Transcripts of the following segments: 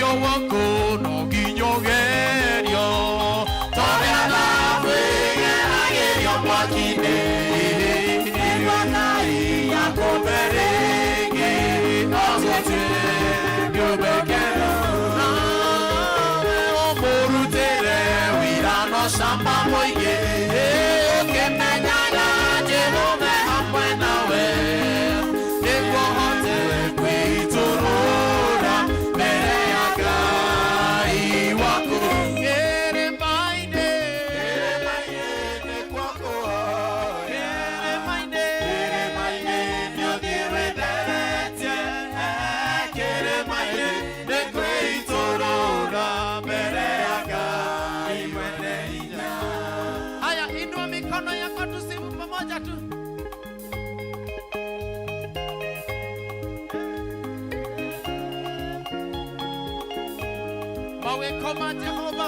Wĩtĩkio waku no nginya ũgerio torĩa thahabu ĩgeragĩrio mwaki-inĩ nĩguo Ngai akũmbe rĩngĩ ũtuĩke kĩũmbe kĩerũ. Nawe ũmũrutĩre wĩra na ũcamba mũingĩ ũkĩmenyaga Jehova hamwe nawe nĩguo ũhote kwĩitũrũra mbere ya Ngai waku. Kĩrĩma-inĩ, Kĩrĩma-inĩ nĩkuo kũhoya. Kĩrĩma-inĩ, Kĩrĩma-inĩ nĩ ũthiĩ wĩtheretie. Kĩrĩma-inĩ nĩ kwĩitũrũra mbere ya Ngai mwene hinya. Haya, inua mikono yako tusifu pamoja tu. Mawĩko ma Jehova.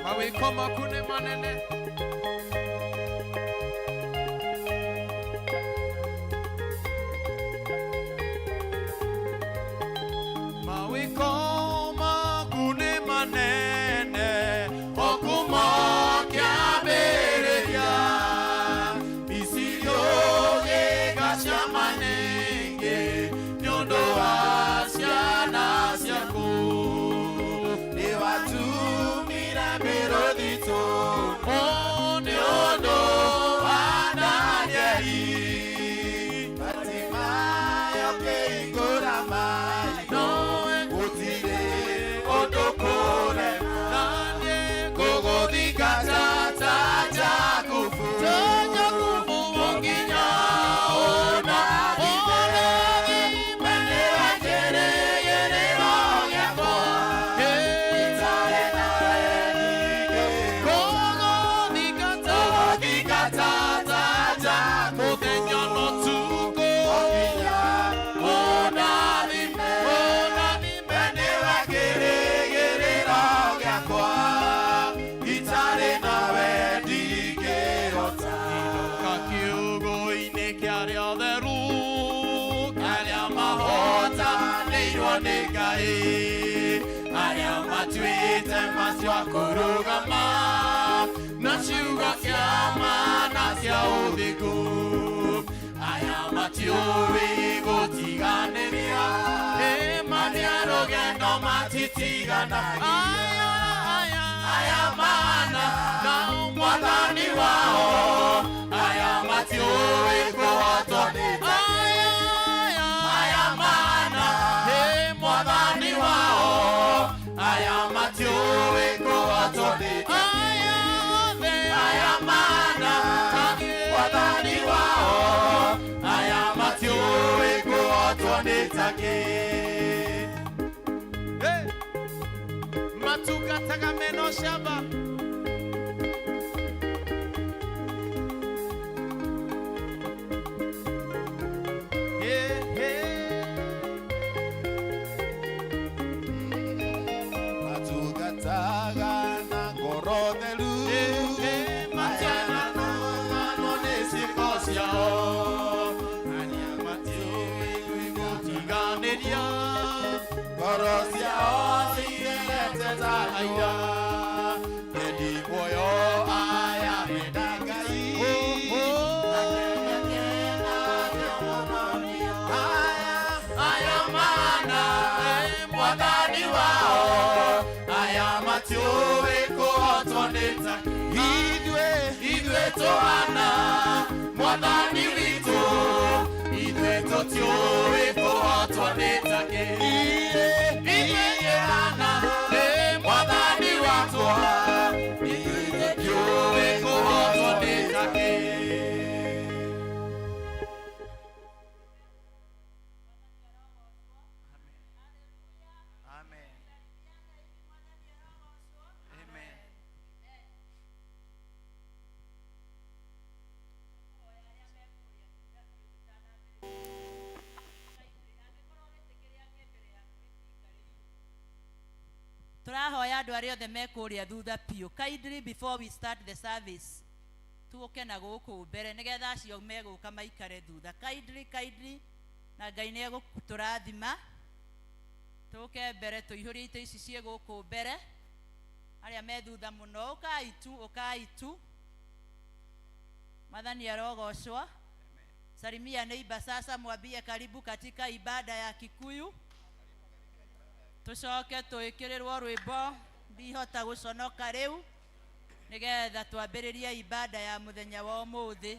Mawĩko maku nĩ manene. Mawĩko maku nĩ manene okuma kĩambĩrĩria Misiri ũgĩgaciama nyingĩ nĩ ũndũ wa ciana ciaku. Nĩwatumire mĩrũthi tũnua Nĩ nĩ ũndũ ũndũ wa wa Danieli. Hatimaye ũkĩhingũra maitho Nowe gũtirĩ ũndũ kũrema naniĩ ngũgũthingata ta Jakubu Jakubu o nginya ũndathime. We nĩwe kĩĩrĩgĩrĩro gĩakwa itarĩ nawe ndingĩhota. Ngũgũthingata Ngũgũthingata ta Jakubu mũthenya na ũtukũ o nginya ũndathime. Ũndathime. We nĩwe kĩĩrĩgĩrĩro gĩakwa itarĩ nawe ndingĩhota. Inũka kiugo-inĩ kĩa arĩa atheru Arĩa mahotanĩirwo nĩ Ngai arĩa matuĩte macio a kũrũgama na ciugo cia ma na cia ũthingu aya matiũĩ gũtiganĩria matia rũgendo matitiganagia aya aya aya mana na mwathani wao aya matiũĩ kũhotwo nĩ aya aya aya mana mwathani wao aya matiũĩ kũhotwo nĩ aya othe aya mana mwathani wao aya matiũĩ kũhotwo nĩ takĩ. Hey! Matungataga mena ũcamba. Hey, hey. Matungataga na ngoro theru Matiananganwo nĩ ciĩko ciao arĩa matiũĩ gũtiganĩria ngoro ciao citherete ta riũa endi muoyo aya menda Ngai. Aya mana mwathani wao aya matiũĩ kũhotwo nĩ ta ithuĩ ithuĩ tũhana mwathani witũ ithuĩ tũtiũĩ kũhotwo nĩ takĩ ithuĩ tũhana nĩ mwathani wakwa ithuĩ tũtiũĩ kũhotwo nĩ takĩ. Amen. Amen. Tũrahoya andũ arĩa othe me kũrĩa thutha piũ, kindly before we start the service, tũke na gũkũ mbere nĩgetha acio megũka maikare thutha. Kindly, kindly, na Ngai nĩ egũtũrathima. Tũke mbere tũihũrie itĩ ici ciĩ gũkũ mbere. Arĩa me thutha mũno, ũkai tu, ũkai tu. Mwathani arogocwo. Salimia neighbor sasa, mwambie karibu katika ibada ya Kikuyu. Tucoke twĩkĩrĩrwo rwĩmbo ndihota gũconoka rĩu nĩgetha twambĩrĩrie ibada ya mũthenya wa ũmũthĩ.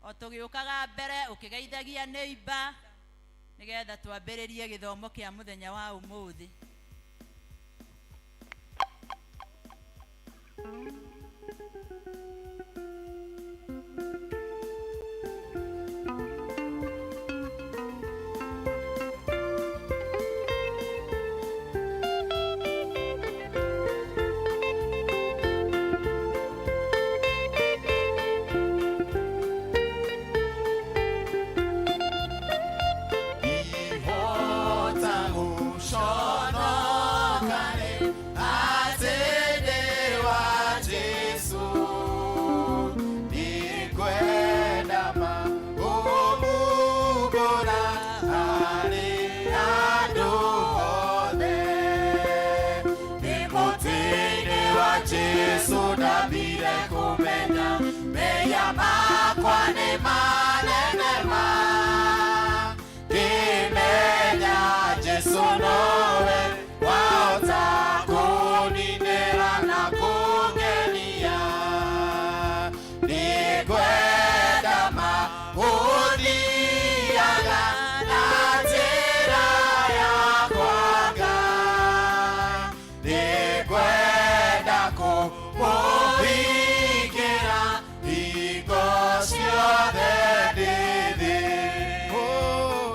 O tũgĩũkaga mbere ũkĩgeithagia neighbor nĩgetha twambĩrĩrie gĩthomo kĩa mũthenya wa ũmũthĩ. Ihota gũconoka rĩ, atĩ ndĩ wa Jesũ. Ndikwenda ma kũmũgũra harĩ andũ othe. Ndĩ mũtĩ-inĩ wa Jesũ ndambire kũmenya mehia makwa nĩ manene ma. Ngĩmenya Jesũ nowe wahota kũninĩra na kũngenia. Nĩngwenda ma gũthiaga na njĩra ya kwa Ngai. Nĩngwenda kũmũhingĩra hingo ciothe ndĩ thĩ.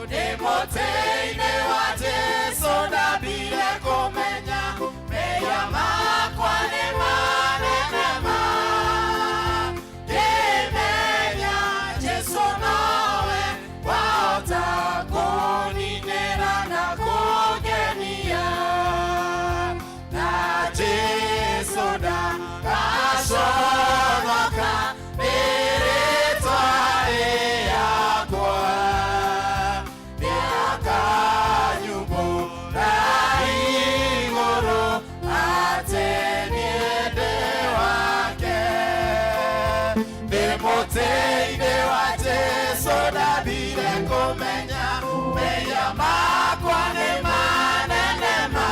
Ndĩ mũtĩ-inĩ wa Jesũ ndambire kũmenya mehia makwa nĩ manene ma. Ngĩmenya Jesũ nowe wahota kũninĩra na kũngenia. Na Jesũ ndagaconoka nĩ rĩtwa rĩakwa. Nĩakanyumbũra igũrũ atĩ niĩ ndĩ wake. Ndĩ mũtĩ-inĩ wa Jesũ ndambire kũmenya mehia makwa nĩ manene ma.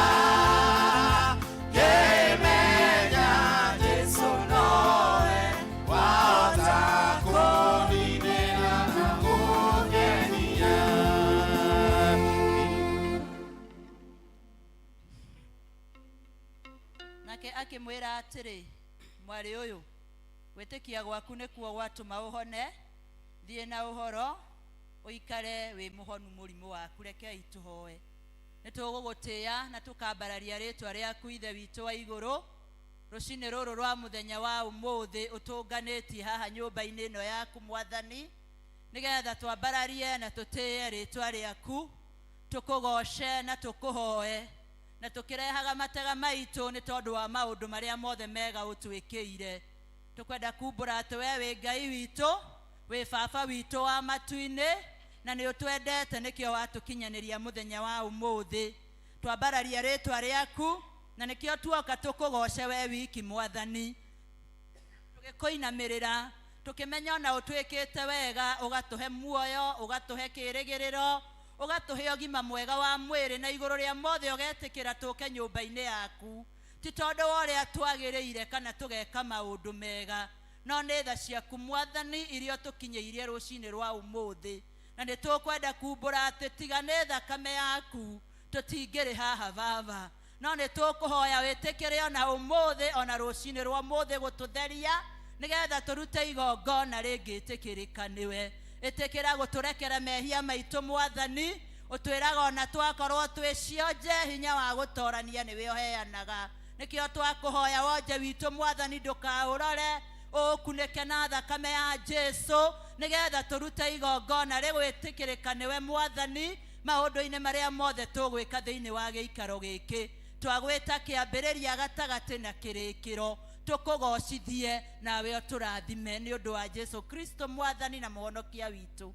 Ngĩmenya Jesũ nowe wahota kũninĩra na kũngenia. Nake akĩmwĩra atĩrĩ, mwarĩ ũyũ, gwĩtĩkia gwaku nĩkuo gwatũma ũhone, thiĩ na ũhoro, ũikare wĩ mũhonu mũrimũ waku. Rekei tũhoe. Nĩ tũgũgũtĩĩa na tũkambararia rĩtwa rĩaku Ithe witũ wa igũrũ. Rũcinĩ rũrũ rwa mũthenya wa ũmũthĩ ũtũnganĩtie haha nyũmba-inĩ ĩno yaku Mwathani, nĩgetha twambararie na tũtĩĩe rĩtwa rĩaku, tũkũgoce na tũkũhoe, na tũkĩrehaga matega maitũ nĩ tondũ wa maũndũ marĩa mothe mega ũtwĩkĩire. Tũkwenda kumbũra atĩ we wĩ Ngai witũ, wĩ baba witũ wa matu-inĩ, na nĩ ũtwendete nĩkĩo watũkinyanĩria mũthenya wa ũmũthĩ. Twambararia rĩtwa rĩaku na nĩkĩo tuoka tũkũgoce we wiki Mwathani, tũgĩkũinamĩrĩra tũkĩmenya ona ũtwĩkĩte wega, ũgatũhe muoyo, ũgatũhe kĩrĩgĩrĩro, ũgatũhe ũgima mwega wa mwĩrĩ, na igũrũ rĩa mothe ũgetĩkĩra tũke nyũmba-inĩ yaku, ti tondũ wa ũrĩa twagĩrĩire kana tũgeka maũndũ mega, no nĩ tha ciaku Mwathani iria ũtũkinyĩirie rũcinĩ rwa ũmũthĩ. Na nĩ tũkwenda kumbũra atĩ tiga nĩ thakame yaku tũtingĩrĩ haha baba, no nĩ tũkũhoya wĩtĩkĩre ona ũmũthĩ ona rũcinĩ rwa ũmũthĩ gũtũtheria nĩgetha tũrute igongona rĩngĩtĩkĩrĩka nĩwe. Ĩtĩkĩra gũtũrekera mehia maitũ Mwathani, ũtwĩraga ona twakorwo twĩ cionje hinya wa gũtorania nĩwe ũheanaga. Nĩkĩo twakũhoya wonje witũ Mwathani ndũkaũrore, ũkunĩke na thakame ya Jesũ nĩgetha tũrute igongona rĩgwĩtĩkĩrĩka nĩwe Mwathani. Maũndũ-inĩ marĩa mothe tũgwĩka thĩinĩ wa gĩikaro gĩkĩ, twagwĩta kĩambĩrĩria, gatagatĩ na kĩrĩkĩro, tũkũgocithie nawe ũtũrathime nĩ ũndũ wa Jesu Kristo mwathani na mũhonokia witũ.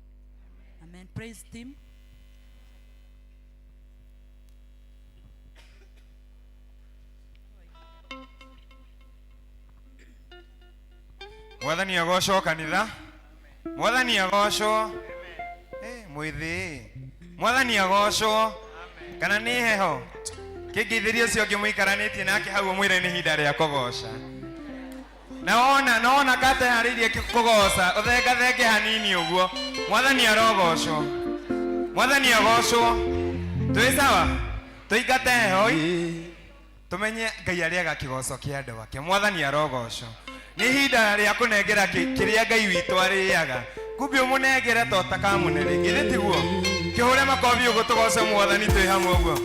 Amen. Praise team. Mwathani agocwo kanitha, mwathani agocwo. Mwĩthĩ, mwathani agocwo. Kana nĩ heho kĩngĩithĩria ũcio ũngĩ mũikaranĩtie nake hau, ũmwĩre nĩ ihinda rĩa kũgoca. Na wona na wona kateharĩirie kũgoca, ũthengathenge hanini ũguo. Mwathani arogocwo, mwathani agocwo. Twĩ sawa, tũingate heho tumenye Ngai arĩaga kĩgoco kĩa andũ ake. Mwathani arogocwo. Nĩ ihinda rĩa kũnengera kĩrĩa Ngai witũ arĩaga. Kumbe ũmũnengere to takamũne rĩngĩ, githĩ tiguo? Kĩhũre makobi ũguo tũgoce mwathani twĩ hamwe ũguo.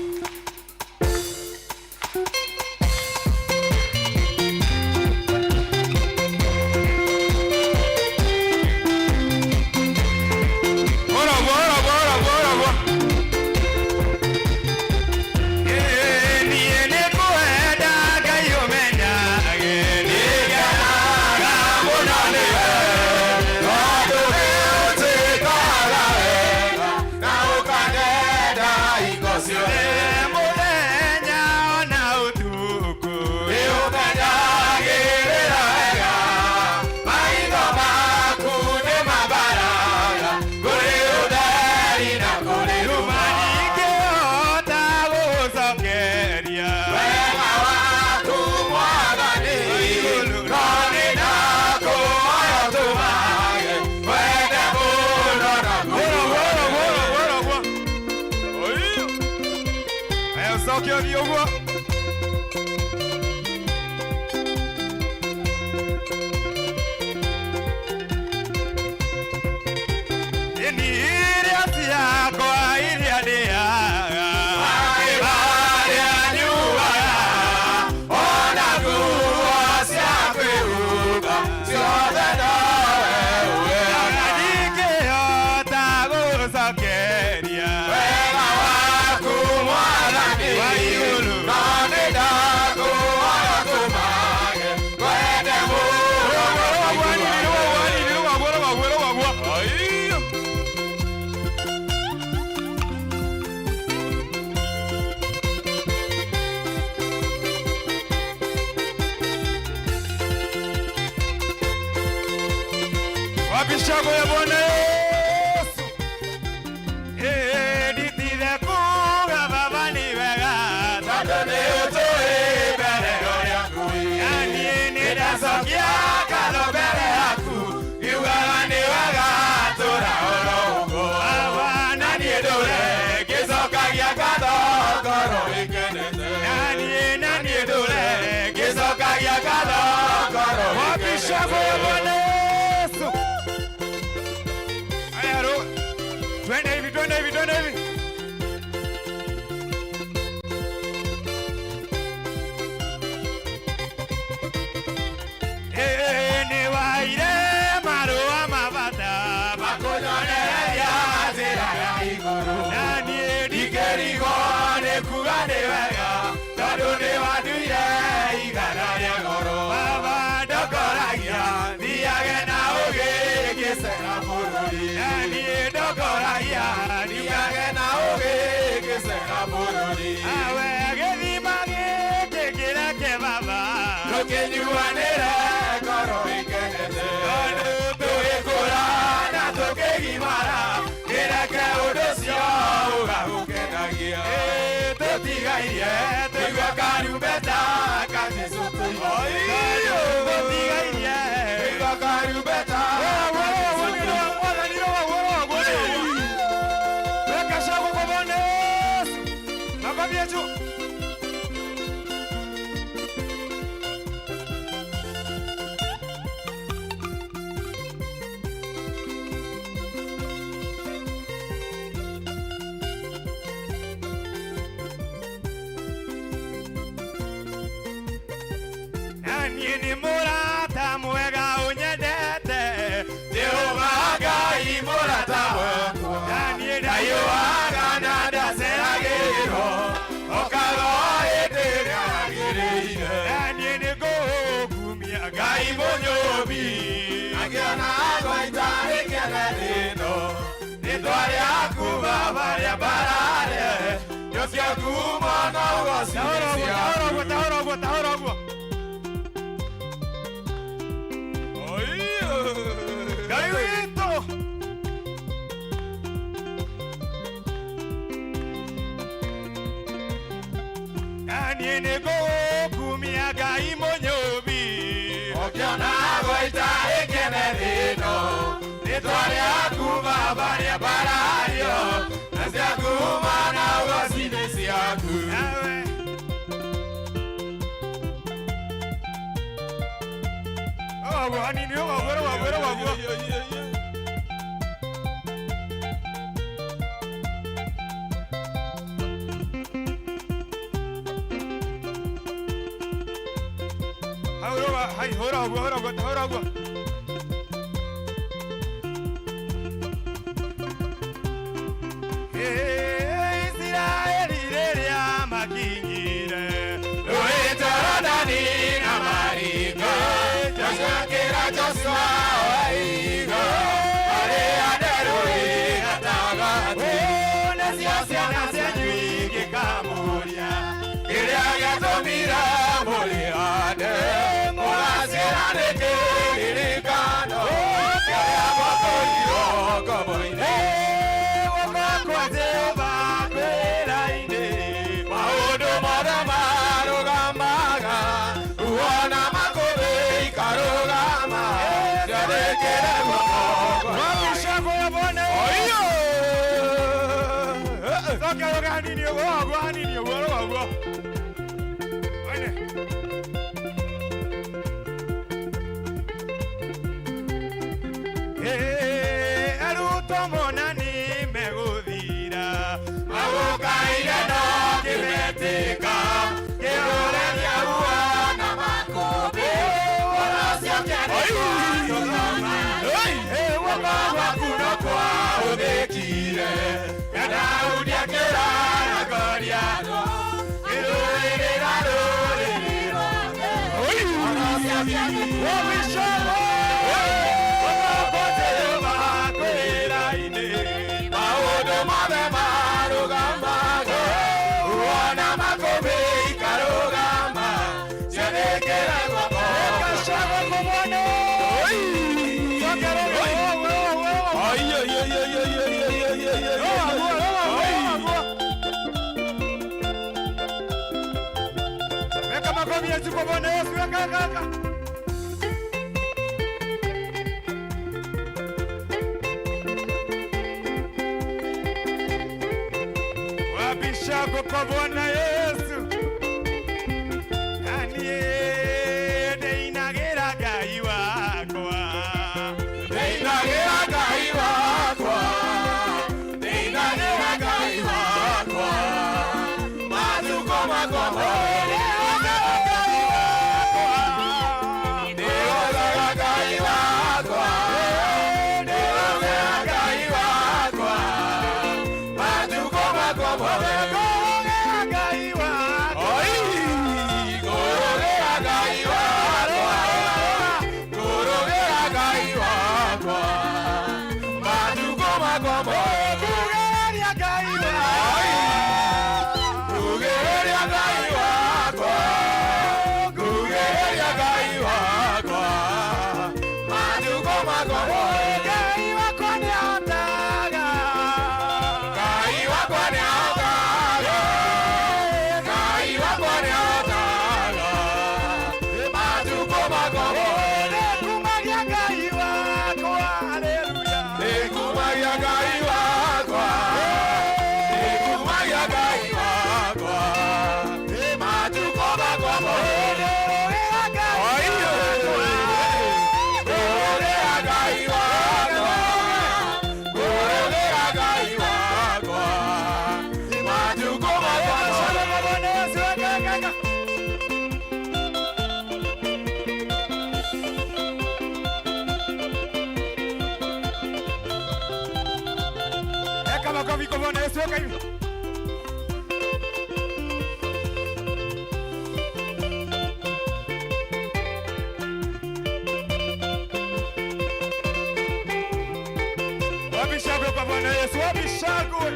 Ora ũguo, ora ũguo, ora ũguo, ora ũguo. Niĩ nĩngwenda Ngai ũmenyage nĩngenaga mũno nĩwe, tondũ nĩũnjĩkaga wega na ũkanyenda hingo ciothe, mũthenya ona ũtukũ nĩũmenyagĩrĩra wega. Maitho maku nĩ mambaraga kũrĩ ũtheri na kũrĩ nduma, ndingĩhota gũgũcokeria wega waku mwathani, no nĩ ndakũhoya ũtũmage wende mũno na ũguo. Aya, ũcoke ũthiĩ ũguo. Ini irio ciakwa iria ndĩaga, maĩ marĩa nyuaga, ona nguo cia kwĩhumba, ciothe nowe ũheaga. Ndingĩhota gũgũcokeria wega waku mwathani wa igũrũ, no nĩ ndakũhoya ũtũmage wende mũno. Aiyo. Wapi shangwe ya Bwana Yesu? Nditire kuga baba nĩ wega, tondũ nĩ ũtũĩ mbere yaku. Na niĩ nĩ ndacokia ngatho mbere yaku, ngiugaga nĩ wega tũra oro ũguo. Baba, na niĩ ndũre ngĩcokagia ngatho ngoro ĩkenete. Na niĩ ndũre ngĩcokagia ngatho ngoro. Wapi shangwe ya Bwana Yesu? Haya, twende hivi, twende hivi, twende hivi. Nĩ waire marũa ma bata makũnyonereria njĩra ya igũrũ, na niĩ ndingĩrigwo nĩ kuga nĩ wega, tondũ nĩ wanduire igana rĩa goro. Baba, ndongoragia thiage na ũgĩ ngĩcera bũrũri, na niĩ ndongoragia thiage na ũgĩ ngĩcera bũrũri. Awe gĩthima gĩkĩ kĩreke baba tũkĩnyuanĩre ngoro ĩkenete, tondũ tũgĩkũra na tũkĩgimara, kĩreke ũndũ ũcio ũgagũkenagia. Tũtigairie tũigua karumbeta ka Jesũ, tũtigairie tũigua karumbeta ka Jesũ. Weka shangwe kwa Bwana Yesu. Makofi yetu. Na niĩ nĩ mũrata mwega ũnyendete, Jehova Ngai mũrata wakwa, na niĩ ndayũaga na rĩtwa rĩa mbarare nĩo ciaku mana ũgoci Tahora ũguo, tahora ũguo, tahora ũguo, tahora ũguo. Ngai witũ. Na niĩ nĩngũgũkumia Ngai mũnyũmbi. Ũkĩona gwaita ĩkene thĩno rĩtwa rĩaku baba rĩa mbarario na ciaku mana ũgoci nĩ ciaku. Nawe. Ũguo hanini, ũguo, ũguo, ũguo, ũguo. Hau rũga, hai, hũra ũguo, hũra ũguo, hũra ũguo. Ĩ, Isiraeli rĩrĩa makinyire Rũĩ Jorodani na maringo Joshua akĩra Joshua oigo arĩa nderũĩ gatagatĩ nacio ciana cianyu ingĩkamũria kĩrĩa gĩatũmire mũrĩhande mũgacĩra nĩ kĩririkano kĩrĩa mwatũrirwo ngombo-inĩ. Guoko kwa Jehova kwĩra-inĩ. Maũndũ mothe marũgamaga ruona makũmbĩ ikarũgama ciathĩkĩre guoko kwa Wabishako ya Bwana. Soka yoga hanini ũguo, ũguo hanini ũguo, ũguo, ũguo. Wene. Ĩ, arutwo mona nĩ megũthira. Magũkaire no kĩmetĩka kĩrũrenia ruo na makũmbĩ ũrocio kĩanĩkwa guoko gwaku no kwahũthĩkire na Daudi akĩra na Goliathũ kĩrũĩrĩra rũrĩrĩ rwake ũrocio kĩanĩkwa Wabishako. Guoko kwa Jehova kwĩra-inĩ. Maũndũ mothe marũgamaga ruona makũmbĩ ikarũgama ciathĩkĩre guoko. Wabishako kwa Bwana. Soka roga, ũguo, ũguo, ũguo. Ũguo, ũguo, ũguo. Weka makofi ya juu kwa Bwana Yesu, weka, weka, weka. Wabishako kwa Bwana Yesu. Na niĩ ndĩinagĩra Ngai wakwa. Ndĩinagĩra Ngai wakwa, ndĩinagĩra Ngai wakwa, matukũ makwa mothe. Ndĩgocaga Ngai wakwa, ndĩgocaga Ngai wakwa, matukũ makwa mothe. Ngai wakwa. Oi, ngũrũgĩra Ngai wakwa, ngũrũgĩra Ngai wakwa, matukũ makwa mothe. Kugĩrĩria Ngai wakwa. Ngugĩrĩria Ngai wakwa, ngugĩrĩria Ngai wakwa, matukũ makwa mothe. Ngai wakwa nĩahotaga. Ngai wakwa nĩahotaga, Ngai wakwa nĩahotaga, matukũ makwa mothe. Nĩkumagia Ngai wakwa. Haleluya. Nĩkumagia Ngai wakwa, nĩkumagia Ngai wakwa, matukũ makwa mothe. Ndĩrũgĩra Ngai Ngũrũgĩra Ngai wakwa, ngũrũgĩra Ngai wakwa, matukũ makwa mothe. kwa Bwana Yesu, weka, weka, weka. Weka makofi kwa Bwana Yesu, weka hivi. Wapi shangwe kwa Bwana Yesu? Wapi shangwe?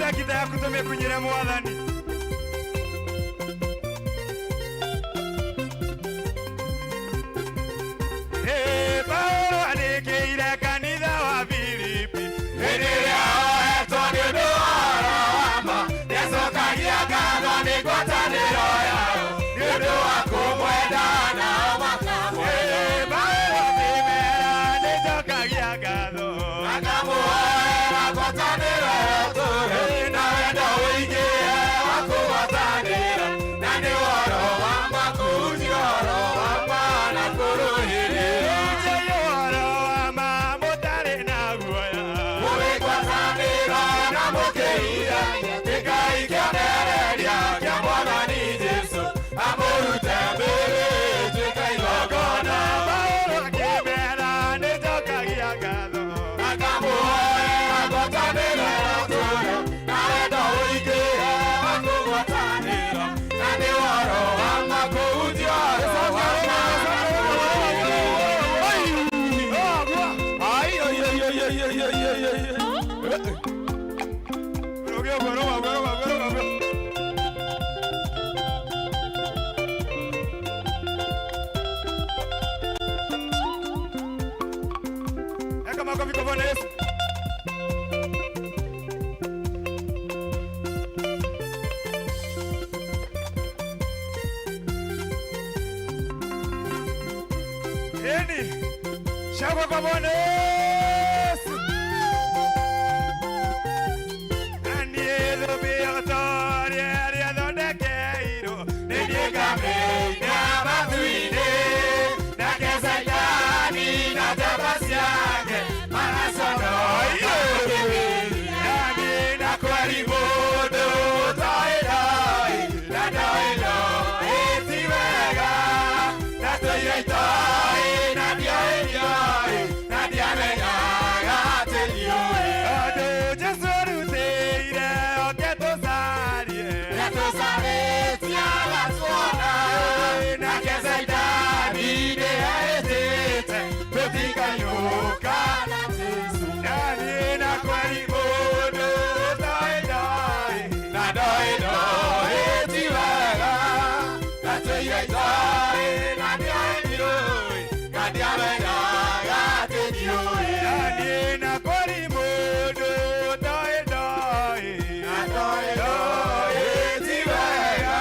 Ruta ngita yaku tũmĩkunyĩre mwathani. Paulo andĩkĩire kanitha wa Filipi Hĩndĩ ĩrĩa oetwo nĩ ũndũ wa ũhoro wa ma, nĩacokagia ngatho nĩ ngwatanĩro yao, nĩ ũndũ wa kũmwenda nao makamwenda. Paulo akĩmera nĩnjokagia ngatho. Makamũhoera ngwatanĩro ĩyo tũrĩ, na wendo ũingĩhe wa kũgwatanĩra, na nĩ ũhoro wa ma kũhunjia ũhoro wa ma na kũrũĩrĩra. Hunjiai ũhoro wa ma mũtarĩ na guoya. Mũrĩ ngwatanĩro na mũkĩiragia, tuĩkai kĩonereria kĩa Mwathani Jesũ, amũrute mĩĩrĩ ĩtuĩke igongona. Paulo akĩmera nĩnjokagia ngatho. Makamũhoera ngwatanĩro ĩyo tũrĩ, na wendo ũingĩhe wa kũgwatanĩra, na nĩ ũhoro wa ma kũhunjia ũhoro wa ma na kũrũĩrĩra. Ai, ai, ai, ai, ai, ai, ai, ai, ai. Rũge ũguo, rũga ũguo, rũga ũguo, rũga ũguo. Eka makofi kwa Bwana Yesu. Eni, shangwe kwa Bwana Yesu. Na niĩ thũmbĩ ũtorie ĩrĩa thondekeirwo, Nĩ niĩ ngamĩina matu-inĩ, nake Caitani na njamba ciake maraconoio. Na niĩ Na kweri mũndũ ũtoĩ ndoi, na ndoĩ ndoi ti wega, na tũire itoĩ, na ndioĩ ndioĩ, na ndiamenyaga atĩ ndiũĩ. Tondũ Jesũ arutĩire oke tũcarie. Nĩatũcarĩtie agatuona, nake Caitani nĩehĩtĩte tũtikainũka na Jesũ. Na niĩ na kweri mũndũ ũtoĩ ndoi, Na ndoĩ ndoĩ ti wega, na tũire itoĩ, na ndioĩ ndiũĩ, na ndiamenyaga atĩ ndiũĩ. Na niĩ na kweri mũndũ ũtoĩ ndoi, Na ndoĩ ndoĩ ti wega,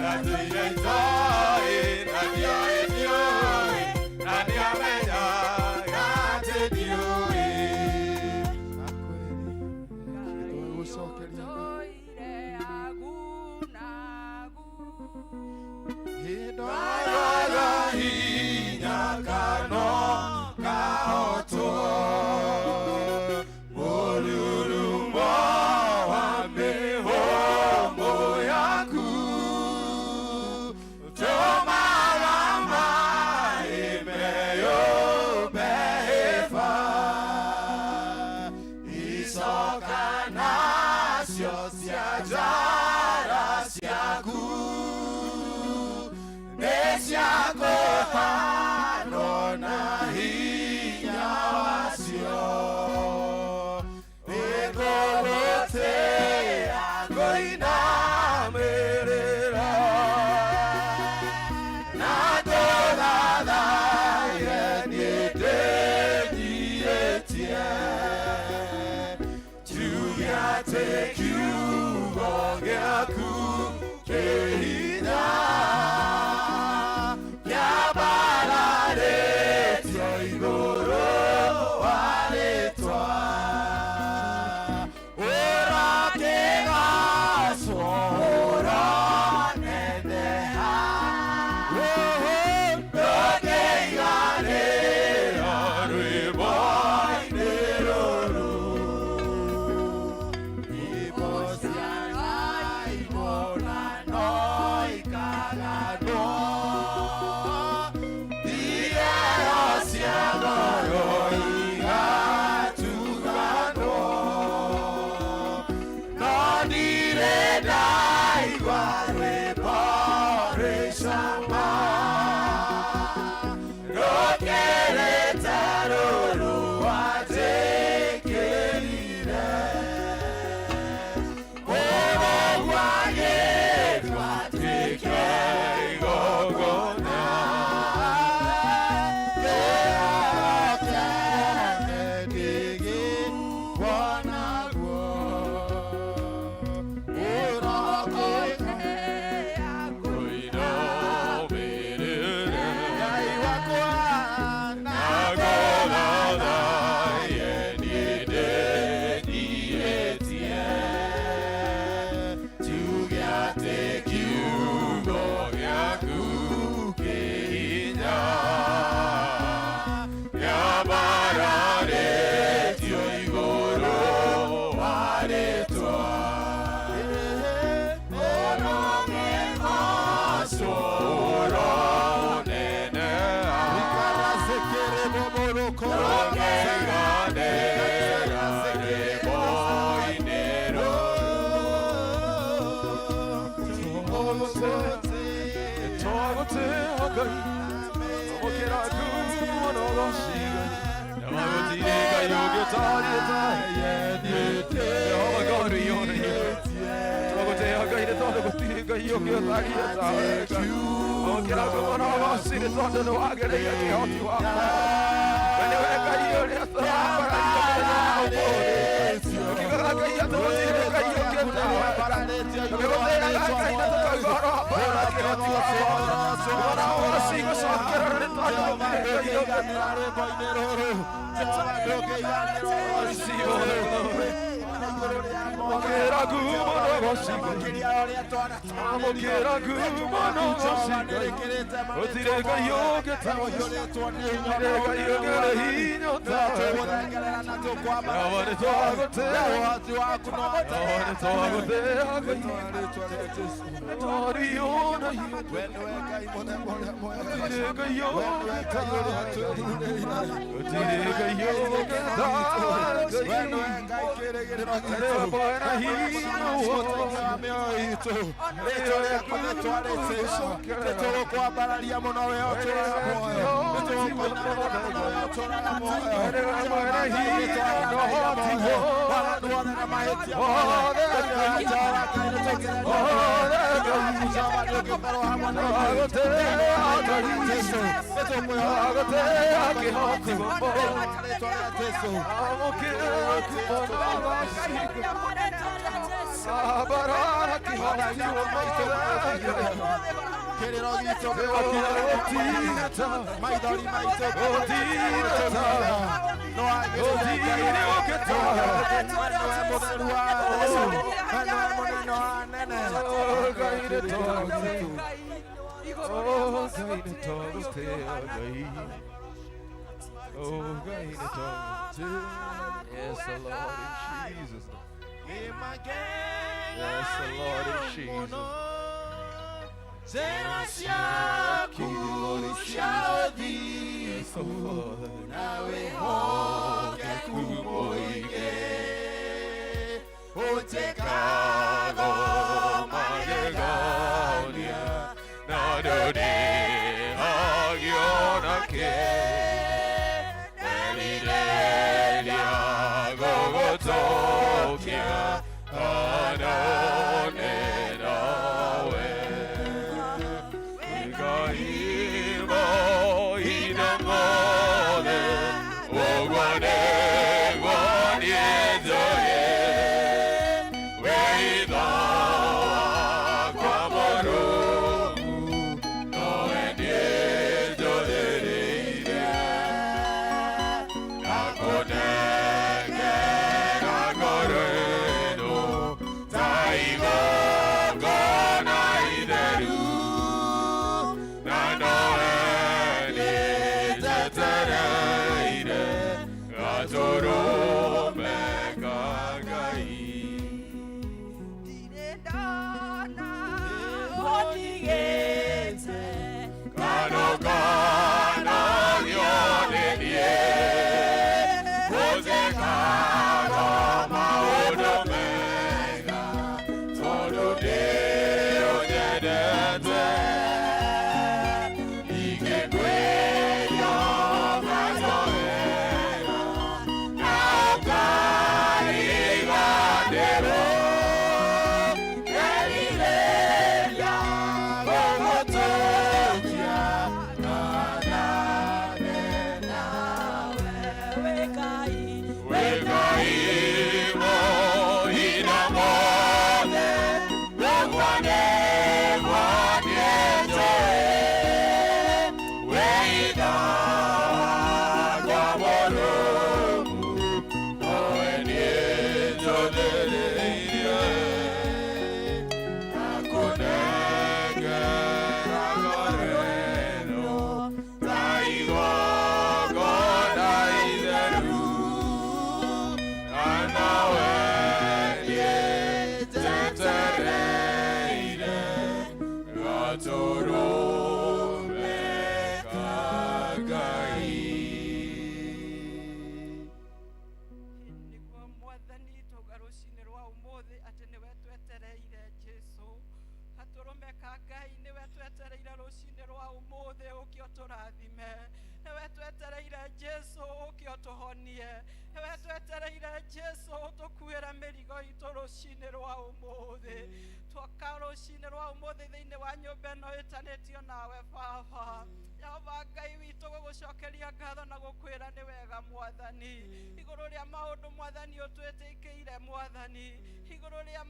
na tũire itoĩ, na ndioĩ ndiũĩ, na ndiamenyaga atĩ ndiũĩ. Tũire agu na agu. Ndwaraga hinya kano kahotwo, mũrurumo wa mĩhũmũ yaku tũmaga maĩ meyũmbe hĩba, icoka nacio cia njara ciaku nĩciakũhanwo na hinya wacio. Nĩngũgũtĩĩa ngũinamĩrĩra, na ngũthathaiye niĩ ndĩnyiihĩtie, njuge atĩ kiugo gĩaku kĩ hinya, kĩambararĩtio igũrũ wa rĩtwa. Ũrokĩgacwo, ũroneneha, ndũngĩiganĩra rwĩmbo-inĩ rũrũ. Nyĩmbo cia Ngai Ngai Amũkĩra ngumo na ũgoci Ngai Na gũtirĩ Ngai ũngĩ ũtariĩ tawe. Jehova God, we honor you. Tũgũtĩĩa Ngai nĩ tondũ gũtirĩ Ngai ũngĩ ũtariĩ tawe Ngai. Amũkĩra ngumo na ũgoci nĩ tondũ nĩ wagĩrĩire kĩhoti wakwa. We nĩwe Ngai ũrĩa tũrambararia mũthenya wa ũmũthĩ. Tũkiugaga Ngai atĩ gũtirĩ Ngai ũngĩ tawe. Tũgĩgũtĩĩaga Ngai na tũkauga ũhoro wa mbaara kĩhoti wakwa. Ngumo na ũgoci igũcokerwo nĩ tondũ gũtirĩ Ngai ũngĩ tawe. Receive all the glory. Amũkĩra ngumo na ũgoci Ngai. Amũkĩra ngumo na ũgoci Ngai. Gũtirĩ Ngai ũngĩ tawe. Gũtirĩ Ngai ũngĩ ũrĩ hinya tawe. Jehova nĩ twagũtĩĩa. Jehova nĩ twagũtĩĩa Ngai. Lord, we honor you. Gũtirĩ Ngai ũngĩ tawe. Gũtirĩ Ngai ũngĩ tawe Ngai. Nĩwe mwene hinya wothe. Nĩtũgũkwambararia mũno we ũtũũraga muoyo nĩtũgũkũinamĩrĩra mũno we ũtũũraga muoyo Nĩwe mwene hinya na ũhoti wothe. Nuothe na mahĩtia Wothe Ngai. Jehova Ngai nĩtũkenaga Wothe Ngai. Jehova nĩũngĩkorwo hamwe na ithuĩ. Twagũtĩĩa Ngai. Jesũ nĩtũkwĩhoka Twagũtĩĩa kĩhoti wakwa. rĩtwa rĩa Jesũ. Amũkĩra ngumo na ũgoci Ngai. Abarara kĩhoti wakwa Ngai. Kĩrĩro gitũ Gũtirĩ tawe. maithori maitũ Gũtirĩ tawe. Gũtirĩ ũngĩ tawe. Nĩwe mũtheru wa atheru, na nĩwe mũnene wa anene. Oh, Ngai nĩ twagũtĩĩa. Oh, Ngai nĩ twagũtĩĩa Ngai. Oh, Ngai nĩ twagũtĩĩa. Yes, the Lord in Jesus' name. Yes, the Lord in Jesus' name. Njĩra King, Lord in ciaku cia Yes, oh Father. na wĩhokeku mũingĩ ũnjĩkago magegania Na ndũrĩhagio nakĩ. Nderirĩria gũgũtũkia kana one nawe. Ngai mahinda mothe, ũguo nĩguo niĩ njũĩ. Wĩitho wakwa mũrungu, nowe niĩ njũthĩrĩirie. Nakũnengera ngoro ĩno ta igongona itheru, na nowe niĩ njetereire gatũrũme ka Ngai. Ndirĩ ndona ũndigĩte Kano kanagio nĩ niĩ, gũtĩkaga maũndũ mega, tondũ nĩũnyendete. Ingĩkwĩria ũkanjohera, na ũkariganĩrwo. Nderirĩria gũgũtũkia kana wĩ Ngai. Wĩ Ngai mahinda mothe, ũguo nĩguo niĩ njũĩ. Wĩitho wakwa mũrungu, nowe niĩ njũthĩrĩirie. Nakũnengera ngoro ĩno ta igongona itheru, na nawe niĩ njetereire gatũrũme ka Ngai. Nĩguo Mwathani twauga rũcinĩ rwa ũmũthĩ atĩ nĩwe twetereire Jesũ. Gatũrũme ka Ngai nĩwe twetereire rũcinĩ rwa ũmũthĩ ũke ũtũrathime. Nĩwe twetereire Jesu ũke ũtũhonie. Nĩwe twetereire Jesu ũtũkuĩre mĩrigo itũ rũcinĩ rwa ũmũthĩ. Twoka rũcinĩ rwa ũmũthĩ thĩinĩ wa nyũmba ĩno ĩtanĩtio nawe Baba. Jehova Ngai witũ gũgũcokeria ngatho na gũkwĩra nĩ wega Mwathani. Igũrũ rĩa maũndũ Mwathani ũtwĩtĩkĩire Mwathani. Igũrũ rĩa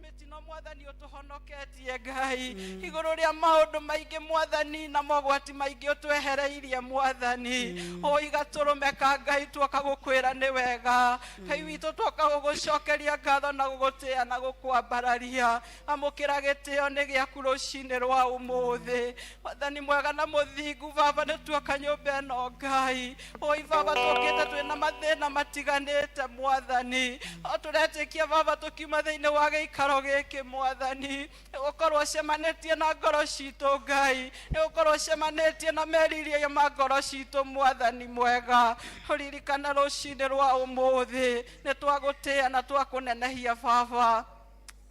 mĩtino Mwathani ũtũhonoketie Ngai. Igũrũ rĩa maũndũ maingĩ Mwathani na mogwati maingĩ ũtwehereirie Mwathani. Oi gatũrũme ka Ngai tuoka gũkwĩra nĩ wega. Ngai witũ tuoka gũgũcokeria ngatho na gũgũtĩa na gũkwambararia. Amũkĩra gĩtĩo nĩ gĩaku rũcinĩ rwa ũmũthĩ. Mwathani mwega na mũthingu Baba nĩ tuoka nyũmba ĩno Ngai. Oi Baba tũkĩte twĩna mathĩna matiganĩte Mwathani. O tũretĩkia Baba tũkiuma thĩinĩ wa gĩikaro gĩkĩ Mwathani. Nĩgũkorwo ũcemanĩtie na ngoro citũ Ngai. Nĩgũkorwo ũcemanĩtie na meriria ma ngoro citũ Mwathani mwega. Ũririkane rũcinĩ rwa ũmũthĩ. Nĩ twagũtĩa na twakũnenehia Baba.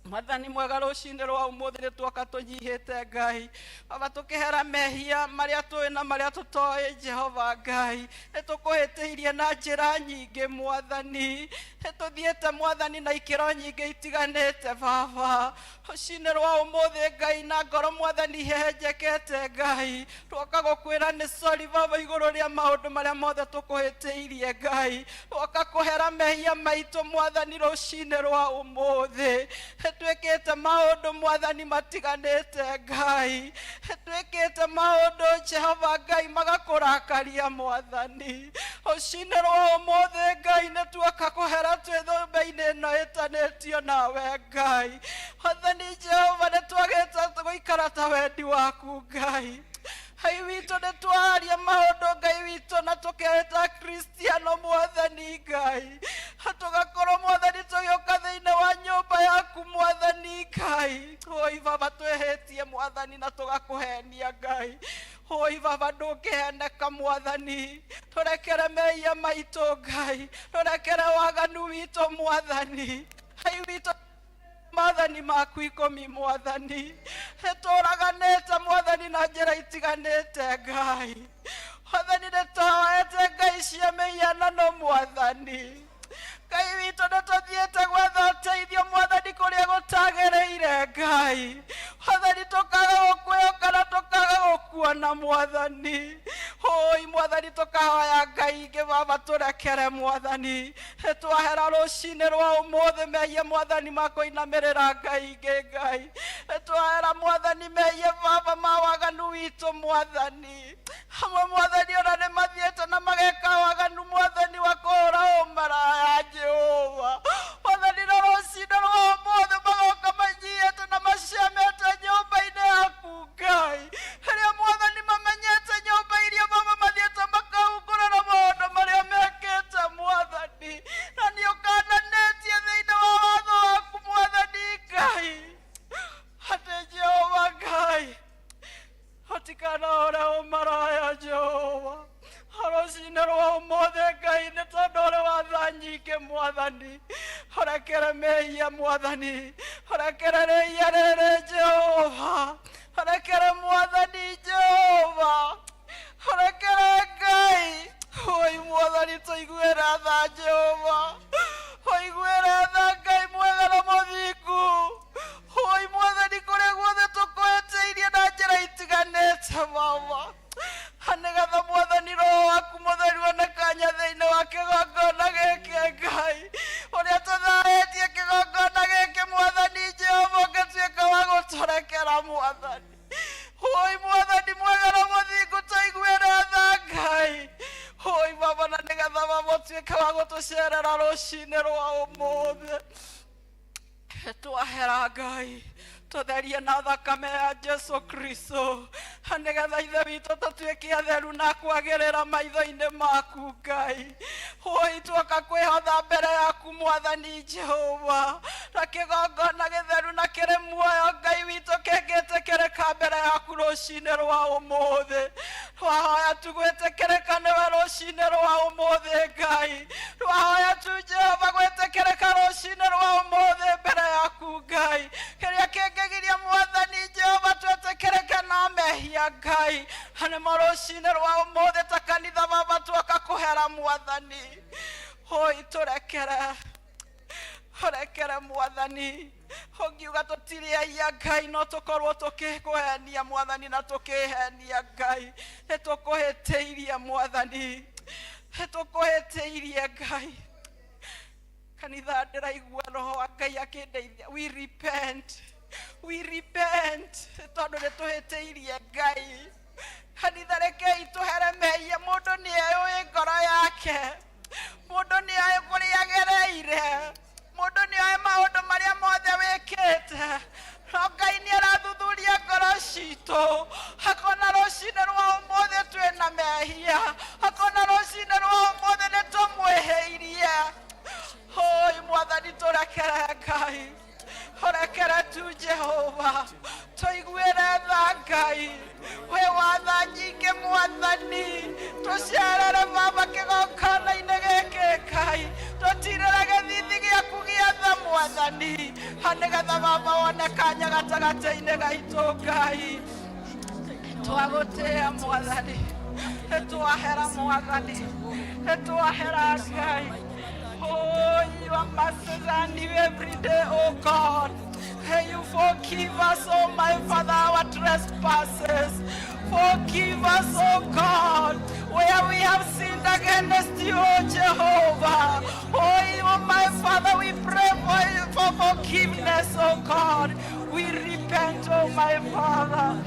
Mwathani mwega rũcinĩ rwa ũmũthĩ nĩ tuoka tũnyihĩte Ngai. Baba tũkĩhera mehia marĩa tũĩ na marĩa tũtoĩ Jehova Ngai. Nĩ tũkũhĩtĩirie na njĩra nyingĩ Mwathani. Nĩ tũthiĩte Mwathani na ikĩro nyingĩ itiganĩte Baba. Rũcinĩ rwa ũmũthĩ Ngai na ngoro Mwathani ihehenjekete Ngai. Tuoka gũkwĩra nĩ sorry Baba igũrũ rĩa maũndũ marĩa mothe tũkũhĩtĩirie Ngai. Tuoka kũhera mehia maitũ Mwathani rũcinĩ rwa ũmũthĩ. Twĩkĩte maũndũ Mwathani matiganĩte Ngai. Twĩkĩte maũndũ Jehova Ngai magakũrakaria Mwathani. Rũcinĩ rwa ũmũthĩ Ngai nĩ tuoka kũhera twĩ nyũmba-inĩ ĩno ĩtanĩtio nawe Ngai. Mwathani Jehova nĩ twagĩte gũikara ta wendi waku Ngai. Ngai witũ nĩ twaria maũndũ Ngai witũ na tũkehĩta Kristiano Mwathani Ngai. Tũgakorwo Mwathani tũgĩũka thĩinĩ wa nyũmba yaku Mwathani Ngai. Oi Baba twĩhĩtie Mwathani na tũgakũhenia Ngai. Oi Baba ndũngĩheneka Mwathani. Tũrekere mehia maitũ Ngai. Tũrekere waganu witũ Mwathani. Ngai witũ Mwathani maku ikũmi Mwathani. Nĩtũraganĩte Mwathani na njĩra itiganĩte Ngai. Mwathani nĩtũhoete Ngai cia mĩhianano Mwathani. Ngai witũ nĩtũthiĩte gwetha ũteithio Mwathani kũrĩa gũtagĩrĩire Ngai. Mwathani tũkaga gũkwĩhoka na tũkaga gũkuona Mwathani. Oi Mwathani tũkahoya Ngai ingĩ Baba tũrekere Mwathani. Nĩtwahera rũcinĩ rwa ũmũthĩ mehia Mwathani ma kũinamĩrĩra Ngai ingĩ Ngai. Nĩtwahera Mwathani mehia Baba ma waganu witũ Mwathani. Hamwe Mwathani ona nĩ mathiĩte na mageka waganu Mwathani wa kũhũra ũmaraya Jehova. Mwathani na rũcinĩ rwa ũmũthĩ magoka manyiĩte na macemete nyũmba-inĩ yaku Ngai. Rĩrĩa Mwathani mamenyete nyũmba iria Baba mathiĩte makahungũra na maũndũ marĩa mekĩte Mwathani. Na nĩ ũkananĩtie thĩinĩ wa watho waku Mwathani Ngai. Atĩ Jehova Ngai ũtikanahũre ũmaraya Jehova. Rũcinĩ rwa ũmũthĩ Ngai nĩ tondũ ũrĩ wa tha nyingĩ Mwathani. Ũrekere mehia Mwathani. Ũrekere rĩhia rĩrĩ Jehova. Ũrekere Mwathani Jehova. Ũrekere Ngai. Oi Mwathani tũiguĩre tha Jehova. Ũiguĩre tha Ngai mwega na mũthingu. Oi Mwathani kũrĩa guothe tũkũhĩtĩirie na njĩra itiganĩte Baba. Nĩgetha Mwathani Roho waku mũtheru one kanya thĩinĩ wa kĩgongona gĩkĩ Ngai. Ũrĩa tũthaĩtie kĩgongona gĩkĩ Mwathani Jehova ũngĩtuĩka wa gũtũrekera Mwathani. Oi Mwathani mwega na mũthingu tũiguĩre tha Ngai. Oi Baba na nĩgetha Baba ũtuĩke wa gũtũcerera rũcinĩ rwa ũmũthĩ. Twahera Ngai tũtherie na thakame ya Jesu Kristo nĩgetha ithe witũ tũtuĩke atheru na kwagĩrĩra maitho-inĩ maku Ngai. Oi tuoka kwĩhotha mbere yaku Mwathani Jehova na kĩgongona gĩtheru na kĩrĩ muoyo Ngai witũ kĩngĩtĩkĩrĩka mbere yaku rũcinĩ rwa ũmũthĩ. Twahoya tu gwĩtĩkĩrĩka nĩwe rũcinĩ rwa ũmũthĩ Ngai. Twahoya tu Jehova gwĩtĩkĩrĩka rũcinĩ rwa ũmũthĩ mbere yaku Ngai. Kĩrĩa kĩngĩgiria Mwathani Rũcinĩ rwa ũmũthĩ ta kanitha baba tuoka kũhera mwathani. Hoi tũrekere, ũrekere mwathani. Ũngiuga tũtirĩ aia Ngai, no tũkorwo tũkĩkũhenia mwathani na tũkĩhenia Ngai. Nĩ tũkũhĩtĩirie mwathani, nĩ tũkũhĩtĩirie Ngai. Kanitha ndĩraigua roho wa Ngai akĩndeithia. We repent, we repent, tondũ nĩ tũhĩtĩirie Ngai. Kanitha rekei tũhere mehia. Mũndũ nĩ eũĩ ngoro yake, mũndũ nĩ oĩ kũrĩa agereire, mũndũ nĩ oĩ maũndũ marĩa mothe wĩkĩte, no Ngai nĩ arathuthuria ngoro citũ, akona rũcinĩ rwa ũmũthĩ twĩna mehia, akona rũcinĩ rwa ũmũthĩ nĩ tũmwĩhĩirie. Hoi mwathani tũrekere Ngai, ũrekere tu Jehova, tũiguĩre tha Ngai. Wĩ watha nyingĩ mwathani, tũcerere baba kĩgongona-inĩ gĩkĩ Ngai, tũtirĩre gĩthithi gĩaku gĩa tha mwathani, ha nĩgetha baba wone kanya gatagatĩ-inĩ gaitũ Ngai. Twagũtĩĩa mwathani, nĩtwahera mwathani, nĩtwahera Ngai. Oh, your mercies are new every day, oh God. May you forgive us, oh my Father, our trespasses. Forgive us, oh God, where we have sinned against you, oh Jehovah. Oh, you, my Father, we pray for forgiveness, oh God. We repent, oh my Father.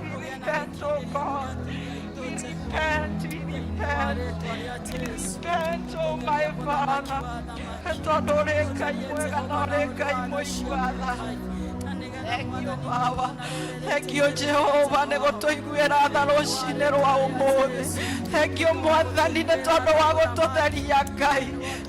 We repent, oh God. We repent, we repent, we repent, oh my Father. Tondũ ũrĩ Ngai mwega na ũrĩ Ngai mũigua tha. Thank you, Baba. Thank you, Jehova, nĩ gũtũiguĩra tha rũcinĩ rwa ũmũthĩ. Thank you, Mwathani, nĩ tondũ wa gũtũtheria Ngai.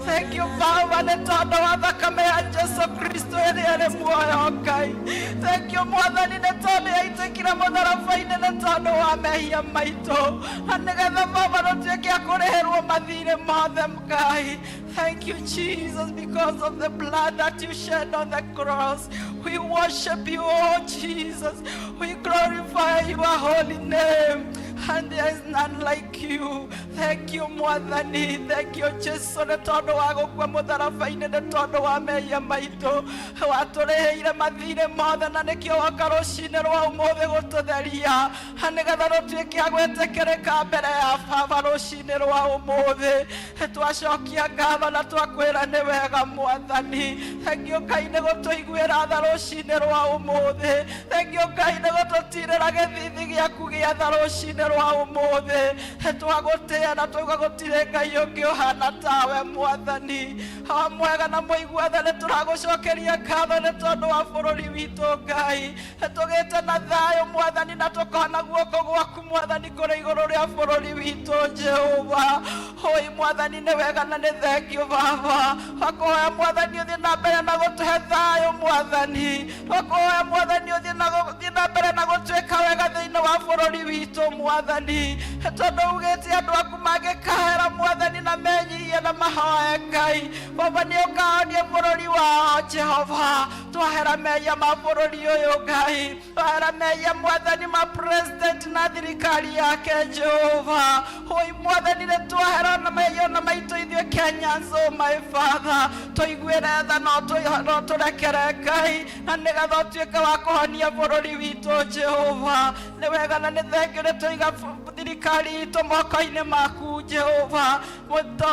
Thank you, Baba, nĩ tondũ wa thakame ya Jesu Kristo ĩrĩa ĩrĩ muoyo Ngai. Thank you, Mwathani, nĩ tondũ yaitĩkire mũtharaba-inĩ nĩ tondũ wa mehia maitũ, na nĩgetha Baba tũtuĩke a kũrĩhĩrwo mathirĩ mothe Ngai. Thank you, Jesus, because of the blood that you shed on the cross. We worship you, oh Jesus. We glorify your holy name. And there is none like you. Thank you, Mwathani. Thank you, Jesu, nĩ tondũ wa gũkua mũtharaba-inĩ nĩ tondũ wa mehia maitũ. Watũrĩhĩire mathirĩ mothe na nĩkĩo woka rũcinĩ rwa ũmũthĩ gũtũtheria, na nĩgetha tũtuĩke a gwĩtĩkĩrĩka mbere ya Baba rũcinĩ rwa ũmũthĩ. Twacokia ngatho na twakwĩra nĩ wega Mwathani. Thank you Ngai nĩ gũtũiguĩra tha rũcinĩ rwa ũmũthĩ. Thank you Ngai nĩ gũtũtirĩra gĩthithi gĩaku gĩa tha rũcinĩ rwa ũmũthĩ. Twagũtĩĩa na twauga gũtirĩ Ngai ũngĩ ũhana tawe Mwathani. O mwega na mũigua tha, nĩ tũragũcokeria ngatho nĩ tondũ wa bũrũri witũ Ngai. Tũgĩte na thayũ Mwathani, na tũkona guoko gwaku Mwathani kũrĩ igũrũ rĩa bũrũri witũ Jehova. Hoi Mwathani nĩ wega na nĩ thengio Baba. Twakũhoya Mwathani ũthiĩ na mbere na gũtũhe thayũ Mwathani. Twakũhoya Mwathani ũthiĩ na mbere na gũtuĩka wega thĩinĩ wa bũrũri witũ Mwathani, tondũ ugĩte andũ aku mangĩkahera Mwathani na menyihie na mahoe Ngai, Baba nĩ ũkahonia bũrũri wao Jehova. Twahera mehia ma bũrũri ũyũ Ngai, twahera mehia Mwathani ma president na thirikari yake Jehova. Hoi Mwathani nĩ twahera na mehia na maitũ ithuĩ Kenyans, oh my Father. Tũiguĩre tha no tũrekere Ngai, na nĩgetha ũtuĩke wa kũhonia bũrũri witũ Jehova. Nĩ wega na nĩ thengio, nĩ tũiga thirikari itũ moko-inĩ maku Jehova.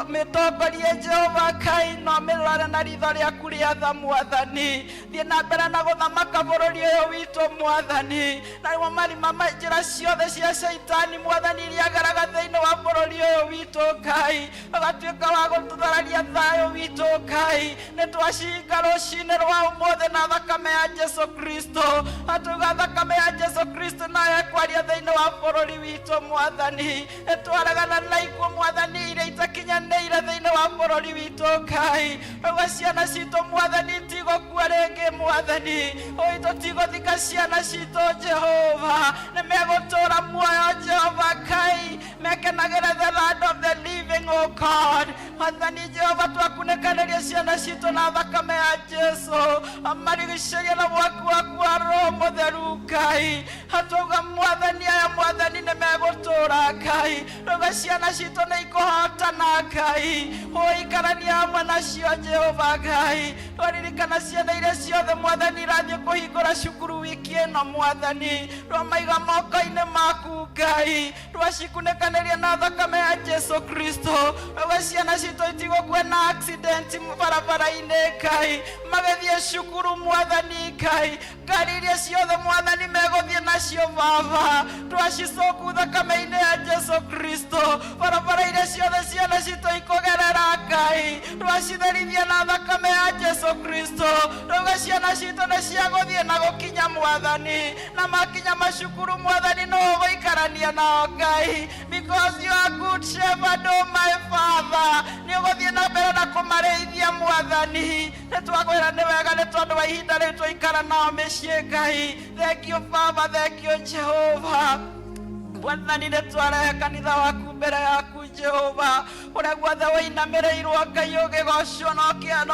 Mĩtongorie Jehova Ngai, no mĩrore na ritho rĩaku rĩa tha Mwathani. Thiĩ na mbere na gũthamaka bũrũri ũyũ witũ Mwathani, na marima ma njĩra ciothe cia caitani Mwathani iria ageraga thĩinĩ wa bũrũri ũyũ witũ Ngai, ũgatuĩka wa gũtũthararia thayũ witũ Ngai. Nĩ twacinga rũcinĩ rwa ũmũthĩ na thakame ya Jesu Kristo, na tuga thakame ya Jesu Kristo nayo ĩkwaria thĩinĩ wa bũrũri witũ Mwathani. Nĩ twaregana na ikuũ Mwathani iria Ĩkinyanĩire thĩinĩ wa bũrũri witũ Ngai. Rauga ciana citũ Mwathani itigũkua rĩngĩ Mwathani. Oi tũtigũthika ciana citũ Jehova, nĩ megũtũra muoyo Jehova Ngai, mekenagĩre the land of the living, O God. Mwathani Jehova, twakunĩkanĩria ciana citũ na thakame ya Jesu, amarigicĩrie na mwaki waku wa Roho Mũtheru Ngai. Hatwauga Mwathani, aya Mwathani nĩ megũtũra Ngai. Rauga ciana citũ nĩ ikũhotana Ngai, ũikarania hamwe nacio Jehova Ngai. Twaririkana ciana iria ciothe Mwathani irathiĩ kũhingũra cukuru wiki ĩno Mwathani, twamaiga moko-inĩ maku Ngai, twacikunĩkanĩria na thakame ya Jesu Kristo. Rauga ciana citũ itigũkua na accident barabara-inĩ Ngai, magĩthiĩ cukuru Mwathani Ngai. Ngari iria ciothe Mwathani megũthiĩ nacio Baba, twacicoku thakame-inĩ ya Jesu Kristo. Barabara iria ciothe ciana citũ ikũgerera Ngai, twacitherithia na thakame ya Jesu Kristo. Rauga ciana citũ nĩ ciagũthiĩ na gũkinya Mwathani, na makinya macukuru Mwathani no ũgũikarania nao Ngai, because you are good shepherd, oh my Father. Nĩ ũgũthiĩ na mbere na kũmarĩithia Mwathani. Nĩ twakwĩra nĩ wega nĩ tondũ wa ihinda rĩu twaikara nao mĩciĩ Ngai. Thank you Baba, thank you Jehova. Mwathani, nĩ twarehe kanitha waku mbere yaku Jehova, kũrĩa guothe wĩinamĩrĩirwo Ngai, ũgĩgocwo na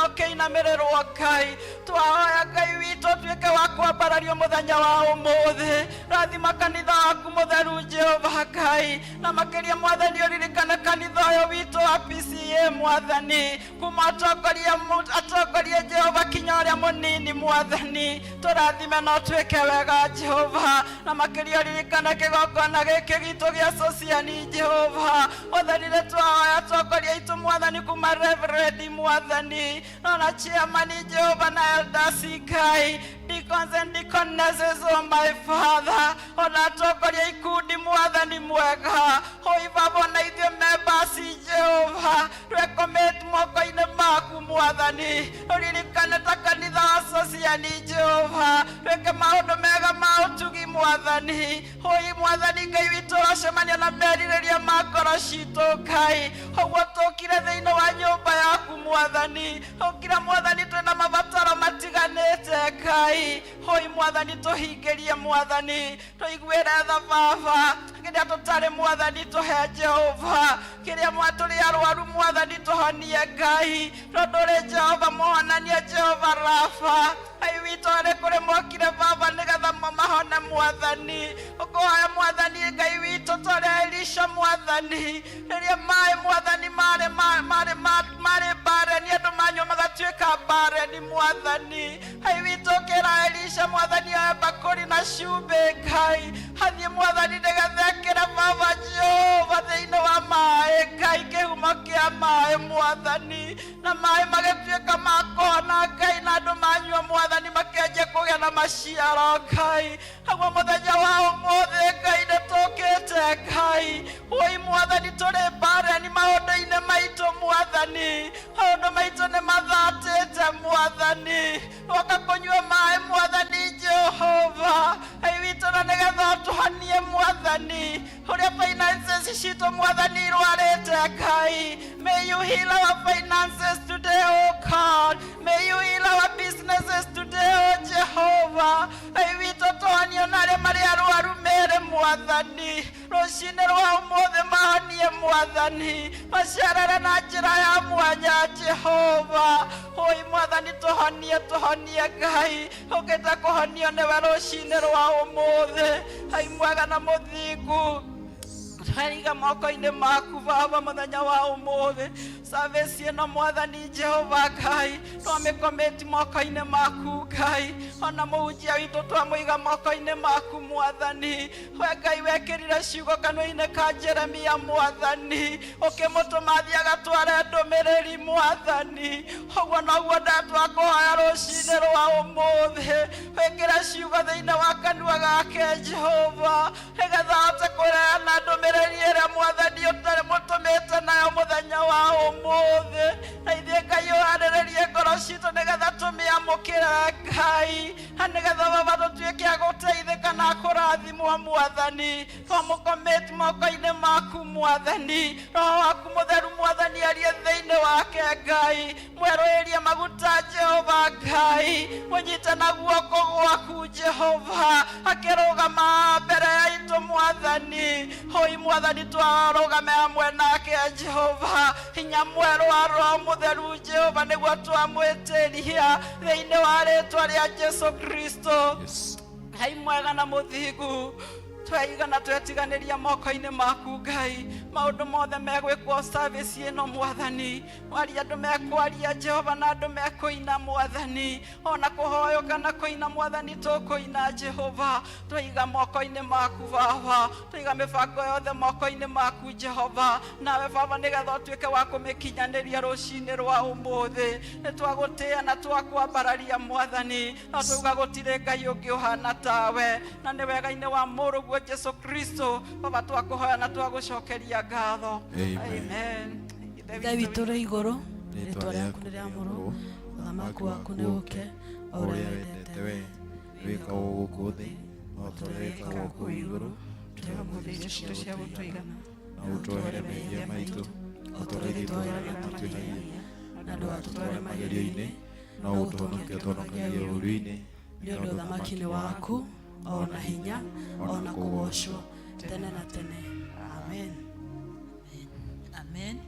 ũkĩinamĩrĩrwo Ngai. Twahoya Ngai witũ ũtuĩke wa kwambarario mũthenya wa ũmũthĩ. Rathima kanitha waku mũtheru Jehova Ngai, na makĩria Mwathani ũririkane kanitha ũyũ witũ wa PCA Mwathani, kuma atongoria Jehova kinya ũrĩa mũnini Mwathani. Tũrathime na ũtuĩke wega Jehova, na makĩria ũririkane kĩgongona gĩkĩ gitũ gĩa Sociani Jehova. Mwathani, nĩ twahoya atongoria aitũ Mwathani, kuma reverend Mwathani, nona chairman Jehova na elders Ngai, deacons and deaconesses, oh my Father, ona atongoria ikundi Mwathani mwega. Hoi Baba, ona ithuĩ members Jehova, twecommit moko-inĩ maku Mwathani. Ũririkane ta kanitha wa Sociani Jehova, twĩke maũndũ mega ma ũtugi Mwathani. Hoi Mwathani Ngai witũ, ũracemania na merirĩria ma ngoro citũ Ngai. Ũguo tũkire thĩinĩ wa nyũmba yaku Mwathani, tũkire Mwathani twĩna mabataro matiganĩte Ngai. Hoi Mwathani, tũhingĩrie Mwathani, tũiguĩre tha Baba. Kĩrĩa tũtarĩ Mwathani tũhe Jehova, kĩrĩa tũrĩ arwaru Mwathani tũhonie Ngai, tondũ ũrĩ Jehova mũhonania, Jehova Rafa. Ngai witũ, arĩ kũrĩ mokire Baba nĩgetha mahone Mwathani. Ũkũhoya Mwathani Ngai witũ, tũrĩa Elisha Mwathani, rĩrĩa maĩ Mwathani marĩ bareni, andũ manyua magatuĩka bareni Mwathani. Ngai witũ, ũkĩra Elisha Mwathani oe mbakũri na cumbĩ Ngai, athiĩ Mwathani nĩgetha ekĩre Baba Jehova thĩinĩ wa maĩ Ngai, kĩhumo kĩa maĩ Mwathani, na maĩ magĩtuĩka ma kũhona Ngai, na andũ manyua Mwathani makĩanjia kũgĩa na maciaro Ngai. Haguo mũthenya wa ũmũthĩ Ngai nĩ tũkĩte Ngai. Woi Mwathani, tũrĩ bareni maũndũ-inĩ maitũ Mwathani, maũndũ maitũ nĩ mathatĩte Mwathani. Twoka kũnyua maĩ Mwathani Jehova Ngai witũ, na nĩgetha ũtũhonie Mwathani, ũrĩa finances citũ Mwathani irwarĩte Ngai. May you heal our finances today, oh God. May you heal our businesses today, oh Jehovah. Ngai witũ, tũhonie na arĩa marĩ arwaru mĩĩrĩ Mwathani, rũcinĩ rwa ũmũthĩ mahonie Mwathani, macerere na njĩra ya mwanya Jehova. Hoi Mwathani, tũhonie, tũhonie Ngai. Ũkĩte kũhonio nĩwe rũcinĩ rwa ũmũthĩ. Ngai mwega na mũthingu, twaiga moko-inĩ maku Baba mũthenya wa ũmũthĩ. Service ĩno Mwathani Jehova Ngai, twamĩcommit moko-inĩ maku Ngai, ona mũhunjia witũ twamũiga moko-inĩ maku Mwathani. We Ngai wekĩrire ciugo kanua-inĩ ka Jeremia Mwathani, ũkĩmũtũma athiĩ agatware ndũmĩrĩri Mwathani. Ũguo noguo ndatwakũhoya rũcinĩ rwa ũmũthĩ, wĩkĩre ciugo thĩinĩ wa kanua gake Jehova, nĩgetha ahote kũheana ndũmĩrĩri ĩrĩa Mwathani ũtarĩ mũtũmĩte. Atũrathimĩte nayo mũthenya wa ũmũthĩ. Na ithuĩ Ngai ũharĩrĩrie ngoro citũ nĩgetha tũmĩamũkĩre Ngai, na nĩgetha Baba tũtuĩke a gũteithĩka na kũrathimwo Mwathani. Twamũcommit moko-inĩ maku Mwathani. Roho waku mũtheru Mwathani arie thĩinĩ wake Ngai. Mwerũhĩrie maguta Jehova Ngai, mũnyite na guoko gwaku Jehova, akĩrũgama mbere ya itũ Mwathani. Hoi Mwathani, twarũgame hamwe nake Jehova. Hinya mwerũ wa Roho Mũtheru Jehova nĩguo twamwĩtĩria thĩinĩ wa rĩtwa rĩa Jesu Kristo. Ngai mwega na mũthingu, tweiga na twetiganĩria moko-inĩ maku Ngai. Maũndũ mothe megwĩkwo service ĩno Mwathani, waria andũ mekwaria Jehova na andũ mekũina Mwathani, ona kũhoywo kana kũina Mwathani tũkũina Jehova. Twaiga moko-inĩ maku Baba, twaiga mĩbango yothe moko-inĩ maku Jehova, nawe Baba nĩgetha ũtuĩke wa kũmĩkinyanĩria rũcinĩ rwa ũmũthĩ. Nĩ twagũtĩĩa na twakwambararia Mwathani, na twauga gũtirĩ Ngai ũngĩ ũhana tawe, na nĩ wega-inĩ wa mũrũguo Jesu Kristo Baba twakũhoya na twagũcokeria ngatho. Amen. Ithe witũ ũrĩ igũrũ, rĩtwa rĩaku nĩ rĩamũrwo, ũthamaki waku nĩ ũke, o ũrĩa wendete we wĩkagwo gũkũ thĩ no ta ũrĩa wĩkagwo kũu igũrũ. Tũhe ũmũthĩ irio citũ cia gũtũigana, na ũtuohere mehia maitũ o ta ũrĩa ithuĩ tuoheraga arĩa matwĩhagia, na ndũgatũtware magerio-inĩ, no ũtũhonokie ũtũhonokagie ũũru-inĩ, nĩ ũndũ ũthamaki nĩ waku, o na hinya, o na kũgoocwo tene na tene. Amen. Amen.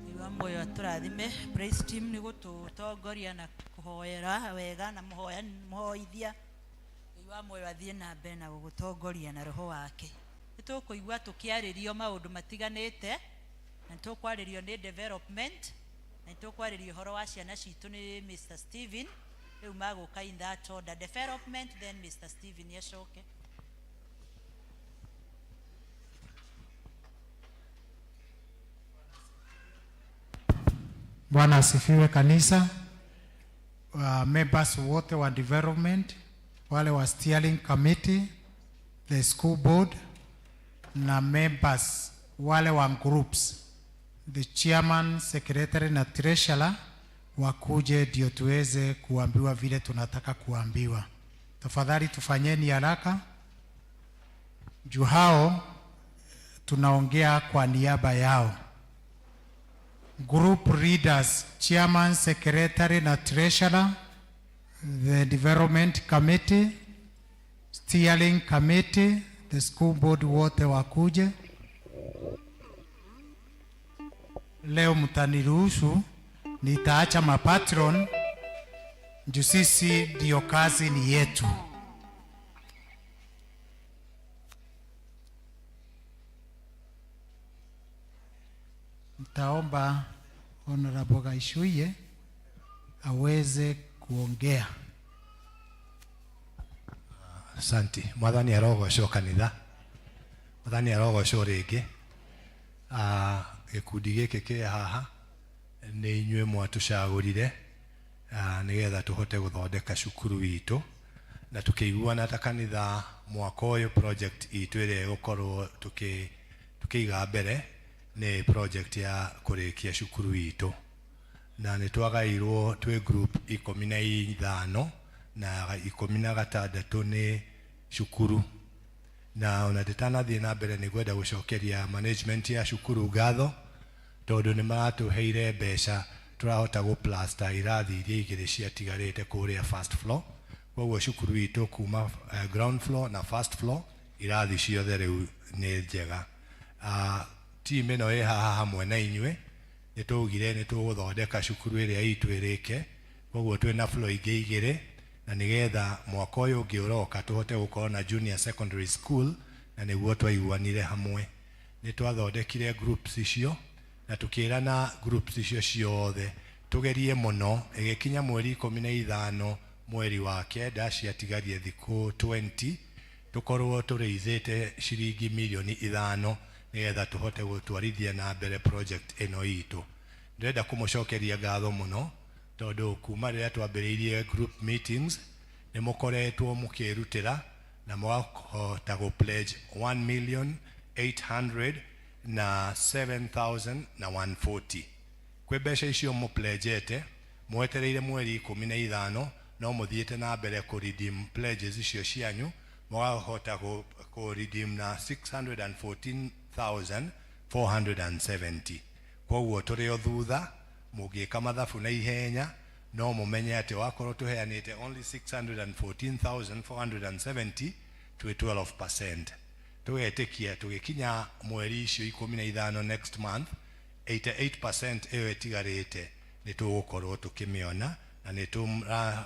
Ngai wa muoyo atũrathime. Praise team nĩ gũtũtongoria na kũhoera wega na mũhoithia. Ngai wa muoyo athiĩ na mbere na gũgũtongoria na roho wake. Nĩ tũkũigua tũkĩarĩrio maũndũ matiganĩte, na nĩ tũkwarĩrio nĩ development, na nĩ tũkwarĩrio ũhoro wa ciana citũ nĩ Mr. Steven. Rĩu magũka in that order, development then Mr. Steven acoke. Bwana asifiwe kanisa. Members wote wa development, wale wa steering committee, the school board na members wale wa groups, the chairman, secretary na treasurer wakuje ndio tuweze kuambiwa vile tunataka kuambiwa. Tafadhali tufanyeni haraka, juu hao tunaongea kwa niaba yao. Group leaders, chairman, secretary na treasurer, the development committee, steering committee, the school board wote wakuje. Leo mtaniruhusu nitaacha mapatron juu sisi ndio kazi ni yetu. Nitaomba Honorable Gaishuye aweze kuongea. Asante. Mwathani arogocwo kanitha. Mwathani arogocwo rĩngĩ. Gĩkundi gĩkĩ kĩ haha nĩ inyuĩ mwatũcagũrire nĩgetha tũhote gũthondeka cukuru witũ, na tũkĩiguana ta kanitha mwaka ũyũ project itũ ĩrĩa ĩgũkorwo tũkĩiga mbere nĩ project ya kũrĩkia cukuru witũ, na nĩ twagairwo twĩ group 15 na 16 nĩ cukuru. Na ona ndĩtanathiĩ na mbere nĩ ngwenda gũcokeria management ya cukuru ngatho, tondũ nĩ maratũheire mbeca tũrahota gũplasta irathi iria igĩrĩ ciatigarĩte kũrĩa first floor. Koguo cukuru itũ kuma ground floor na first floor irathi ciothe rĩu nĩ njega. Team ĩno ĩ haha hamwe na inyuĩ nĩ twaugire nĩ tũgũthondeka cukuru ĩrĩa itũ ĩrĩke, koguo twĩna floor ingĩ igĩrĩ, na nĩgetha mwaka ũyũ ũngĩ ũroka tũhote gũkorwo na junior secondary school, na nĩguo twaiguanire hamwe. Nĩ twathondekire groups icio na tũkĩrana groups icio ciothe tũgerie mũno, ĩgĩkinya mweri 15 mweri wa 9 ciatigarie thikũ 20 tũkorwo tũrĩithĩte ciringi mirioni 5 nĩgetha tũhote gũtwarithia na mbere project ĩno itũ. Ndĩrenda kũmũcokeria ngatho mũno tondũ kuma rĩrĩa twambĩrĩirie group meetings nĩ mũkoretwo mũkĩrutĩra na mwahota gũ pledge 1,800,000 na 7,000 na 140. Kwĩ mbeca icio mũpledgete mwetereire mweri ikũmi na ithano, no mũthiĩte na mbere kũ redeem pledges icio cianyu, mũkahota kũ redeem na 614,470. Koguo tũrĩ o thutha. Mũngĩka mathabu na ihenya, no mũmenye atĩ wakorwo tũheanĩte only 614,470, twĩ 12%. Tũgetĩkia tũgĩkinya mweri icio ikũmi na ithano next month, 88% ĩyo ĩtigarĩte nĩ tũgũkorwo tũkĩmĩona, na nĩ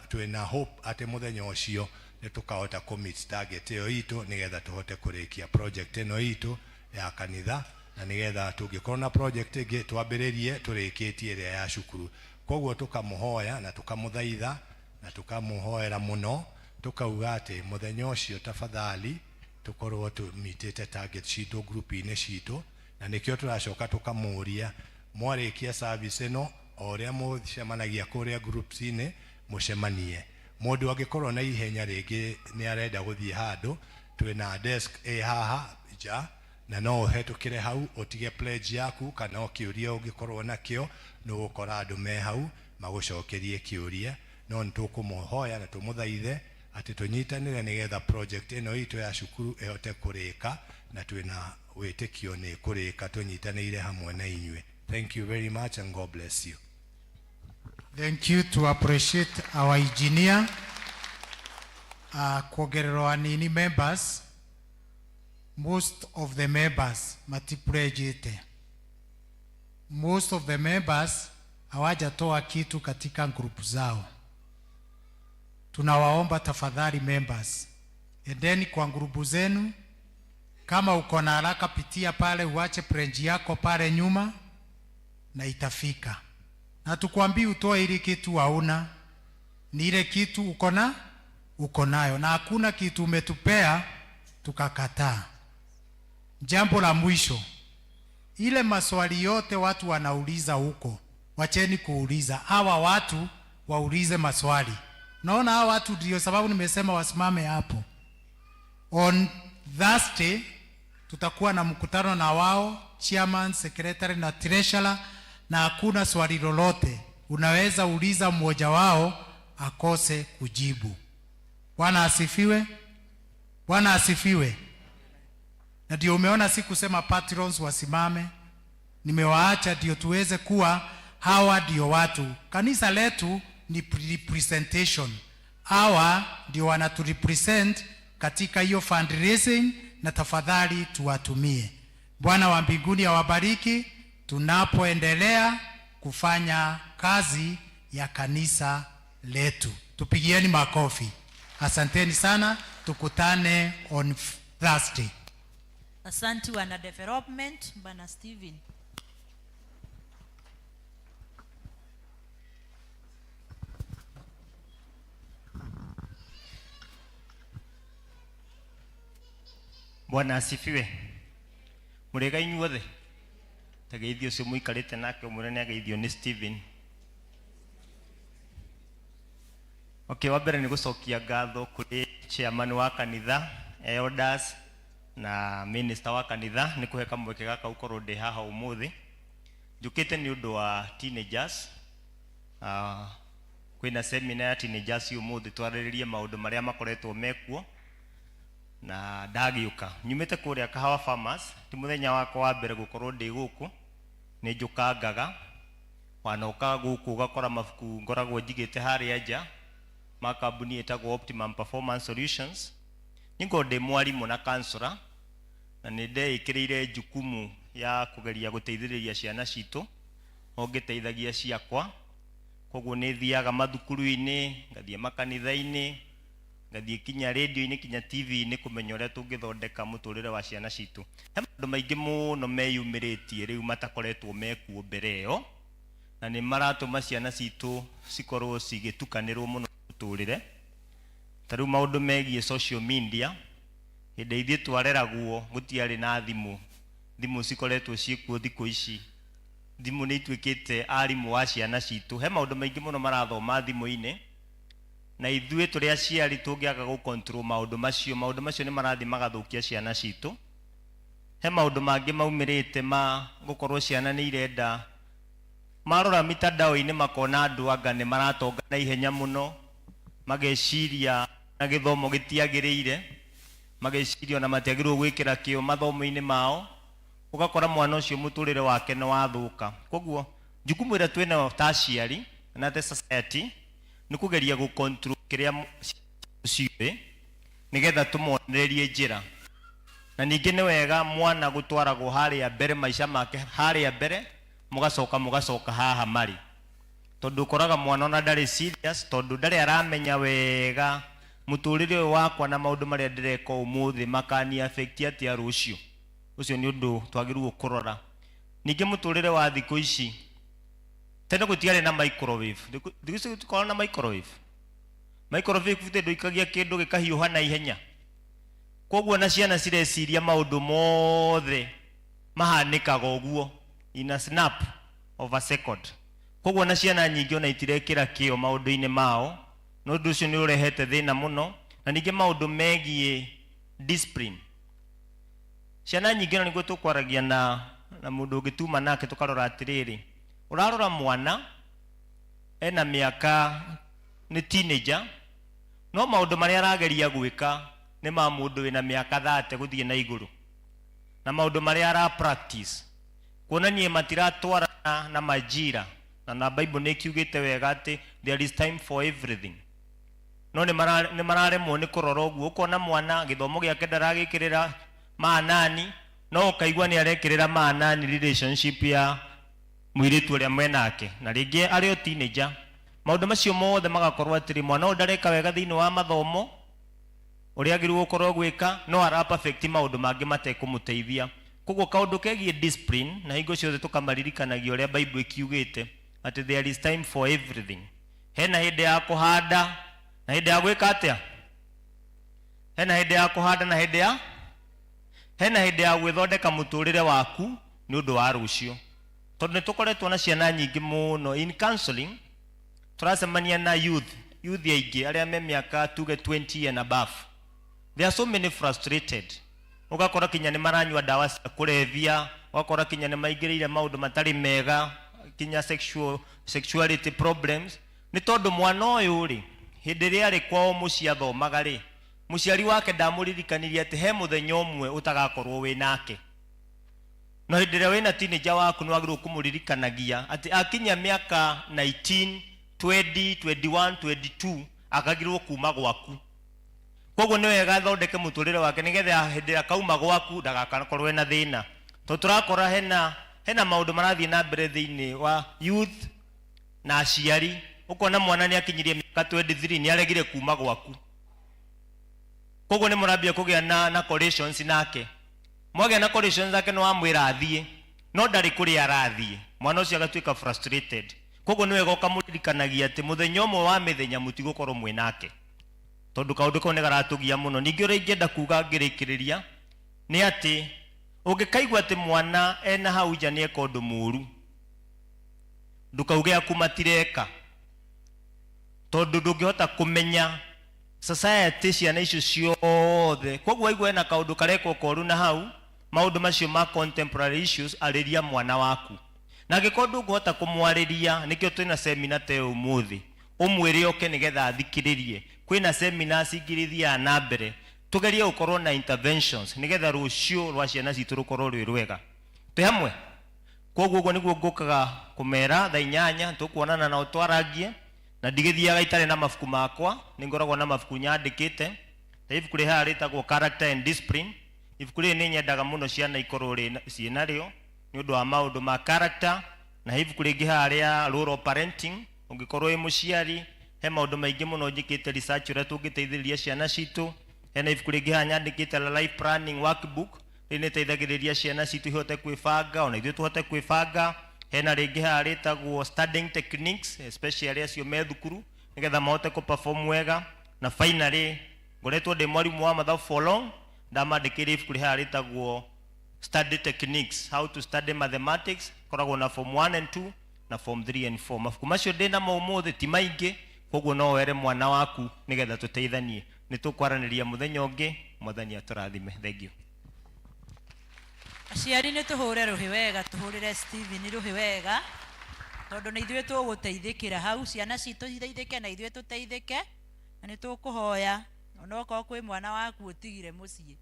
twĩna hope atĩ mũthenya ũcio nĩ tũkahota kũ-meet target ĩyo itũ, nĩgetha tũhote kũrĩkia project ĩno itũ ya kanitha, na nĩgetha tũngĩkorwo na project ĩngĩ twambĩrĩrie tũrĩkĩtie ĩrĩa ya cukuru. Koguo tũkamũhoya na tũkamũthaitha na tũkamũhoera mũno, tũkauga atĩ mũthenya ũcio tafadhali tũkorwo tũmitĩte target citũ group-inĩ citũ. Na nĩkĩo tũracoka tũkamũria, mwarĩkia service ĩno, o ũrĩa mũcemanagia kũrĩa groups-inĩ, mũcemanie. Mũndũ angĩkorwo na ihenya rĩngĩ nĩ arenda gũthiĩ handũ, twĩna desk ĩ haha nja, na no ũhetũkĩre hau ũtige pledge yaku kana o kĩũria ũngĩkorwo nakĩo, nĩ ũgũkora andũ me hau magũcokerie kĩũria. No nĩ tũkũmũhoya na tũmũthaithe atĩ tũnyitanĩre, nĩgetha project ĩno itũ ya cukuru ĩhote kũrĩka, na twĩna wĩtĩkio nĩ kũrĩka tũnyitanĩire hamwe na inyuĩ. Thank you very much and God bless you. Thank you to appreciate our engineer. Kuongererwo anini members, most of the members matipledgete. Most of the members hawajatoa kitu katika group zao. Tunawaomba tafadhali members, endeni kwa grupu zenu. Kama uko na haraka, pitia pale uache pledge yako pale nyuma na itafika. Na tukwambii utoe ile kitu hauna, ni ile kitu uko na uko nayo, na hakuna kitu umetupea tukakataa. Jambo la mwisho, ile maswali yote watu wanauliza huko, wacheni kuuliza. Hawa watu waulize maswali. Naona hawa watu ndio sababu nimesema wasimame hapo. On Thursday tutakuwa na mkutano na wao, chairman, secretary na treasurer, na hakuna swali lolote unaweza uliza mmoja wao akose kujibu. Bwana asifiwe. Bwana asifiwe. Na ndio umeona si kusema patrons wasimame, nimewaacha ndio tuweze kuwa hawa ndio watu. Kanisa letu ni representation, hawa ndio wanaturepresent katika hiyo fundraising, na tafadhali tuwatumie. Bwana wa mbinguni awabariki tunapoendelea kufanya kazi ya kanisa letu. Tupigieni makofi. Asanteni sana, tukutane on Thursday. Asante wana development, Bwana Steven. Bwana asifiwe. Mũrĩega inyuothe. Tageithio ũcio mũikarĩte nake, ũmwĩre nĩ ageithio nĩ Steven. Okay, wa mbere nĩ gũcokia ngatho kũrĩ chairman wa kanitha, elders na minister wa kanitha nĩ kũhe kamweke gaka gũkorwo ndĩ haha ũmũthĩ. Njũkĩte nĩ ũndũ wa teenagers. Kwĩna seminar ya teenagers ũmũthĩ, twarĩrĩrie maũndũ marĩa makoretwo mekuo na ndagĩũka nyumĩte kũrĩa Kahawa Farmers. Ti mũthenya wakwa wa mbere gũkorwo ndĩ gũkũ, nĩ njũkangaga. Wanoka gũkũ ũgakora mabuku ngoragwo njigĩte harĩa nja ma kambuni ĩtagwo Optimum Performance Solutions. Ningorwo ndĩ mwarimũ na counselor, na nĩ ndeĩkĩrĩire jukumu ya kũgeria gũteithĩrĩria ciana citũ o ngĩteithagia ciakwa. Koguo nĩ thiaga mathukuru-inĩ, ngathiĩ makanitha-inĩ, ngathiĩ kinya radio-inĩ, kinya TV-inĩ, kũmenya ũrĩa tũngĩthondeka mũtũrĩre wa ciana citũ. He maũndũ maingĩ mũno meyumĩrĩtie rĩu matakoretwo mekuo mbere ĩyo, na nĩ maratũma ciana citũ cikorwo cigĩtukanĩrwo mũno mũtũrĩre. Ta rĩu maũndũ megiĩ social media, hĩndĩ ithuĩ twareragwo gũtiarĩ na thimũ. Thimũ cikoretwo ciĩkuo thikũ ici, thimũ nĩ ituĩkĩte arimũ wa ciana citũ. He maũndũ maingĩ mũno marathoma thimũ-inĩ, na ithuĩ tũrĩ aciari tũngĩaga gũ control maũndũ macio, maũndũ macio nĩ marathiĩ magathũkia ciana citũ. He maũndũ mangĩ maumĩrĩte ma gũkorwo ciana nĩ irenda marora mitandao-inĩ makona andũ anga nĩ maratonga na ihenya mũno, mageciria na gĩthomo gĩtiagĩrĩire, mageciria ona matiagĩrĩirwo gwĩkĩra kĩo mathomo-inĩ mao, ũgakora mwana ũcio mũtũrĩre wake nĩ wathũka. Koguo jukumu ĩrĩa twĩnayo ta aciari na the society nĩ kũgeria gũ control kĩrĩa ciũĩ nĩgetha tũmonererie njĩra. Na ningĩ nĩ wega mwana gũtwaragwo harĩa mbere maica make harĩa mbere, mũgacoka mũgacoka haha marĩ, tondũ ũkoraga mwana ona ndarĩ serious, tondũ ndarĩ aramenya wega mũtũrĩre ũyũ wakwa na maũndũ marĩa ndĩreka ũmũthĩ makani affect atĩa rũciũ. Ũcio nĩ ũndũ twagĩrĩirwo kũrora. Ningĩ mũtũrĩre wa thikũ ici, tene gũtiarĩ na microwave, thikũ ici gũtikoragwo na microwave. Microwave gũtirĩ ndũikagia kĩndũ gĩkahiũha na ihenya, koguo na ciana cireciria maũndũ mothe mahanĩkaga ũguo in a snap of a second. Koguo na ciana nyingĩ ona itirekĩra kĩo maũndũ-inĩ mao, na ũndũ ũcio nĩ ũrehete thĩna mũno. Na ningĩ maũndũ megiĩ discipline, ciana nyingĩ na nĩguo tũkwaragia na mũndũ ũngĩ tuma nake tũkarora atĩrĩrĩ, ũrarora mwana ena mĩaka nĩ teenager, no maũndũ marĩa arageria gwĩka nĩ ma mũndũ wĩna mĩaka 30 gũthiĩ na igũrũ, na maũndũ marĩa ara practice kuonania matiratwarana na majira, na Bible nĩ ĩkiugĩte wega atĩ there is time for everything, no nĩ mararemwo nĩ kũrora ũguo. Ũkona mwana gĩthomo gĩake ndaragĩkĩrĩra maanani, no ũkaigua nĩ arekĩrĩra maanani relationship ya mũirĩtu ũrĩa mwenake, na rĩngĩ arĩ o teenager. Maũndũ macio mothe magakorwo atĩrĩ, mwana ũyũ ndareka wega thĩinĩ wa mathomo ũrĩa agĩrĩirwo gũkorwo gwĩka, no ara perfect maũndũ mangĩ matekũmũteithia. Koguo kaũndũ kegiĩ discipline, na hingo ciothe tũkamaririkanagia ũrĩa Bible ĩkiugĩte atĩ there is time for everything. Hena hĩndĩ ya kũhanda na hĩndĩ ya gwĩka atĩa? Hena hĩndĩ ya kũhanda na hĩndĩ ya hena hĩndĩ ya gwĩthondeka mũtũrĩre waku nĩ ũndũ wa rũciũ. Tondũ nĩ tũkoretwo na ciana nyingĩ mũno in counseling, tũracemania na youth aingĩ arĩa me mĩaka tuge 20 and above. They are so many frustrated. Ũgakora kinya nĩ maranyua ndawa cia kũrebia, ũgakora kinya nĩ maingĩrĩire maũndũ matarĩ mega, kinya sexuality problems. Nĩ tondũ mwana ũyũ rĩ, hĩndĩ ĩrĩa arĩ kwao mũciĩ athomaga rĩ, mũciari wake ndamũririkanirie atĩ he mũthenya ũmwe ũtagakorwo wĩ nake. No hĩndĩ ĩrĩa wĩna teenager waku nĩ wagĩrĩirwo kũmũririkanagia atĩ akinya mĩaka 19, 20, 21, 22 akagĩrĩirwo kuma gwaku. Koguo nĩ wega athondeke mũtũrĩre wake nĩgetha hĩndĩ ĩrĩa akauma gwaku ndagakorwo ena thĩna. Tondũ tũrakora hena maũndũ marathiĩ na mbere thĩinĩ wa youth na aciari. Ũkona mwana nĩ akinyirie mĩaka 23 nĩ aregire kuma gwaku. Koguo nĩ mũrambia kũgĩa na correlations nake. Mwagĩa na correlations nake nĩ wamwĩra athiĩ, no ndarĩ kũrĩa arathiĩ. Mwana ũcio agatuĩka frustrated. Koguo nĩ wega ũkamũririkanagia atĩ mũthenya ũmwe wa mĩthenya mũtigũkorwo mwĩ nake. Tondũ kaũndũ kau nĩ karatũgia mũno. Ningĩ ũrĩa ingĩenda kuga ngĩrĩkĩrĩria nĩ atĩ ũngĩkaigua atĩ mwana ena hau nja nĩ eka ũndũ mũũru, ndũkauge aku matireka, tondũ ndũngĩhota kũmenya society ciana icio ciothe. Koguo waigua ena kaũndũ karekwo koru na hau, maũndũ macio ma contemporary issues, arĩria mwana waku. Na angĩkorwo ndũngĩhota kũmwarĩria, nĩkĩo twĩna seminar ta ĩyo ũmũthĩ, ũmwĩre oke nĩgetha athikĩrĩrie. Kwĩna seminars ingĩ iria ithiaga na mbere, tũgerie gũkorwo na interventions nĩgetha rũciũ rwa ciana citũ rũkorwo rwĩ rwega. Twĩ hamwe? Koguo ũguo nĩguo ngũkaga kũmera thaa 8 tũkuonana nao twarangie, na ndigĩthiaga itarĩ na mabuku makwa, nĩ ngoragwo na mabuku nyandĩkĩte. Ta ibuku rĩ haha rĩtagwo Character and Discipline. Ibuku rĩrĩ nĩ nyendaga mũno ciana ikorwo ciĩ narĩo nĩ ũndũ wa maũndũ ma character. Na he ibuku rĩngĩ haha rĩa Rural Parenting, ũngĩkorwo wĩ mũciari, he maũndũ maingĩ mũno njĩkĩte research ũrĩa tũngĩteithĩrĩria ciana citũ. Hena ibuku rĩngĩ haha nyandĩkĩte la Life Planning Workbook, rĩrĩ nĩteithagĩrĩria ciana citũ ihote kwĩbanga, ona ithuĩ tũhote kwĩbanga. Hena rĩngĩ haha rĩtagwo Studying Techniques, especially acio me thukuru, nĩgetha mahote kũ-perform wega. Na finally, ngoretwo ndĩ mwarimũ wa mathabu for long, ndamandĩkĩire ibuku rĩ haha rĩtagwo Study Techniques, How to Study Mathematics, koragwo na form 1 and 2 na form 3 and 4. Mabuku macio ndĩ namo ũmũthĩ ti maingĩ, koguo no were mwana waku nĩgetha tũteithanie. Nĩ tũkwaranĩria mũthenya ũngĩ, Mwathani atũrathime. Thank you. Aciari nĩ tũhũre rũhĩ wega, tũhũrĩre Steven rũhĩ wega, tondũ nĩ ithuĩ tũgũteithĩkĩra hau, ciana citũ iteithĩke na ithuĩ tũteithĩke, na nĩ tũkũhoya onokorwo kwĩ mwana waku ũtigire mũciĩ,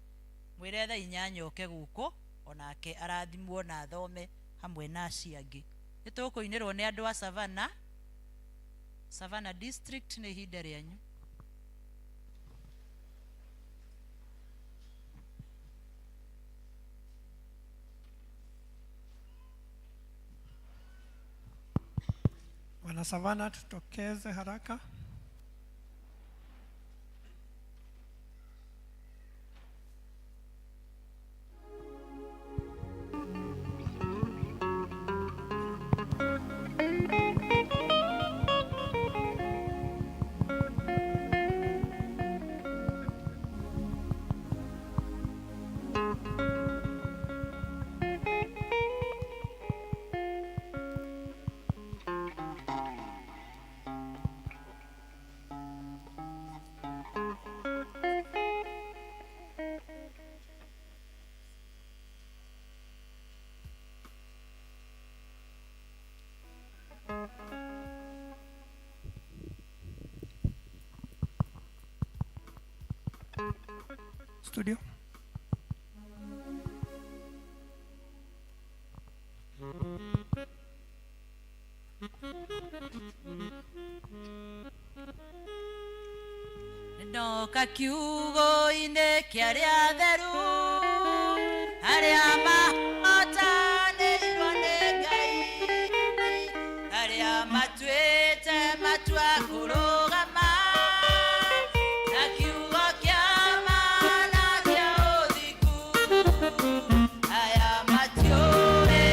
mwĩre thaa 8 oke gũkũ, onake arathimwo na athome hamwe na acio angĩ. Nĩ tũkũinĩrwo nĩ andũ a Savannah, Savannah District, nĩ ihinda rĩanyu. Wana Savannah, tutokeze haraka. Studio. Ndoka kiugo-inĩ kĩa arĩa atheru, arĩa mahotanĩirwo nĩ Ngai, arĩa matuĩte matua kũrũgama na kiugo kĩa ma na kĩa ũthingu, aya matiũĩ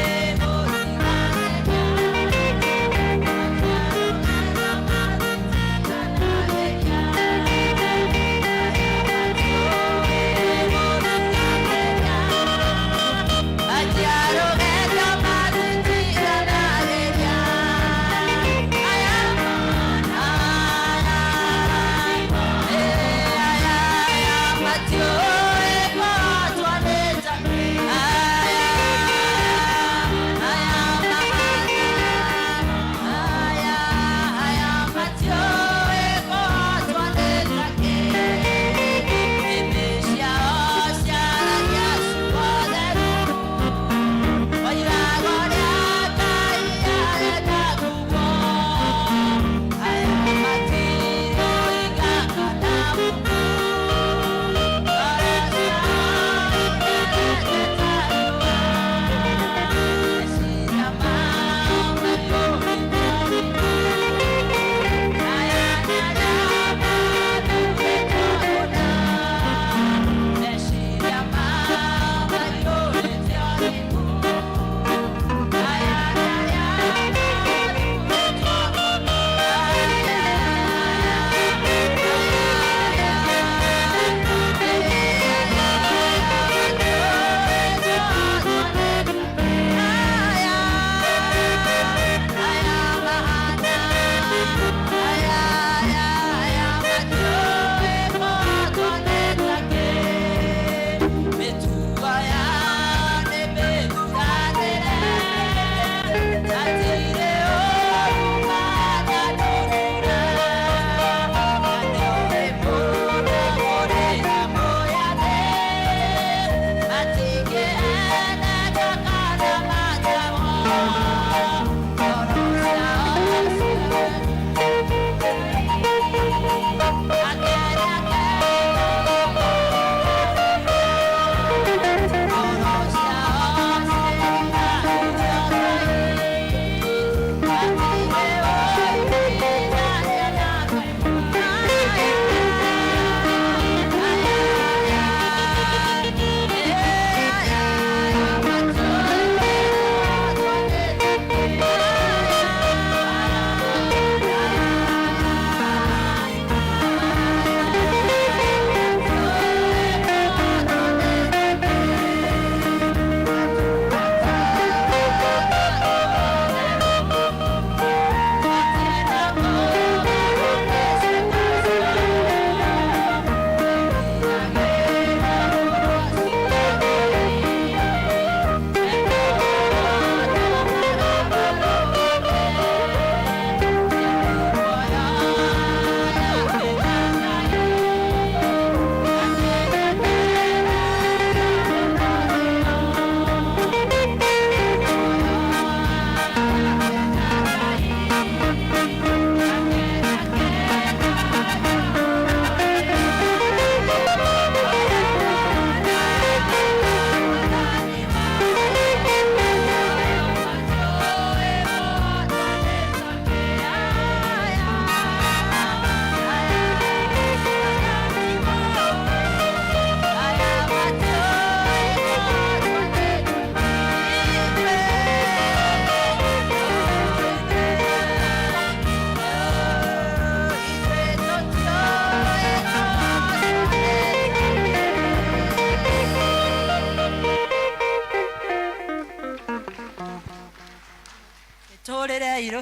mũtigathenya.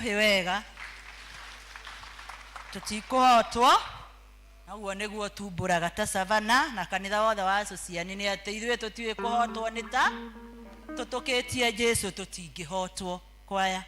Rũhĩ wega. Tũtikũhotwo. Na ũguo nĩguo tumbũraga ta Savana na kanitha wothe wa Sociani nĩ atĩ ithuĩ tũtiũĩ kũhotwo nĩ ta tũtũkĩtie Jesu tũtingĩhotwo. Kwaya.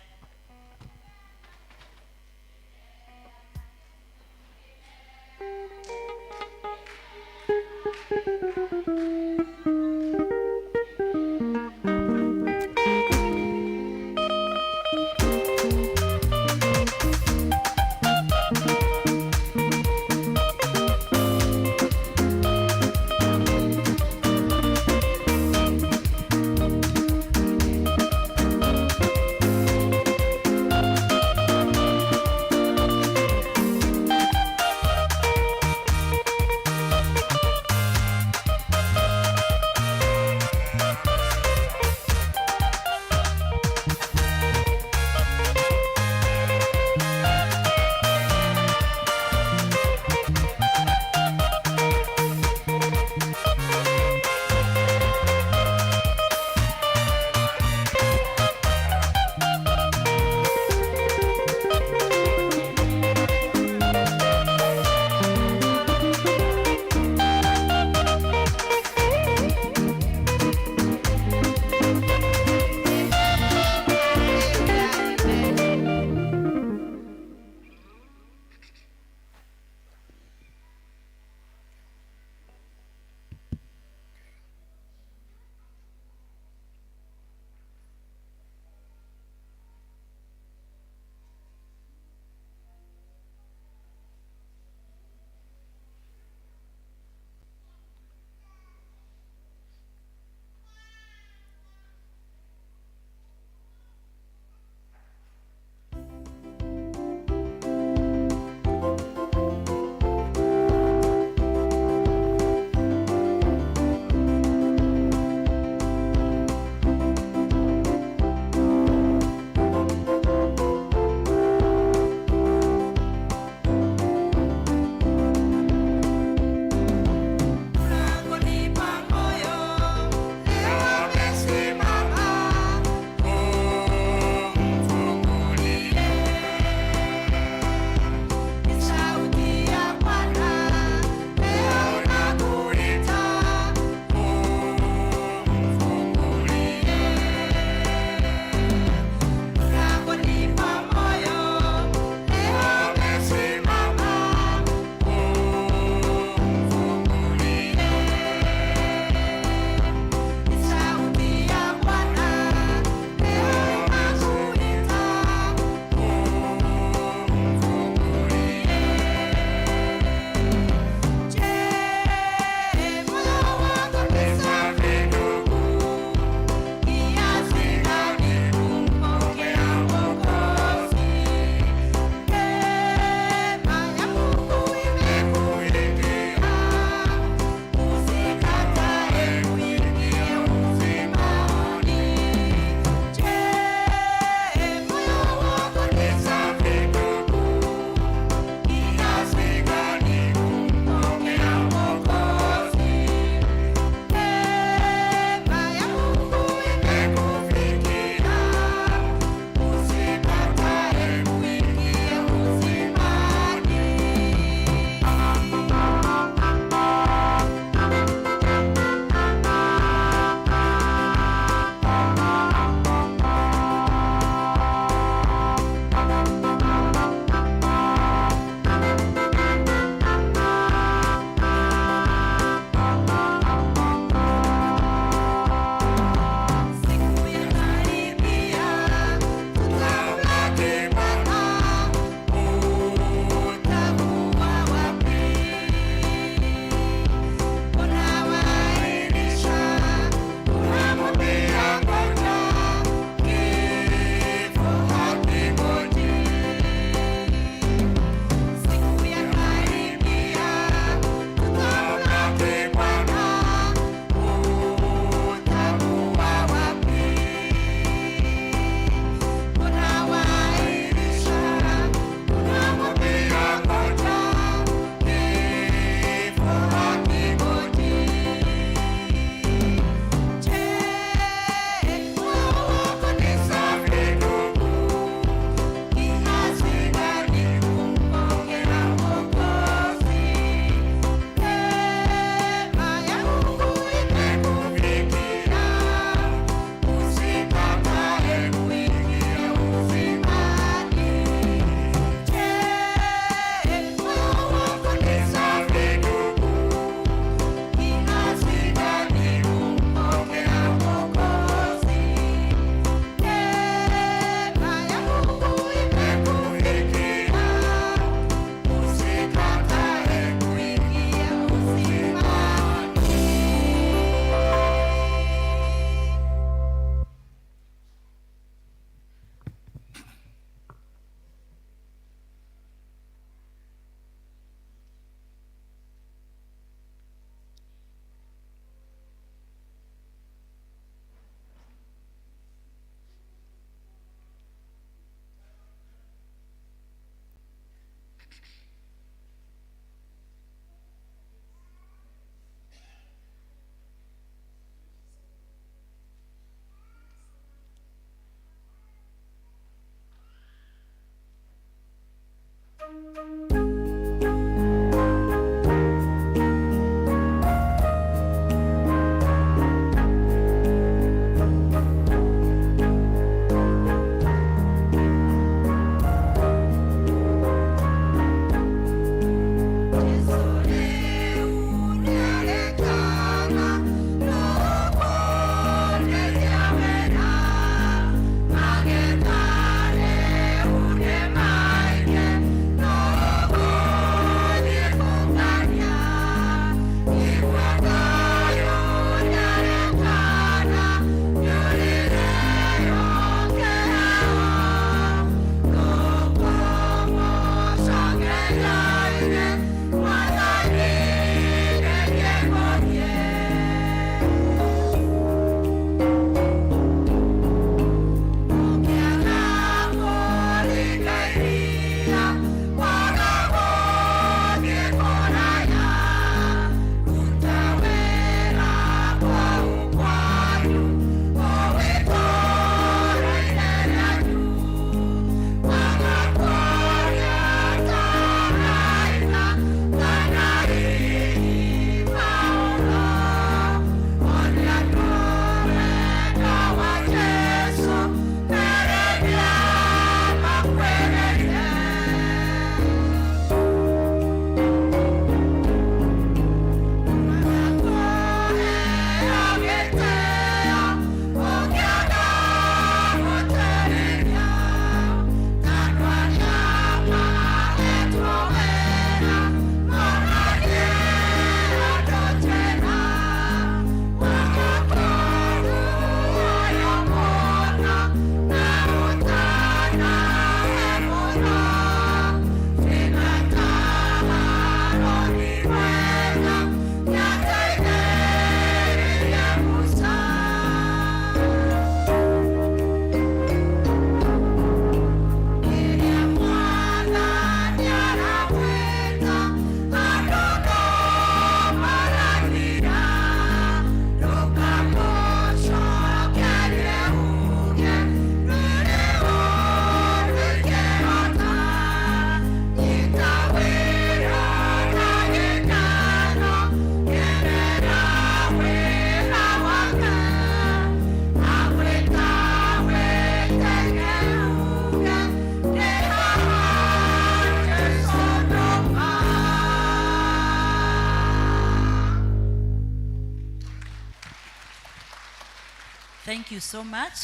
Thank you so much.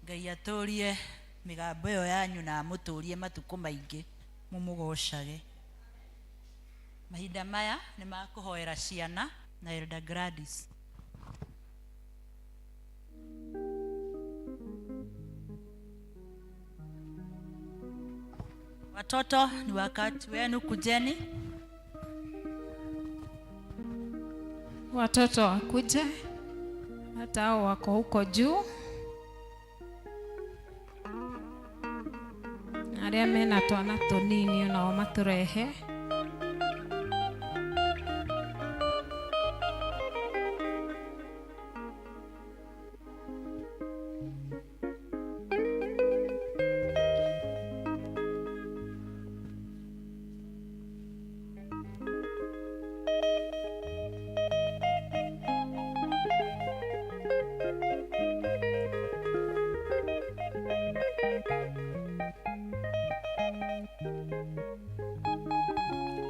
Ngai atũrie mĩgambo ĩyo yanyu na amũtũrie matukũ maingĩ mũmũgocage. Mahinda maya nĩ makũhoera ciana na Elder Gladys. Watoto, ni wakati wenu, kujeni. Watoto wakuje, hata hao wako huko juu, arĩa mena twana tũnini onao matũrehe.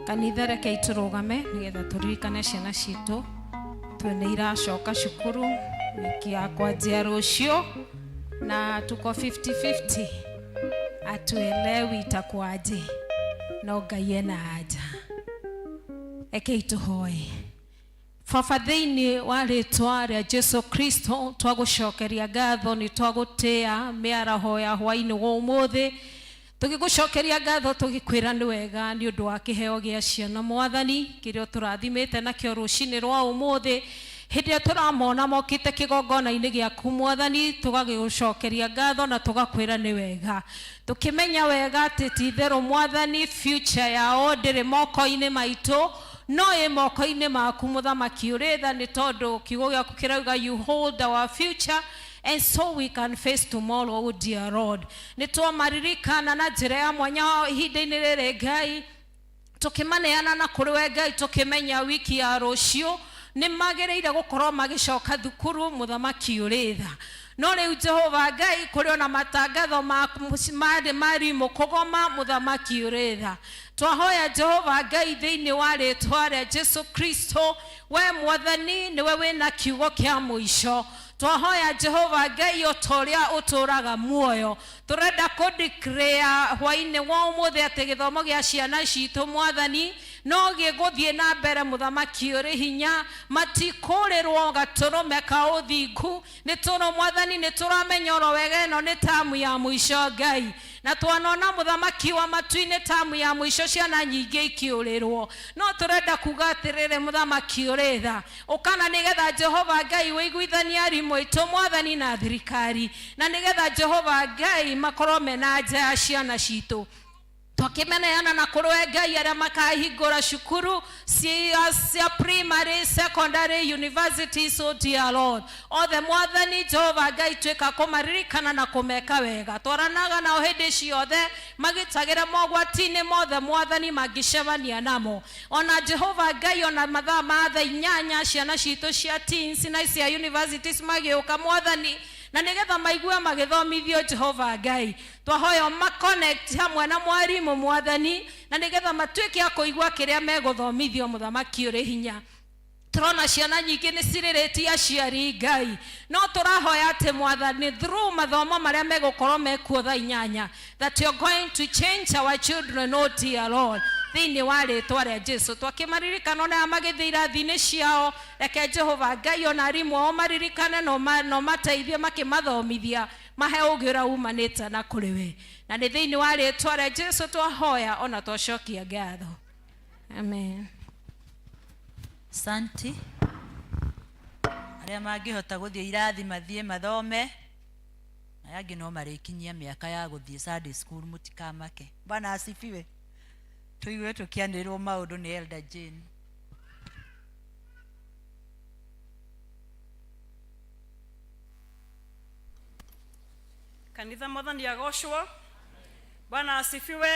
Kanitha rekei tũrũgame nĩgetha tũririkane ciana citũ twĩ nĩ iracoka cukuru wiki ya kwanjia rũciũ na tuko 50-50 atuelewi itakuwaje no Ngai ena haja. Rekei tũhoe. Baba thĩinĩ wa rĩtwa rĩa Jesu Kristo twagũcokeria ngatho nĩ twagũtĩa mĩaraho ya hwaĩ-inĩ wa ũmũthĩ tũgĩgũcokeria ngatho tũgĩkwĩra nĩ wega nĩ ũndũ wa kĩheo gĩa ciana mwathani kĩrĩa ũtũrathimĩte nakĩo rũcinĩ rwa ũmũthĩ hĩndĩ ĩrĩa tũramona mokĩte kĩgongona-inĩ gĩaku mwathani tũgagĩgũcokeria ngatho na tũgakwĩra nĩ wega tũkĩmenya wega atĩ ti itherũ mwathani future yao ndĩrĩ moko-inĩ maitũ no ĩ moko-inĩ maku mũthamaki ũrĩ tha nĩ tondũ kiugo gĩaku kĩrauga you hold our future And so we can face tomorrow, oh dear Lord. Nĩ twamaririkana na njĩra ya mwanya ihinda-inĩ rĩrĩ Ngai, tũkĩmaneana na kũrĩ we Ngai, tũkĩmenya wiki ya rũciũ nĩ magĩrĩire gũkorwo magĩcoka thukuru, mũthamaki ũrĩ tha. No rĩu Jehova Ngai, kũrĩ ona matangatho marĩ marimũ kũgoma, mũthamaki ũrĩ tha. Twahoya Jehova Ngai thĩinĩ wa rĩtwa rĩa Jesu Kristo, we Mwathani nĩwe wĩna kiugo kĩa mũico. Twahoya Jehova Ngai, o ta ũrĩa ũtũraga muoyo, tũrenda kũ declare hwainĩ wa ũmũthĩ atĩ gĩthomo gĩa ciana citũ, Mwathani, no gĩgũthiĩ na mbere, mũthamaki ũrĩ hinya. Matikũrĩrwo gatũrũme ka ũthingu. Nĩ tũrũ Mwathani, nĩ tũramenya oro wega ĩno nĩ tamu ya mũico Ngai, na twanona mũthamaki wa matu-inĩ tamu ya mũico ciana nyingĩ ikĩũrĩrwo. No tũrenda kuga atĩrĩrĩ, mũthamaki ũrĩ tha, ũkana nĩgetha Jehova Ngai ũiguithanie arimũ aitũ, Mwathani, na thirikari, na nĩgetha Jehova Ngai makorwo mena nja ya ciana citũ. Twakimeneana na kũrĩ we Ngai arĩa makahingũra cukuru cia primary, secondary, university. So dear Lord, othe Mwathani Jehova Ngai, tuĩka kũmaririkana na kũmeka wega. Twaranaga nao hĩndĩ ciothe, magitagĩre mogwati-inĩ mothe, Mwathani, mangĩcemania namo. Ona Jehova Ngai, ona mathaa ma thaa 8, ciana citũ cia teens na cia universities magĩũka, Mwathani, na nĩgetha maigue magĩthomithio, Jehova Ngai, twahoya maconnect hamwe na mwarimũ, Mwathani, na nĩgetha matuĩke a kũigua kĩrĩa megũthomithio. Mũthamaki ũrĩ hinya, tũrona ciana nyingĩ nĩ cirĩrĩtie aciari Ngai, no tũrahoya atĩ Mwathani, through mathomo marĩa megũkorwo mekuo thaa 8, that you're going to change our children, oh dear Lord, thĩinĩ wa rĩtwa rĩa Jesu. Twakĩmaririkana ona magĩthiĩ irathi-inĩ ciao, reke Jehova Ngai ona arimũ ao maririkane no mateithie makĩmathomithia, mahe ũgĩ ũrĩa umanĩte na kũrĩ we. Na nĩ thĩinĩ wa rĩtwa rĩa Jesu twahoya ona twacokia ngatho, amen. Santi arĩa mangĩhota gũthiĩ irathi mathiĩ mathome, na aya angĩ no marĩkinyia mĩaka ya gũthiĩ Sunday school. Mũtikamake. Bwana asifiwe. Tũigue tũkĩanĩrĩrwo maũndũ nĩ Elder Jane. Kanitha, Mwathani agocwo. Bwana asifiwe.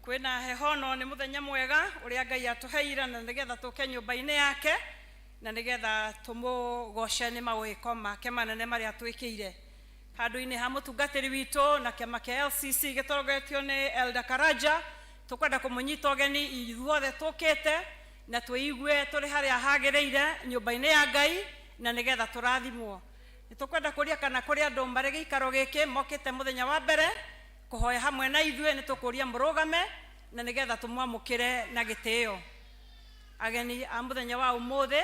Kwĩna heho, no nĩ mũthenya mwega ũrĩa Ngai atũheire na nĩgetha tũke nyũmba-inĩ yake na nĩgetha tũmũgoce nĩ mawĩko make manene marĩa atwĩkĩire. Handũ-inĩ ha mũtungatĩri witũ na kĩama kĩa LCC gĩtongoretio nĩ Elder Karaja, tũkwenda kũmũnyita ũgeni ithuothe tũkĩte na twĩigue tũrĩ harĩa hagĩrĩire nyũmba-inĩ ya Ngai na nĩgetha tũrathimwo. Nĩ tũkwenda kũria kana kũrĩ andũ marĩ gĩikaro gĩkĩ mokĩte mũthenya wa mbere kũhoya hamwe na ithuĩ. Nĩ tũkũria mũrũgame na nĩgetha tũmwamũkĩre na gĩtĩo. Ageni a mũthenya wa ũmũthĩ,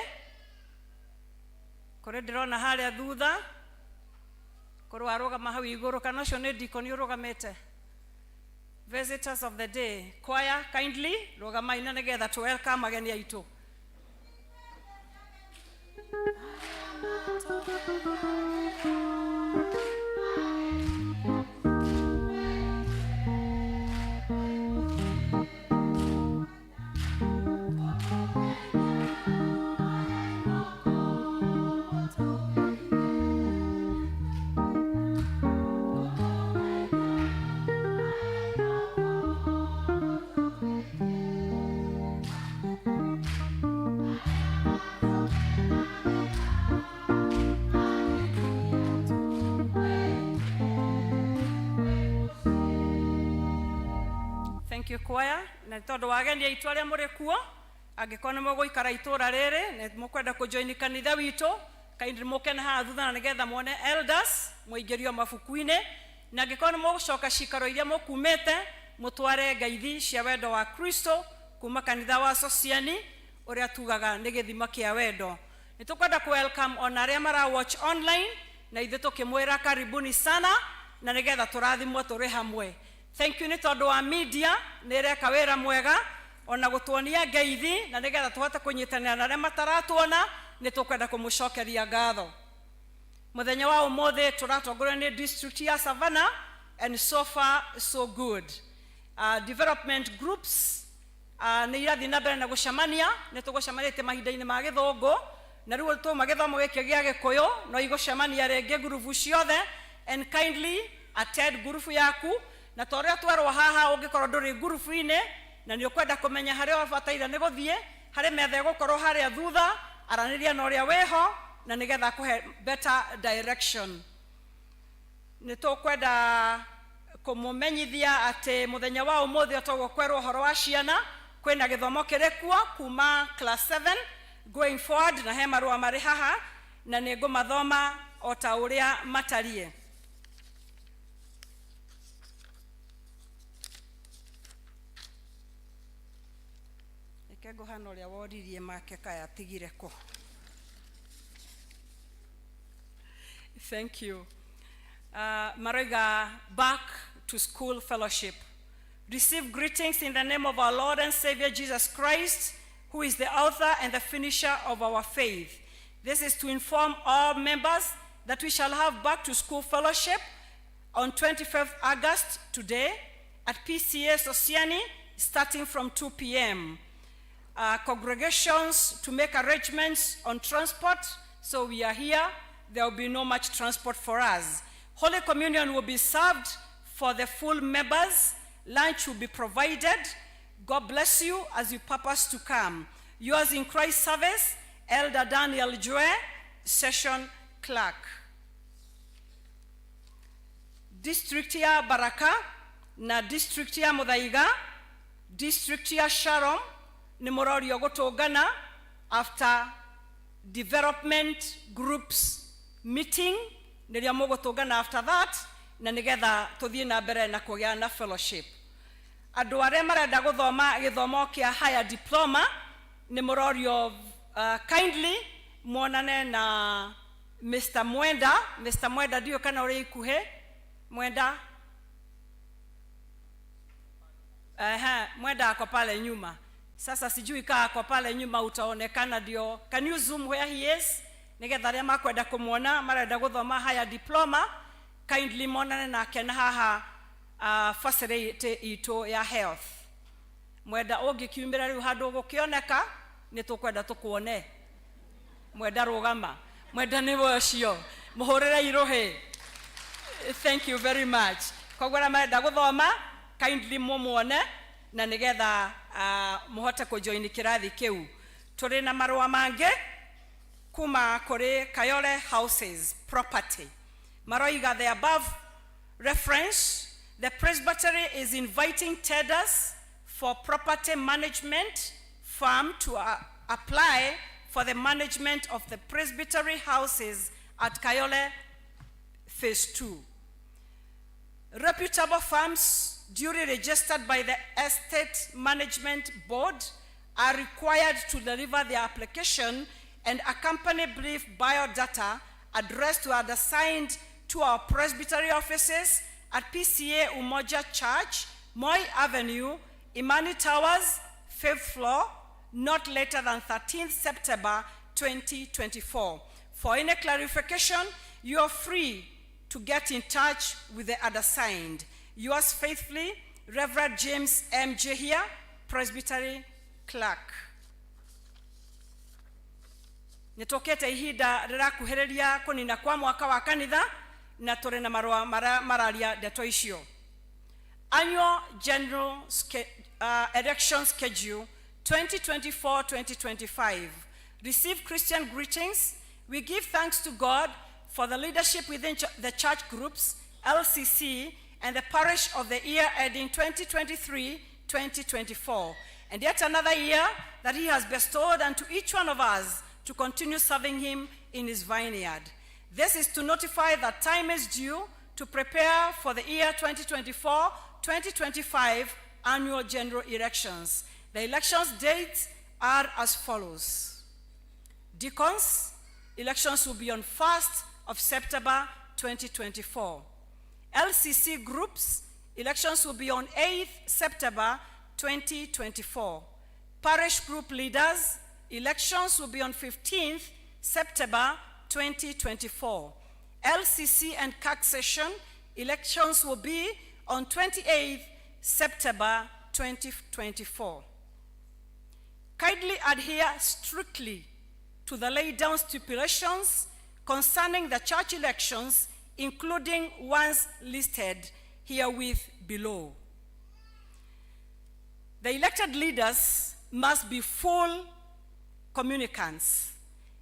kũrĩ ndĩrona harĩa thutha, kũrĩ warũgama hau igũrũ, kana ũcio nĩ ndikoni ũrũgamĩte? Visitors of the day, choir, kindly rũgamai na nĩgetha tũ welcome ageni aitũ. Thank you, choir. Na tondũ wa ageni aitũ arĩa mũrĩ kuo, angĩkorwo nĩ mũgũikara itũra rĩrĩ, nĩ mũkwenda kũjoin kanitha witũ, kindly mũke na haha thutha na nĩgetha muone elders, mũingĩrio mabuku-inĩ. Na angĩkorwo nĩ mũgũcoka cikaro iria mũkumĩte, mũtware ngeithi cia wendo wa Kristo kuma kanitha wa Sosiani, ũrĩa tugaga nĩ gĩthima kĩa wendo. Nĩ tũkwenda ku welcome ona arĩa mara watch online, na ithuĩ tũkĩmwĩra karibuni sana na nĩgetha tũrathimwo tũrĩ hamwe. Thank you nĩ tondũ wa media, nĩ ĩreka wĩra mwega ona gũtuonia ngeithi na nĩgetha tũhote kũnyitanĩra na arĩa mataratuona. Nĩ tũkwenda kũmũcokeria ngatho. Mũthenya wa ũmũthĩ tũratongorio nĩ district ya Savannah, and so far so good. Development groups nĩ irathiĩ na mbere na gũcemania. Nĩ tũgũcemanĩtie mahinda-inĩ ma gĩthũngũ. Na rĩu twauma gĩthomo gĩkĩ gĩa Gĩkũyũ no igũcemania rĩngĩ ngurubu ciothe, and kindly attend ngurubu yaku. Na ta ũrĩa twerwo haha, ũngĩkorwo ndũrĩ ngurubu-inĩ na nĩ ũkwenda kũmenya harĩa ũbataire nĩ gũthiĩ, harĩ metha ĩgũkorwo harĩa thutha, aranĩria na ũrĩa wĩho na nĩgetha kũhe better direction. Nĩ tũkwenda kũmũmenyithia atĩ mũthenya wa ũmũthĩ, otoguo kwerwo ũhoro wa ciana, kwĩna gĩthomo kĩrĩ kuo kuma class 7 going forward, na he marũa marĩ haha na nĩ ngũmathoma o ta ũrĩa matariĩ. Reke ngũhana ũrĩa woririe make kaya atigire kũ. Thank you. Maroiga back to school fellowship. Receive greetings in the name of our Lord and Savior Jesus Christ, who is the author and the finisher of our faith. This is to inform all members that we shall have back to school fellowship on 25th August today at PCA Sosiani, starting from 2 p.m. Congregations to make arrangements on transport, so we are here. There will be no much transport for us. Holy Communion will be served for the full members. Lunch will be provided. God bless you as you purpose to come. Yours in Christ service, Elder Daniel Jue, Session Clerk. District ya Baraka na District ya Muthaiga, District ya Sharon nĩ mũrorio gũtũngana after development groups meeting, nĩrĩo mũgũtũngana after that, na nĩgetha tũthiĩ na mbere na kũgĩa na fellowship. Andũ arĩa marenda gũthoma gĩthomo kĩa higher diploma nĩ mũrorio kindly muonane na Mr. Mwenda. Mr. Mwenda, ndiũĩ kana ũrĩ ikuhĩ. Mwenda. Ehe, Mwenda ako pale nyuma. Sasa sijui kaa ako pale nyuma utaonekana ndio. Can you zoom where he is? Nigetha arĩa makwenda kũmuona marenda gũthoma higher diploma, kindly monane nake na haha facility itũ ya health. Mwenda, ũngĩkiumĩra rĩu handũ ũgũkĩoneka, nĩ tũkwenda tũkuone. Mwenda, rũgama. Mwenda nĩwe ũcio. Mũhũrĩre irũhĩ. Thank you very much. Koguo arĩa marenda gũthoma, kindly mũmuone na nĩgetha mũhote kũjoin kĩrathi kĩu. Tũrĩ na marũa mangĩ kuma kũrĩ Kayole Houses Property. Maroiga, the above reference, the Presbytery is inviting tenders for property management firm to apply for the management of the Presbytery houses at Kayole Phase 2. Reputable firms duly registered by the Estate Management Board are required to deliver their application and accompany brief biodata addressed to and assigned to our Presbytery offices at PCA Umoja Church, Moi Avenue, Imani Towers, 5th floor, not later than 13th September 2024. For any clarification, you are free to get in touch with the undersigned. Yours faithfully, Reverend James M. Jehia, Presbytery Clerk. Nĩ tũkĩte ihinda rĩrakuhĩrĩria kũnina kwa mwaka wa kanitha na tũrĩ na marũa marĩa mararia ndeto icio. Annual General Election Schedule 2024-2025. Receive Christian greetings. We give thanks to God for the leadership within the church groups, LCC, and the parish of the year ending 2023-2024. And yet another year that he has bestowed unto each one of us to continue serving him in his vineyard. This is to notify that time is due to prepare for the year 2024-2025 annual general elections. The elections dates are as follows. Deacons, elections will be on 1st of September 2024. LCC groups, elections will be on 8th September 2024. Parish group leaders, elections will be on 15th September 2024. LCC and CAC session, elections will be on 28th September 2024. Kindly adhere strictly to to the laid down stipulations concerning the church elections, including ones listed herewith below. The elected leaders must be full communicants.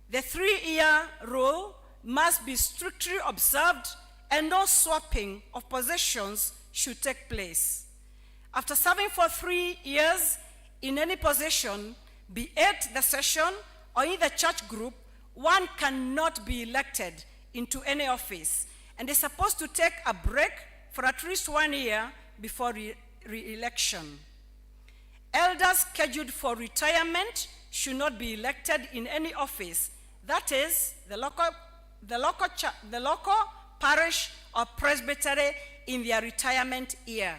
The 3-year rule must be strictly observed and no swapping of positions should take place. After serving for 3 years in any position, be it the session or in the church group, one cannot be elected into any office and is supposed to take a break for at least 1 year before re-election. Elders scheduled for retirement should not be elected in any office, that is, the local parish or presbytery in their retirement year.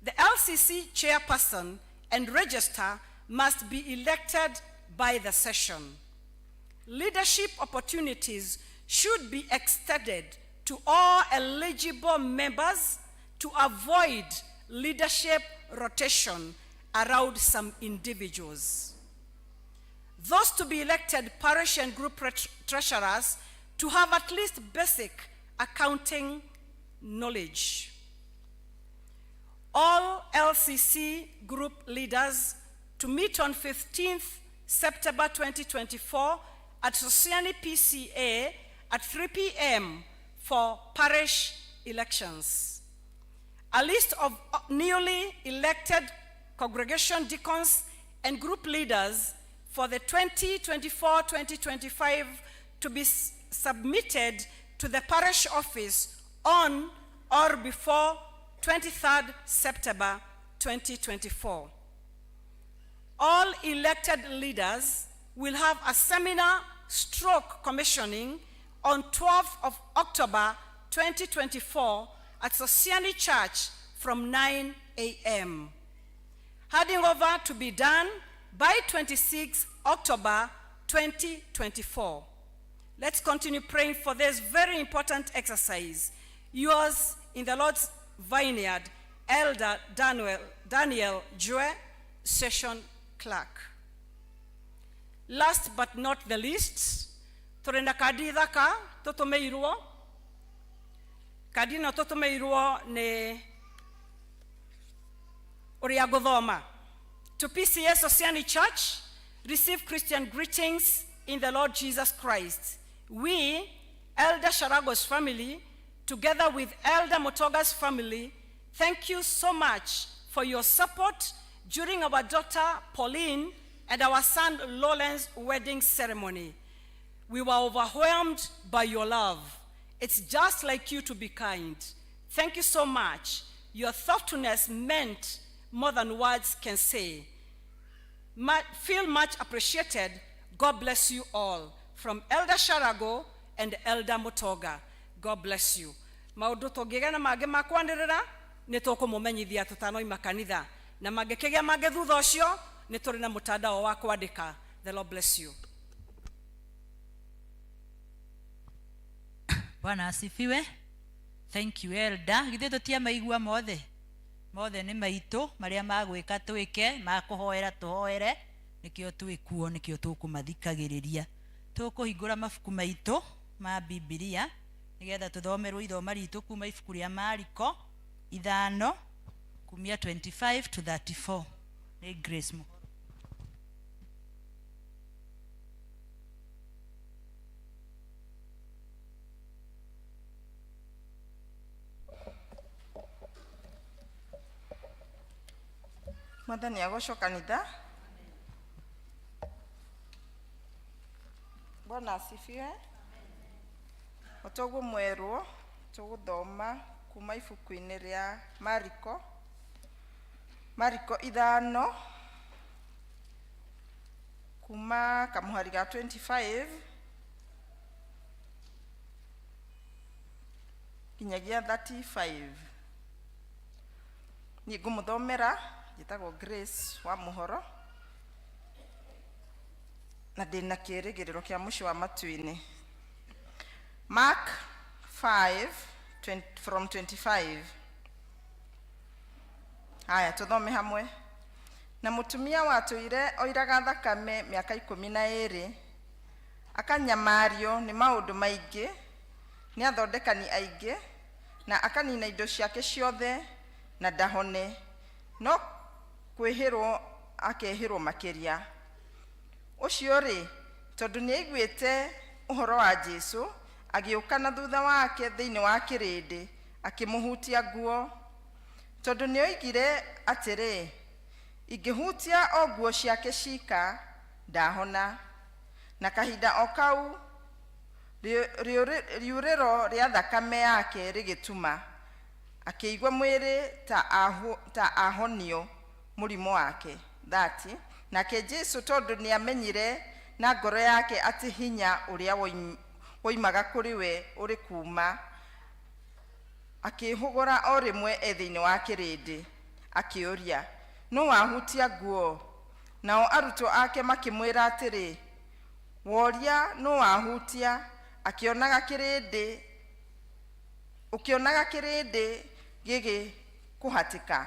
The LCC chairperson and registrar must be elected by the session. Leadership opportunities should be extended to all eligible members to avoid leadership rotation around some individuals. Those to be elected parish and group treasurers to have at least basic accounting knowledge. All LCC group leaders to meet on 15th September 2024 at Sosiani PCA at 3 p.m. for parish elections. A list of newly elected congregation deacons and group leaders for the 2024-2025 to be submitted to the parish office on or before 23rd September 2024. All elected leaders will have a seminar stroke commissioning on 12th of October 2024 at Sosiani Church from 9 a.m. Handing over to be done by 26 October 2024. Let's continue praying for this very important exercise. Yours in the Lord's vineyard, Elder Daniel Jue, Session Clerk. Last but not the least, tũrĩ na kandi thaka tũtũmĩirwo. Kandi ĩno tũtũmĩirwo nĩ ũrĩa ngũthoma. To PCEA Sosiani Church, receive Christian greetings in the Lord Jesus Christ. We, Elder Sharago's family, together with Elder Motoga's family, thank you so much for your support during our daughter Pauline and our son Lawrence's wedding ceremony. We were overwhelmed by your love. It's just like you to be kind. Thank you so much. Your thoughtfulness meant more than words can say. Feel much appreciated. God bless you all. From Elder Sharago and Elder Motoga. God bless you. Maũndũ tũngĩgĩa na mangĩ ma kwanĩrĩra, nĩ tũkũmũmenyithia tũtanoima kanitha. Na mangĩkĩgĩa mangĩ thutha ũcio, nĩ tũrĩ na mũtandao wa kwandĩka. The Lord bless you. Bwana asifiwe. Thank you, Elder. Githĩ tũtiamaigua mothe? Mothe nĩ maitũ, marĩa magwĩka twĩke, makũhoera tũhoere, nĩkĩo twĩkuo, nĩkĩo tũkũmathikagĩrĩria. Tũkũhingũra mabuku maitũ ma Bibilia nĩgetha tũthomerwo ithoma ritũ kuma ibuku rĩa Mariko 5 kumia 25 to 34. Nĩ Grace Mũhoro. Mwathani agocwo kanitha. Bwana asifiwe. Otoguo mwerwo tũgũthoma kuma ibuku-inĩ rĩa Mariko. Mariko 5 kuma kamũhari ga 25 nginyagia 35. Niĩ ngũmũthomera, njĩtagwo Grace wa Mũhoro na ndĩna kĩĩrĩgĩrĩro kĩa mũciĩ wa matu-inĩ. Mark 5 from 25. Haya, tũthome hamwe. Na mũtumia watũire oiraga thakame mĩaka 12 Akanyamario nĩ maũndũ maingĩ nĩ athondekani aingĩ, na akanina indo ciake ciothe na ndahone, no kwĩhĩrwo akehĩrwo makĩria. Ũcio-rĩ, tondũ nĩaiguĩte ũhoro wa Jesũ, agĩũka na thutha wake thĩinĩ wa kĩrĩndĩ, akĩmũhutia nguo. Tondũ nĩoigire atĩrĩ, Ingĩhutia o nguo ciake ciika, ndahona. Na kahinda o kau riurĩro rĩa thakame yake rĩgĩtuma, akĩigua mwĩrĩ ta ahonio mũrimũ wake. 30 nake Jesũ, tondũ nĩamenyire na ngoro yake atĩ hinya ũrĩa woimaga kũrĩ we ũrĩ kuuma, akĩĩhũgũra o rĩmwe e thĩinĩ wa kĩrĩndĩ, akĩũria, Nũ wahutia nguo? Nao arutwo ake makĩmwĩra atĩrĩ, Woria nũ wahutia, akĩonaga kĩrĩndĩ, ũkĩonaga kĩrĩndĩ gĩgĩkũhatĩka?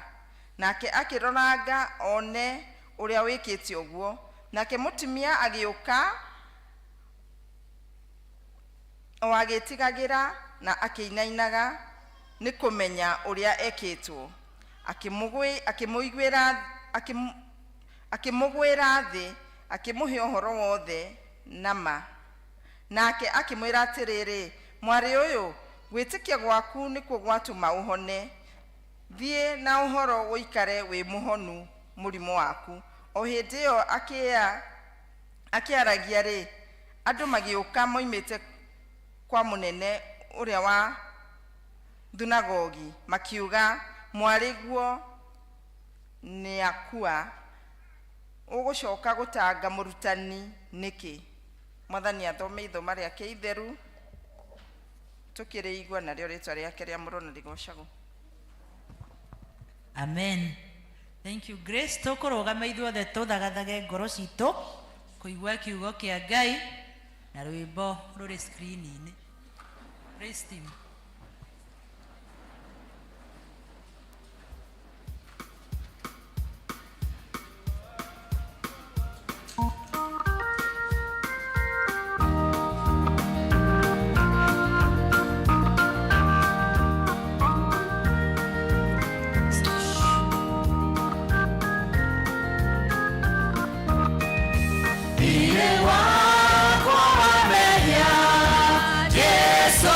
Nake akĩroranga one ũrĩa wĩkĩte ũguo. Nake mũtumia agĩũka o agĩtigagĩra na akĩinainaga nĩ kũmenya ũrĩa ekĩtwo, akĩmũiguĩra akĩmũgwĩra thĩ, akĩmũhe ũhoro wothe na ma. Nake akĩmwĩra atĩrĩrĩ, Mwarĩ ũyũ, gwĩtĩkia gwaku nĩkuo gwatũma ũhone. Thiĩ na ũhoro ũikare wĩ mũhonu mũrimũ waku. O hĩndĩ ĩyo akĩaragia-rĩ, andũ magĩũka moimĩte kwa mũnene ũrĩa wa thunagogi, makiuga, Mwarĩguo nĩakua, ũgũcoka gũtanga mũrutani nĩkĩ? Mwathani athome ithoma rĩake itheru, tũkĩrĩigua, narĩo rĩtwa rĩake rĩamũrwo na rĩgocagwo. Amen. Thank you, Grace. Tũkũrũgama ithuothe tũthagathage ngoro citũ kũigua kiugo kĩa Ngai na rwĩmbo rũrĩ screen-inĩ. Praise team. Thiirĩ wakwa wa mehia, Jesũ.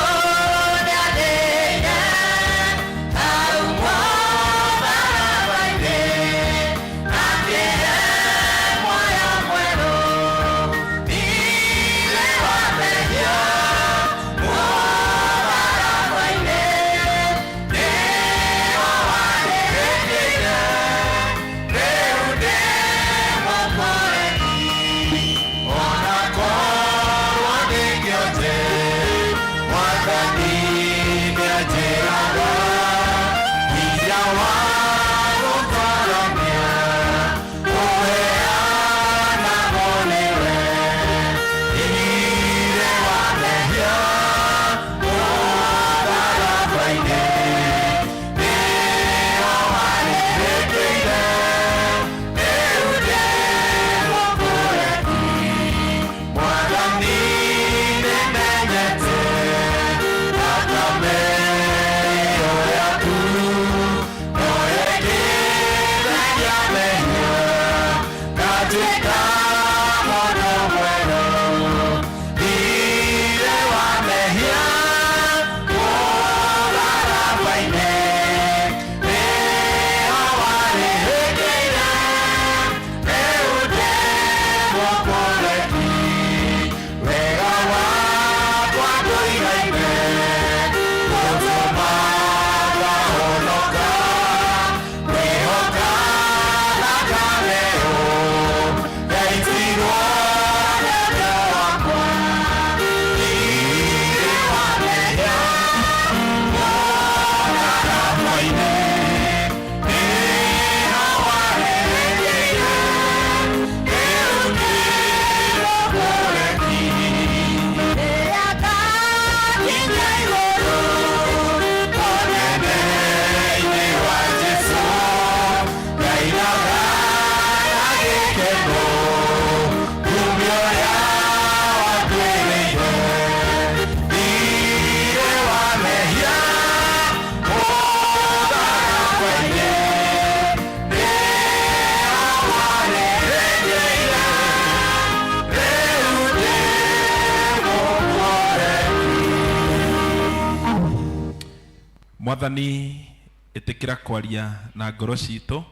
Mwathani ĩtĩkĩra kwaria na ngoro citũ.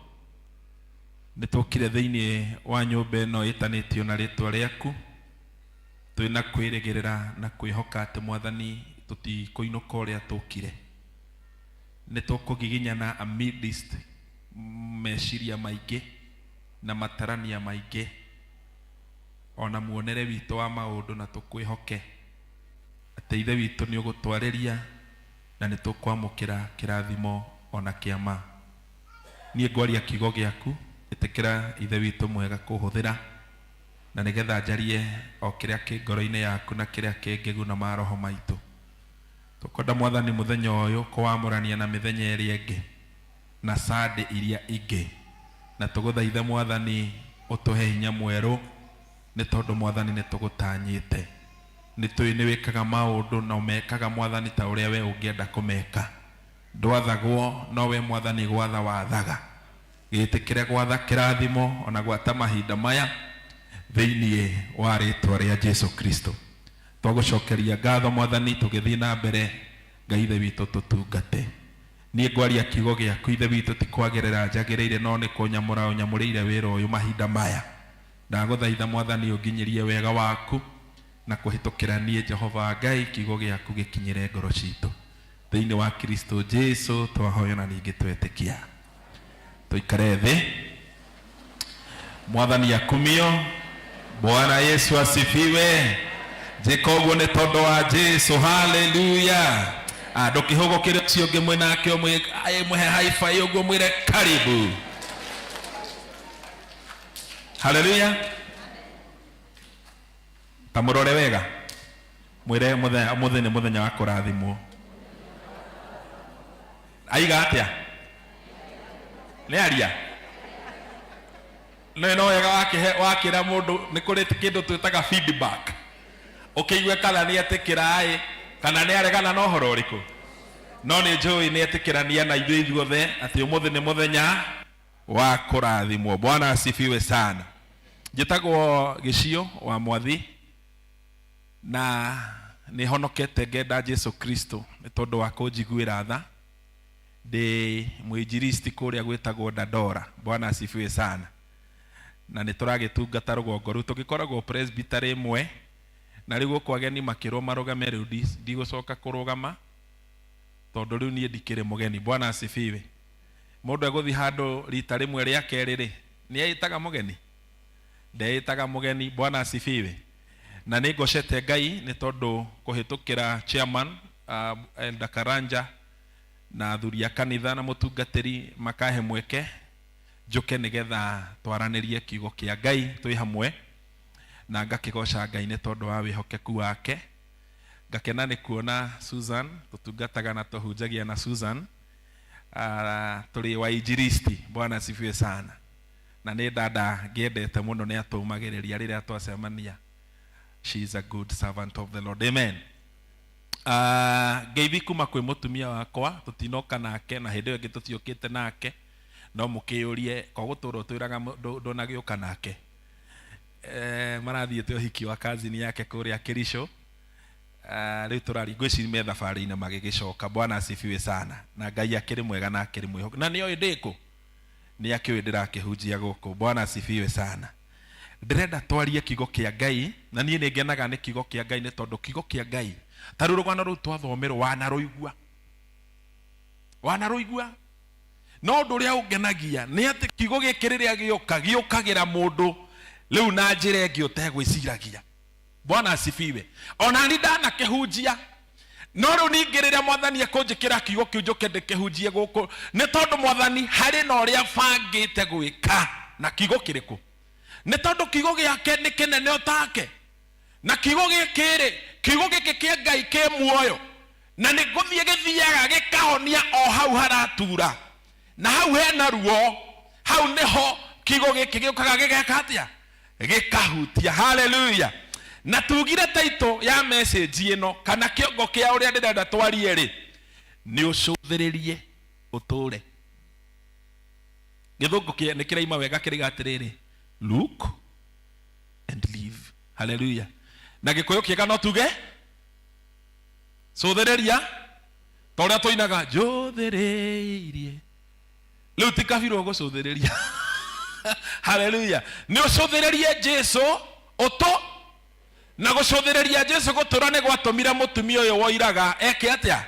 Nĩ tũkire thĩinĩ wa nyũmba ĩno ĩtanĩtio na rĩtwa rĩaku, twĩna kwĩrĩgĩrĩra na kwĩhoka atĩ Mwathani tũtikũinũka ũrĩa tũkire. Nĩ tũkũgiginyana amidst meciria maingĩ na matarania maingĩ ona muonere witũ wa maũndũ, na tũkwĩhoke atĩ Ithe witũ nĩ ũgũtwarĩria na nĩ tũkwamũkĩra kĩrathimo ona kĩama. Niĩ ngwaria kiugo gĩaku, ĩtĩkĩra Ithe witũ mwega kũhũthĩra na nĩgetha njarie o kĩrĩa kĩ ngoro-inĩ yaku na kĩrĩa kĩngĩguna maroho maitũ. Tũkwenda Mwathani mũthenya ũyũ kũwamũrania na mĩthenya ĩrĩa ĩngĩ na Sunday iria ingĩ, na tũgũthaithe Mwathani ũtũhe hinya mwerũ, nĩ tondũ Mwathani nĩ tũgũtanyĩte. Nĩ tũĩ nĩ wĩkaga maũndũ na ũmekaga Mwathani ta ũrĩa we ũngĩenda kũmeka. Ndwathagwo no we Mwathani gwatha wathaga. Gĩtĩkĩre gwatha kĩrathimo ona gwata mahinda maya thĩinĩ wa rĩtwa rĩa Jesu Kristo. Twagũcokeria ngatho Mwathani, tũgĩthiĩ na mbere Ngai Ithe witũ tũtungate. Niĩ ngwaria kiugo gĩaku Ithe witũ, ti kwagĩrĩra njagĩrĩire, no nĩ kũnyamũra ũnyamũrĩire wĩra ũyũ mahinda maya. Ndagũthaitha Mwathani ũnginyĩrie wega waku na kũhĩtũkĩra niĩ Jehova Ngai, kiugo gĩaku gĩkinyĩre ngoro citũ thĩinĩ wa Kristo Jesu twahoya na ningĩ twetĩkia. Tũikare thĩ. Mwathani akumio. Bwana Yesu asifiwe. Njĩka ũguo nĩ tondũ wa Jesu. Haleluya. Ndũkĩhũgũkĩre ũcio ũngĩ mwĩ nake ũmũhe high five ũguo mwĩre karibu. Haleluya. Ta mũrore wega, mwĩre ũmũthĩ nĩ mũthenya wa kũrathimwo. Aiga atĩa? Nĩ aria no no wega wakĩra mũndũ nĩ kũrĩ kĩndũ twĩtaga feedback, ũkĩigue kana nĩ etĩkĩra ĩ kana nĩ aregana na ũhoro ũrĩkũ. No nĩ njũĩ nĩ etĩkĩrania na ithuĩ ithuothe atĩ ũmũthĩ nĩ mũthenya wa kũrathimwo. Bwana asifiwe sana. Njĩtagwo Gĩcio wa Mwathi na nĩ honokete ngenda Jesu Kristo nĩ tondũ wa kũnjiguĩra tha. Ndĩ mwinjilisti kũrĩa gwĩtagwo Dandora. Bwana asifiwe sana. Na nĩ tũragĩtungata rũgongo rũu, tũgĩkoragwo presbytery ĩmwe, na rĩu gũkũ ageni makĩrwo marũgame, rĩu ndigũcoka kũrũgama tondũ rĩu niĩ ndikĩrĩ mũgeni. Bwana asifiwe. Mũndũ egũthiĩ handũ rita rĩmwe rĩa kerĩ rĩ, nĩ eĩtaga mũgeni? Ndeĩtaga mũgeni. Bwana asifiwe. Na nĩ ngocete Ngai nĩ tondũ kũhĩtũkĩra chairman Elder Karanja na athuri a kanitha na mũtungatĩri makahe mweke njũke nĩgetha twaranĩrie kiugo kĩa Ngai twĩ hamwe, na ngakĩgoca Ngai nĩ tondũ wa wĩhokeku wake. Ngakena nĩ kuona Susan, tũtungataga na tũhunjagia na Susan, tũrĩ wainjilisti. Bwana asifiwe sana. Na nĩ dada ngĩendete mũno, nĩ atũmagĩrĩria rĩrĩa twacemania. She is a good servant of the Lord. Amen. Ngeithi kuma kwĩ mũtumia wakwa, tũtinoka nake na hĩndĩ ĩyo ĩngĩ tũtiũkĩte nake, no mũkĩyũrie ko gũtũra ũtwĩraga ndũnagĩũka nake. Marathiĩte ũhiki wa cousin yake kũrĩa Kericho. Rĩu tũrari ngwĩciria me thabarĩ-inĩ magĩgĩcoka. Bwana asifiwe sana. Na Ngai akĩrĩ mwega na akĩrĩ mwĩhokeku, na nĩoĩ ndĩkũ, nĩ akĩũĩ ndĩrakĩhunjia gũkũ. Bwana asifiwe sana. Ndĩrenda twarie kiugo kĩa Ngai, na niĩ nĩ ngenaga nĩ kiugo kĩa Ngai nĩ tondũ kiugo kĩa Ngai ta rĩu rũgano rũu twathomerwo wanarũigua, wanarũigua. No ũndũ ũrĩa ũngenagia nĩ atĩ kiugo gĩkĩ rĩrĩa gĩũka, gĩũkagĩra mũndũ rĩu na njĩra ĩngĩ ũtegwĩciragia. Bwana asifiwe. Ona ni ndanakĩhunjia, no rĩu ningĩ rĩrĩa Mwathani ekũnjĩkĩra kiugo kĩu njũke ndĩkĩhunjie gũkũ, nĩ tondũ Mwathani harĩ na ũrĩa bangĩte gwĩka na kiugo kĩrĩkũ. Nĩ tondũ kiugo gĩake nĩ kĩnene ũtake, na kiugo gĩkĩ rĩ, kiugo gĩkĩ kĩa Ngai kĩ muoyo, na nĩ gũthiĩ gĩthiaga gĩkahonia o hau haratura, na hau hena ruo, hau nĩho kiugo gĩkĩ gĩũkaga gĩgeka atĩa? Gĩkahutia. Haleluya. Na tugire title ya message ĩno kana kĩongo kĩa ũrĩa ndĩrenda twarie rĩ, nĩ ũcũthĩrĩrie ũtũre. Gĩthũngũ nĩ kĩraima wega kĩrĩga atĩrĩrĩ, look and live. Haleluya. Na gĩkũyũ kĩega no tuge cũthĩrĩria Ta ũrĩa tũinaga njũthĩrĩirie rĩu ti kabirũ gũcũthĩrĩria. Haleluya. Nĩ ũcũthĩrĩrie Jesu ũtũ na gũcũthĩrĩria Jesu gũtũra nĩ gwatũmire mũtumia ũyũ woiraga eke atĩa?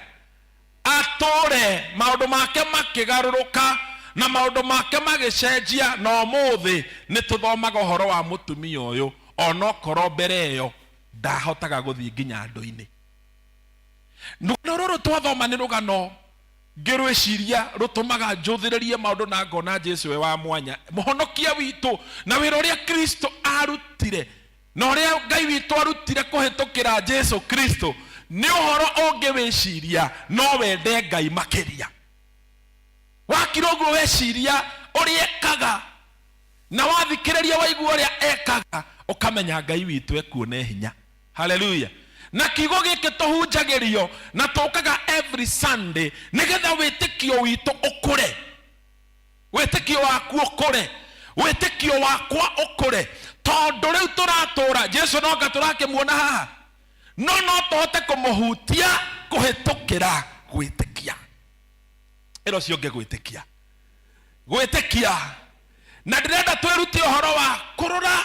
Atũre. Maũndũ make makĩgarũrũka na maũndũ make magĩcenjia, na ũmũthĩ nĩ tũthomaga ũhoro wa mũtumia ũyũ onokorwo mbere ĩyo ndahotaga gũthiĩ nginya andũ-inĩ. Rũgano rũrũ twathoma nĩ rũgano ngĩrwĩciria rũtũmaga njũthĩrĩrie maũndũ na ngona Jesu we wa mwanya, mũhonokia witũ, na wĩra ũrĩa Kristo arutire na ũrĩa Ngai witũ arutire kũhĩtũkĩra Jesu Kristo nĩ ũhoro ũngĩwĩciria no wende Ngai makĩria. Wakira ũguo weciria ũrĩa ekaga na wathikĩrĩria waigua ũrĩa ekaga, ũkamenya Ngai witũ ekuo na hinya. Haleluya. Na kiugo gĩkĩ tũhunjagĩrio na tũkaga every Sunday nĩgetha wĩtĩkio witũ ũkũre, wĩtĩkio waku ũkũre, wĩtĩkio wakwa ũkũre, tondũ rĩu tũratũra Jesu no anga tũrakĩmuona haha, no no tũhote kũmũhutia kũhĩtũkĩra gwĩtĩkia. Ĩra ũcio ũngĩ gwĩtĩkia, gwĩtĩkia. Na ndĩrenda twĩrute ũhoro wa kũrora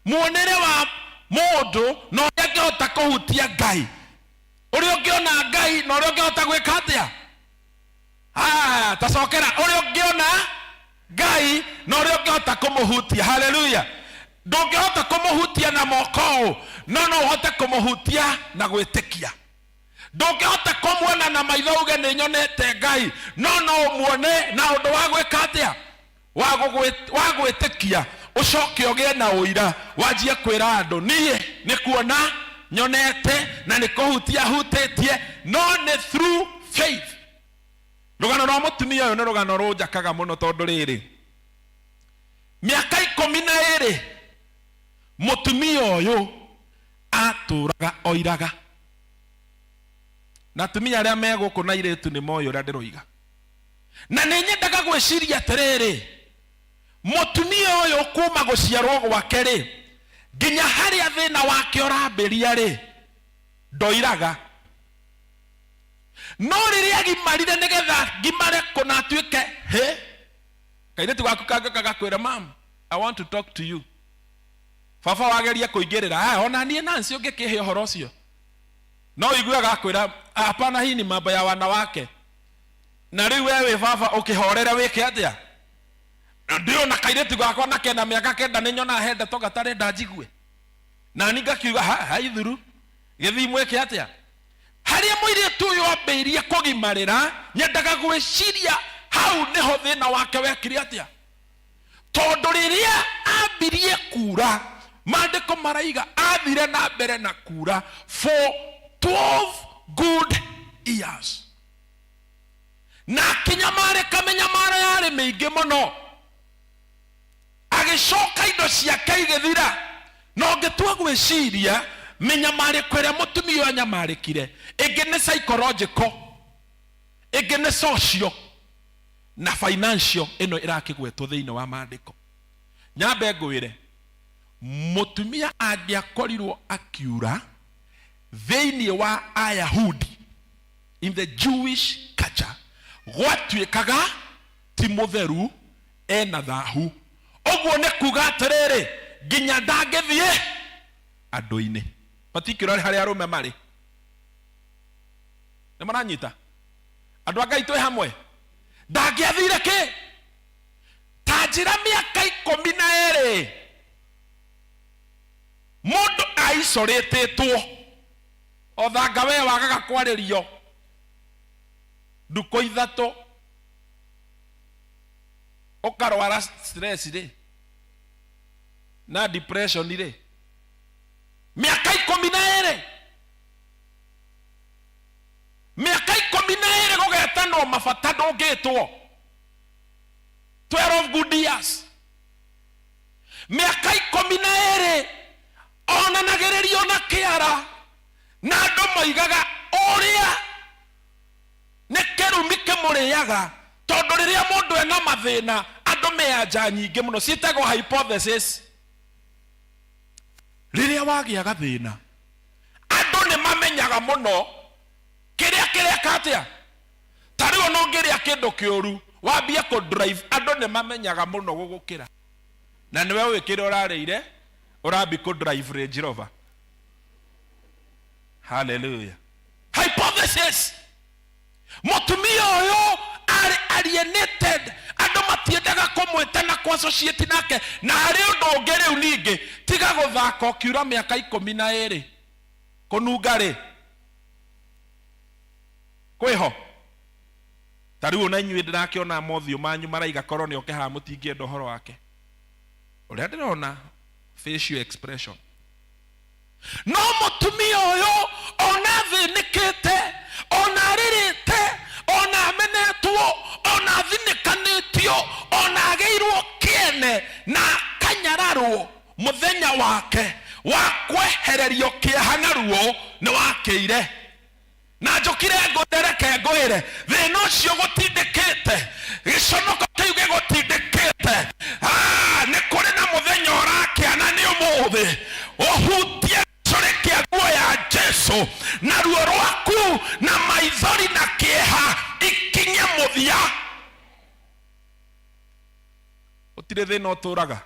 muonere wa mũndũ na ũrĩa angĩhota kũhutia Ngai, ũrĩa ũngĩona Ngai na ũrĩa ũngĩhota gwĩka atĩa. Ah, tacokera ũrĩa ũngĩona Ngai na ũrĩa ũngĩhota kũmũhutia. Haleluya. Ndũngĩhota kũmũhutia na moko ũũ, no no ũhote kũmũhutia na gwĩtĩkia. Ndũngĩhota kũmuona na maitho uge nĩ nyonete Ngai, no no ũmuone na ũndũ wa gwĩka atĩa, wa gwĩtĩkia, ũcoke ũgĩe na ũira, wanjie kwĩra andũ niĩ nĩ kuona nyonete na nĩ kũhutia hutĩtie, no nĩ through faith. Rũgano rwa mũtumia ũyũ nĩ rũgano rũnjakaga mũno, tondũ rĩrĩ mĩaka 12 mũtumia ũyũ atũraga oiraga, na atumia arĩa me gũkũ na airĩtu nĩ moĩ ũrĩa ndĩroiga. Na nĩ nyendaga gwĩciria atĩrĩrĩ, mũtumia ũyũ kuma gũciarwo gwake rĩ nginya harĩa thĩna wake ũrambĩria rĩ, ndoiraga. No rĩrĩa agimarire nĩgetha ngimare kũna atuĩke hĩ, kairĩtu gaku kangĩũka gakwĩra, mam, I want to talk to you. Baba wageria kũingĩrĩra, ah, ona niĩ Nancy ũngĩkĩhe ũhoro ũcio, no ũigue agakwĩra hapana, hii ni mambo ya wanawake. Na rĩu we wĩ baba ũkĩhorere wĩke atĩa? Ndĩrona kairĩtu gakwa na kena mĩaka 9 nĩ nyonaga he ndeto gatarenda njigue, na ni ngakiuga ha ha ithuru gĩthii mwĩke atĩa? Harĩa mũirĩtu ũyũ ambĩirie kũgimarĩra, nyendaga gwĩciria hau nĩho thĩna wake wekire atĩa, tondũ rĩrĩa ambirie kura, maandĩko maraiga athire na mbere na kura for 12 good years, na akĩnyamarĩka mĩnyamaro yarĩ mĩingĩ mũno, agĩcoka indo ciake igĩthira. Na ũngĩtua gwĩciria mĩnyamarĩko ĩrĩa mũtumia ũyũ anyamarĩkire, ĩngĩ nĩ psychological, ĩngĩ nĩ social na financial, ĩno ĩrakĩgwetwo thĩinĩ wa maandĩko. Nyambe ngwĩre, mũtumia angĩakorirwo akiura thĩinĩ wa Ayahudi, in the Jewish culture, gwatuĩkaga ti mũtheru, ena thahu. Ũguo nĩ kuga atĩrĩrĩ, nginya ndangĩthiĩ andũ-inĩ, particularly harĩa arũme marĩ. Nĩ maranyita andũ a Ngai twĩ hamwe? Ndangĩathire kĩ ta njĩra mĩaka 12 mũndũ aicorĩtĩtwo o thanga we wagaga kwarĩrio ndukũ 3 ũkarwara stress rĩ na depression rĩ, mĩaka 12, mĩaka 12 gũgetanwo mabata ndũngĩtwo, 12 good years, mĩaka 12 onanagĩrĩrio na kĩara, na andũ moigaga ũrĩa nĩ kĩrumi kĩmũrĩaga, tondũ rĩrĩa mũndũ ena mathĩna andũ me anja nyingĩ mũno ciĩtagwo hypothesis. Rĩrĩa wagĩa gathĩna andũ nĩ mamenyaga mũno kĩrĩa kĩreka atĩa. Ta rĩu ona ũngĩrĩa kĩndũ kĩũru wambie kũ drive, andũ nĩ mamenyaga mũno gũgũkĩra, na nĩwe ũĩ kĩrĩa ũrarĩire, ũrambi kũ drive Range Rover. Hallelujah. Hypothesis, mũtumia ũyũ arĩ alienated, andũ matiendaga kũmwĩta na kũ associate nake. Na harĩ ũndũ ũngĩ rĩu ningĩ, tiga gũthaka ũkiura mĩaka 12 kũnunga rĩ kwĩho. Ta rĩu ona inyuĩ ndĩrakĩona mothiũ manyu maraiga korwo nĩ oke haha mũtingĩenda ũhoro wake, ũrĩa ndĩrona facial expression. No mũtumia ũyũ ona athĩnĩkĩte, ona arĩrĩte, ona amenetwo, ona athinĩkanĩtio, ona agĩirwo kĩene na akanyararwo, mũthenya wake wa kwehererio kĩeha na ruo nĩ wakĩire. Na njũkire ngũthereke ngwĩre, thĩna ũcio gũtindĩkĩte, gĩconoko kĩu gĩgũtindĩkĩte, nĩ kũrĩ na mũthenya ũrakĩa, na nĩ ũmũthĩ. Ũhutie gĩcũrĩ kĩa nguo ya Jesu, na ruo rwaku na maithori na kĩeha ikinye mũthia. Gũtirĩ thĩna ũtũraga,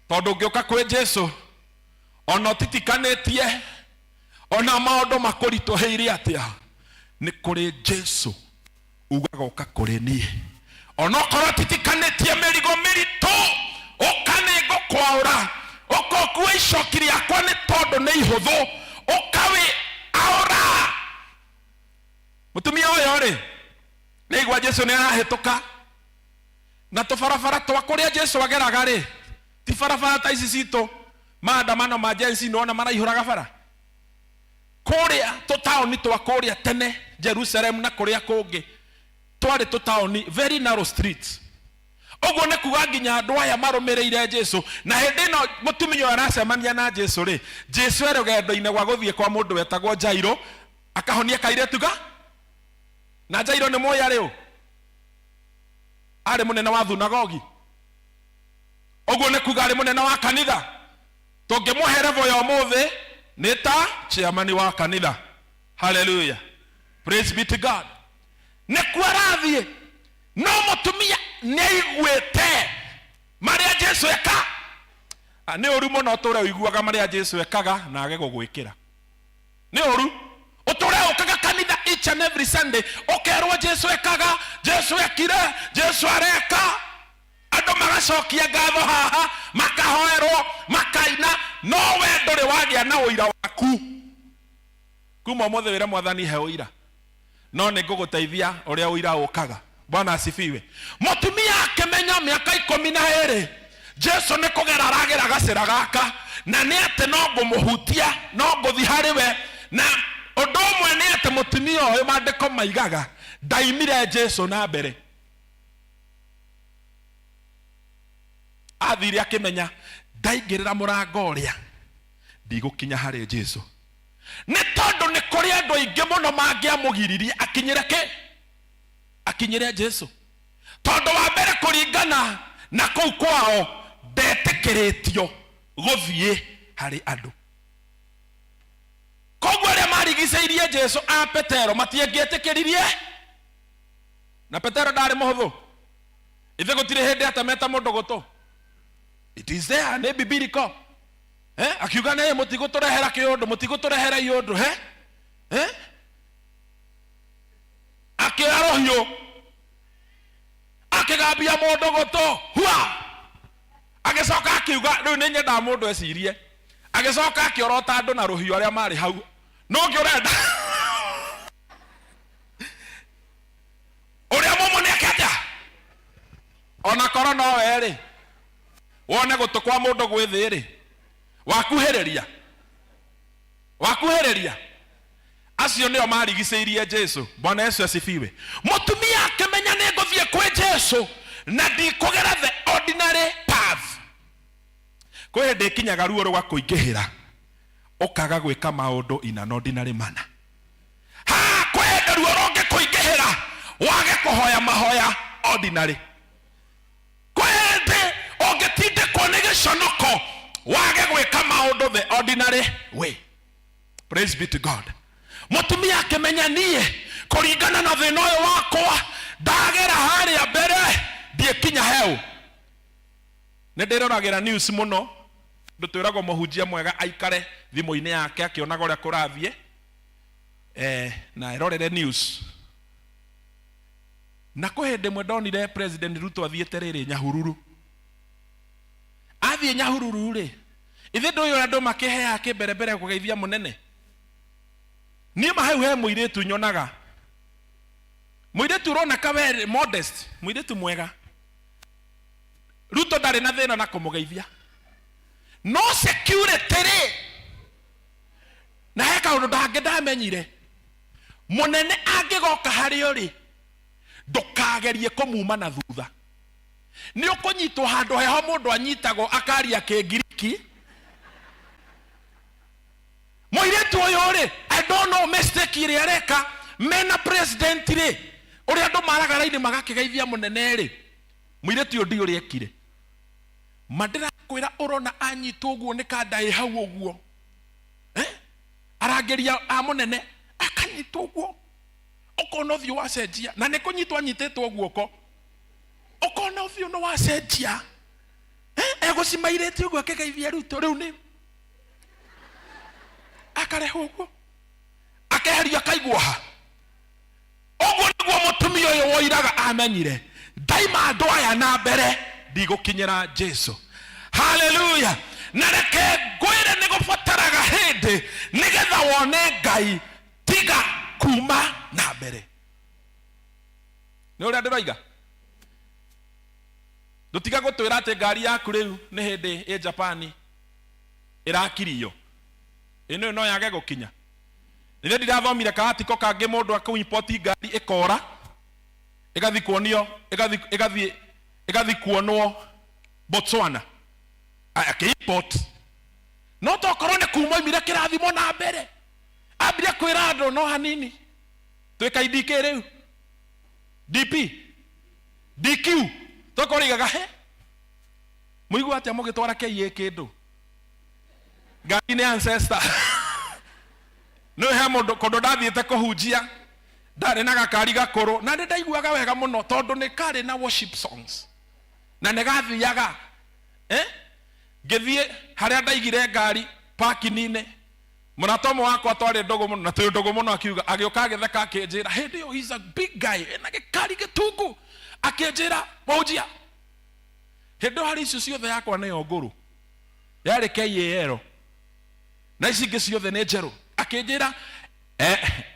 tondũ ũngĩũka kwĩ Jesu ona ũtitikanĩtie, ona maũndũ makũritũhĩire atĩa, nĩ kũrĩ Jesu ugaga ũka kũrĩ niĩ. Onokorwo ũtitikanĩtie mĩrigo mĩritũ, ũka nĩ ngũkwaũra, ũka ũkue icoki rĩakwa nĩ tondũ nĩ ihũthũ, ũka wĩ aũra. Mũtumia ũyũ rĩ, nĩ aigua Jesu nĩ arahĩtũka na tũbarabara twa kũrĩa Jesu ageraga rĩ, ti barabara ta ici citũ maandamano ma Gen Z nĩwona maraihũraga bara. Kũrĩa tũtaũni twa kũrĩa tene Jerusalem na kũrĩa kũngĩ twarĩ tũtaũni very narrow streets. Ũguo nĩ kuga nginya andũ aya marũmĩrĩire Jesu, na hĩndĩ ĩno mũtumia ũyũ aracemania na Jesu rĩ, Jesu e rũgendo-inĩ gwa gũthiĩ kwa mũndũ wetagwo Jairo akahonia kairĩtu ga na Jairo nĩ mũĩ arĩ ũ? Arĩ mũnene wa thunagogi. Ũguo nĩ kuga arĩ mũnene wa kanitha. Tũngĩmũhe level ya ũmũthĩ nĩ ta chairman wa kanitha. Hallelujah, praise be to God. Nĩkuo arathiĩ, no mũtumia nĩ aiguĩte marĩa Jesu eka. Nĩ ũru mũno ũtũre ũiguaga marĩa Jesu ekaga na age gũgwĩkĩra. Nĩ ũru ũtũre ũkaga kanitha each and every Sunday ũkerwo Jesu ekaga, Jesu ekire, Jesu areka, andũ magacokia ngatho haha, makahoerwo, makaina, no we ndũrĩ wagĩa na ũira waku. Kuma ũmũthĩ wĩre Mwathani, he ũira, no nĩ ngũgũteithia ũrĩa ũira ũkaga. Bwana asifiwe. Mũtumia akĩmenya mĩaka 12 Jesu nĩ kũgera aragera gacĩra gaka, na nĩ atĩ no ngũmũhutia, no ngũthi harĩ we. Na ũndũ ũmwe nĩ atĩ mũtumia ũyũ, maandĩko maigaga, ndaimire Jesu na mbere, athire akĩmenya ndaingĩrĩra mũrango ũrĩa ndigũkinya harĩ Jesu, nĩ tondũ nĩ kũrĩ andũ aingĩ mũno mangĩamũgiririe akinyĩre kĩ akinyĩre Jesu, tondũ wa mbere kũringana na kũu kwao ndetĩkĩrĩtio gũthiĩ harĩ andũ. Koguo arĩa marigicĩirie Jesu a Petero matiangĩetĩkĩririe, na Petero ndarĩ mũhũthũ. Ithe gũtirĩ hĩndĩ atemete mũndũ gũtũ. It is there, nĩ biblical. Akiuga nĩ mũtigũtũrehera kĩũndũ, mũtigũtũrehera iũndũ, eh? Eh? Akĩoya rũhiũ akĩgambia mũndũ gũtũ hua, agĩcoka akiuga rĩu nĩ nyendaga mũndũ ecirie, agĩcoka akĩorota andũ na rũhiũ arĩa marĩ hau. No ũngĩ ũrenda ũrĩa mũmũ nĩ eke atĩa? Ona korwo no we rĩ, wone gũtũ kwa mũndũ gwĩ thĩ rĩ, wakuhĩrĩria wakuhĩrĩria. Acio nĩo marigicĩirie Jesu. Bwana Yesu asifiwe. Mũtumia akĩmenya nĩ ngũthiĩ kwĩ Jesu na ndikũgera the ordinary path. Kwĩ hĩndĩ ĩkinyaga ruo rũgakũingĩhĩra, ũkaga gwĩka maũndũ in an ordinary manner. Ha kwĩ hĩndĩ ruo rũngĩkũingĩhĩra wage kũhoya mahoya ordinary. Kwĩ hĩndĩ ũngĩtindĩkwo nĩ gĩconoko wage gwĩka maũndũ the ordinary way. Praise be to God. Mũtumia akĩmenya niĩ kũringana na thĩna ũyũ wakwa ndagera harĩa mbere ndiĩkinya heu. Nĩ ndĩroragĩra news mũno, tondũ twĩragwo mũhunjia mwega aikare thimũ-inĩ yake akĩonaga ũrĩa kũrathiĩ, na erorere news. Na kwĩ hĩndĩ ĩmwe ndonire President Ruto athiĩte rĩrĩ Nyahururu. Athiĩ Nyahururu rĩ, ithe ndũĩ ũrĩa andũ makĩheaga kĩmbere mbere kũgeithia mũnene. Niĩ ma hau he mũirĩtu nyonaga, mũirĩtu ũroneka we modest, mũirĩtu mwega. Ruto ndarĩ na thĩna na kũmũgeithia, no security rĩ, na he kaũndũ ndangĩ ndamenyire, mũnene angĩgoka harĩ ũrĩ, ndũkagerie kũmuma na thutha. Nĩ ũkũnyitwo handũ heho mũndũ anyitagwo akaria Kĩngiriki. Mũirĩtu ũyũ rĩ, I don't know mistake ĩrĩa areka mena president rĩ, ũrĩa andũ maraga raini magakĩgeithia mũnene rĩ, mũirĩtu ũyũ ndiũ ũrĩa ekire. Ma ndĩrakwĩra ũrona anyitwo ũguo nĩ kanda ĩ hau ũguo. Arangĩria a mũnene akanyitwo ũguo, ũkona ũthiũ wacenjia, na nĩ kũnyitwo anyitĩtwo guoko, ũkona ũthiũ nĩ wacenjia. Egũcimairĩte ũguo akĩgeithia Ruto, rĩu nĩ akarehwo ũguo akeherio akaigwo ha. Ũguo nĩguo mũtumia ũyũ woiraga amenyire, ndaima andũ aya na mbere ndigũkinyĩra Jesu. Haleluya! Na reke ngwĩre, nĩ gũbataraga hĩndĩ nĩgetha wone Ngai, tiga kuma na mbere. Nĩ ũrĩa ndĩroiga, ndũtiga gũtwĩra atĩ ngari yaku rĩu nĩ hĩndĩ ĩ Japani ĩrakirio, ĩno no yage gũkinya. Rĩrĩa ndirathomire kaatiko kangĩ, mũndũ akũ import ngari ĩkora, ĩgathiĩ kuonio, ĩgathiĩ, ĩgathiĩ kuonwo Botswana, akĩ-import. No tokorwo nĩ kuma oimire kĩrathimo na mbere, ambire kwĩra andũ no hanini twĩka IDK rĩu DP DQ, tokorwo igaga he mũigua atĩa mũgĩtwara KA kĩndũ ngari nĩ ancestor. Nĩ he mũndũ kũndũ ndathiĩte kũhunjia, ndarĩ na gakari gakũrũ, na nĩ ndaiguaga wega mũno tondũ nĩ karĩ na worship songs na nĩ gathiaga. Ngĩthiĩ harĩa ndaigire ngari parking-inĩ, mũrata ũmwe wakwa twarĩ ndũgũ mũno na twĩ ndũgũ mũno, akiuga, agĩũka agĩtheka akĩnjĩra, hĩndĩ ĩyo he's a big guy ena gĩkari gĩtungu, akĩnjĩra, mũhunjia, hĩndĩ ĩyo harĩ icio ciothe yakwa nĩyo ngũrũ, yarĩ KAL na ici ingĩ ciothe nĩ njerũ. Akĩnjĩra,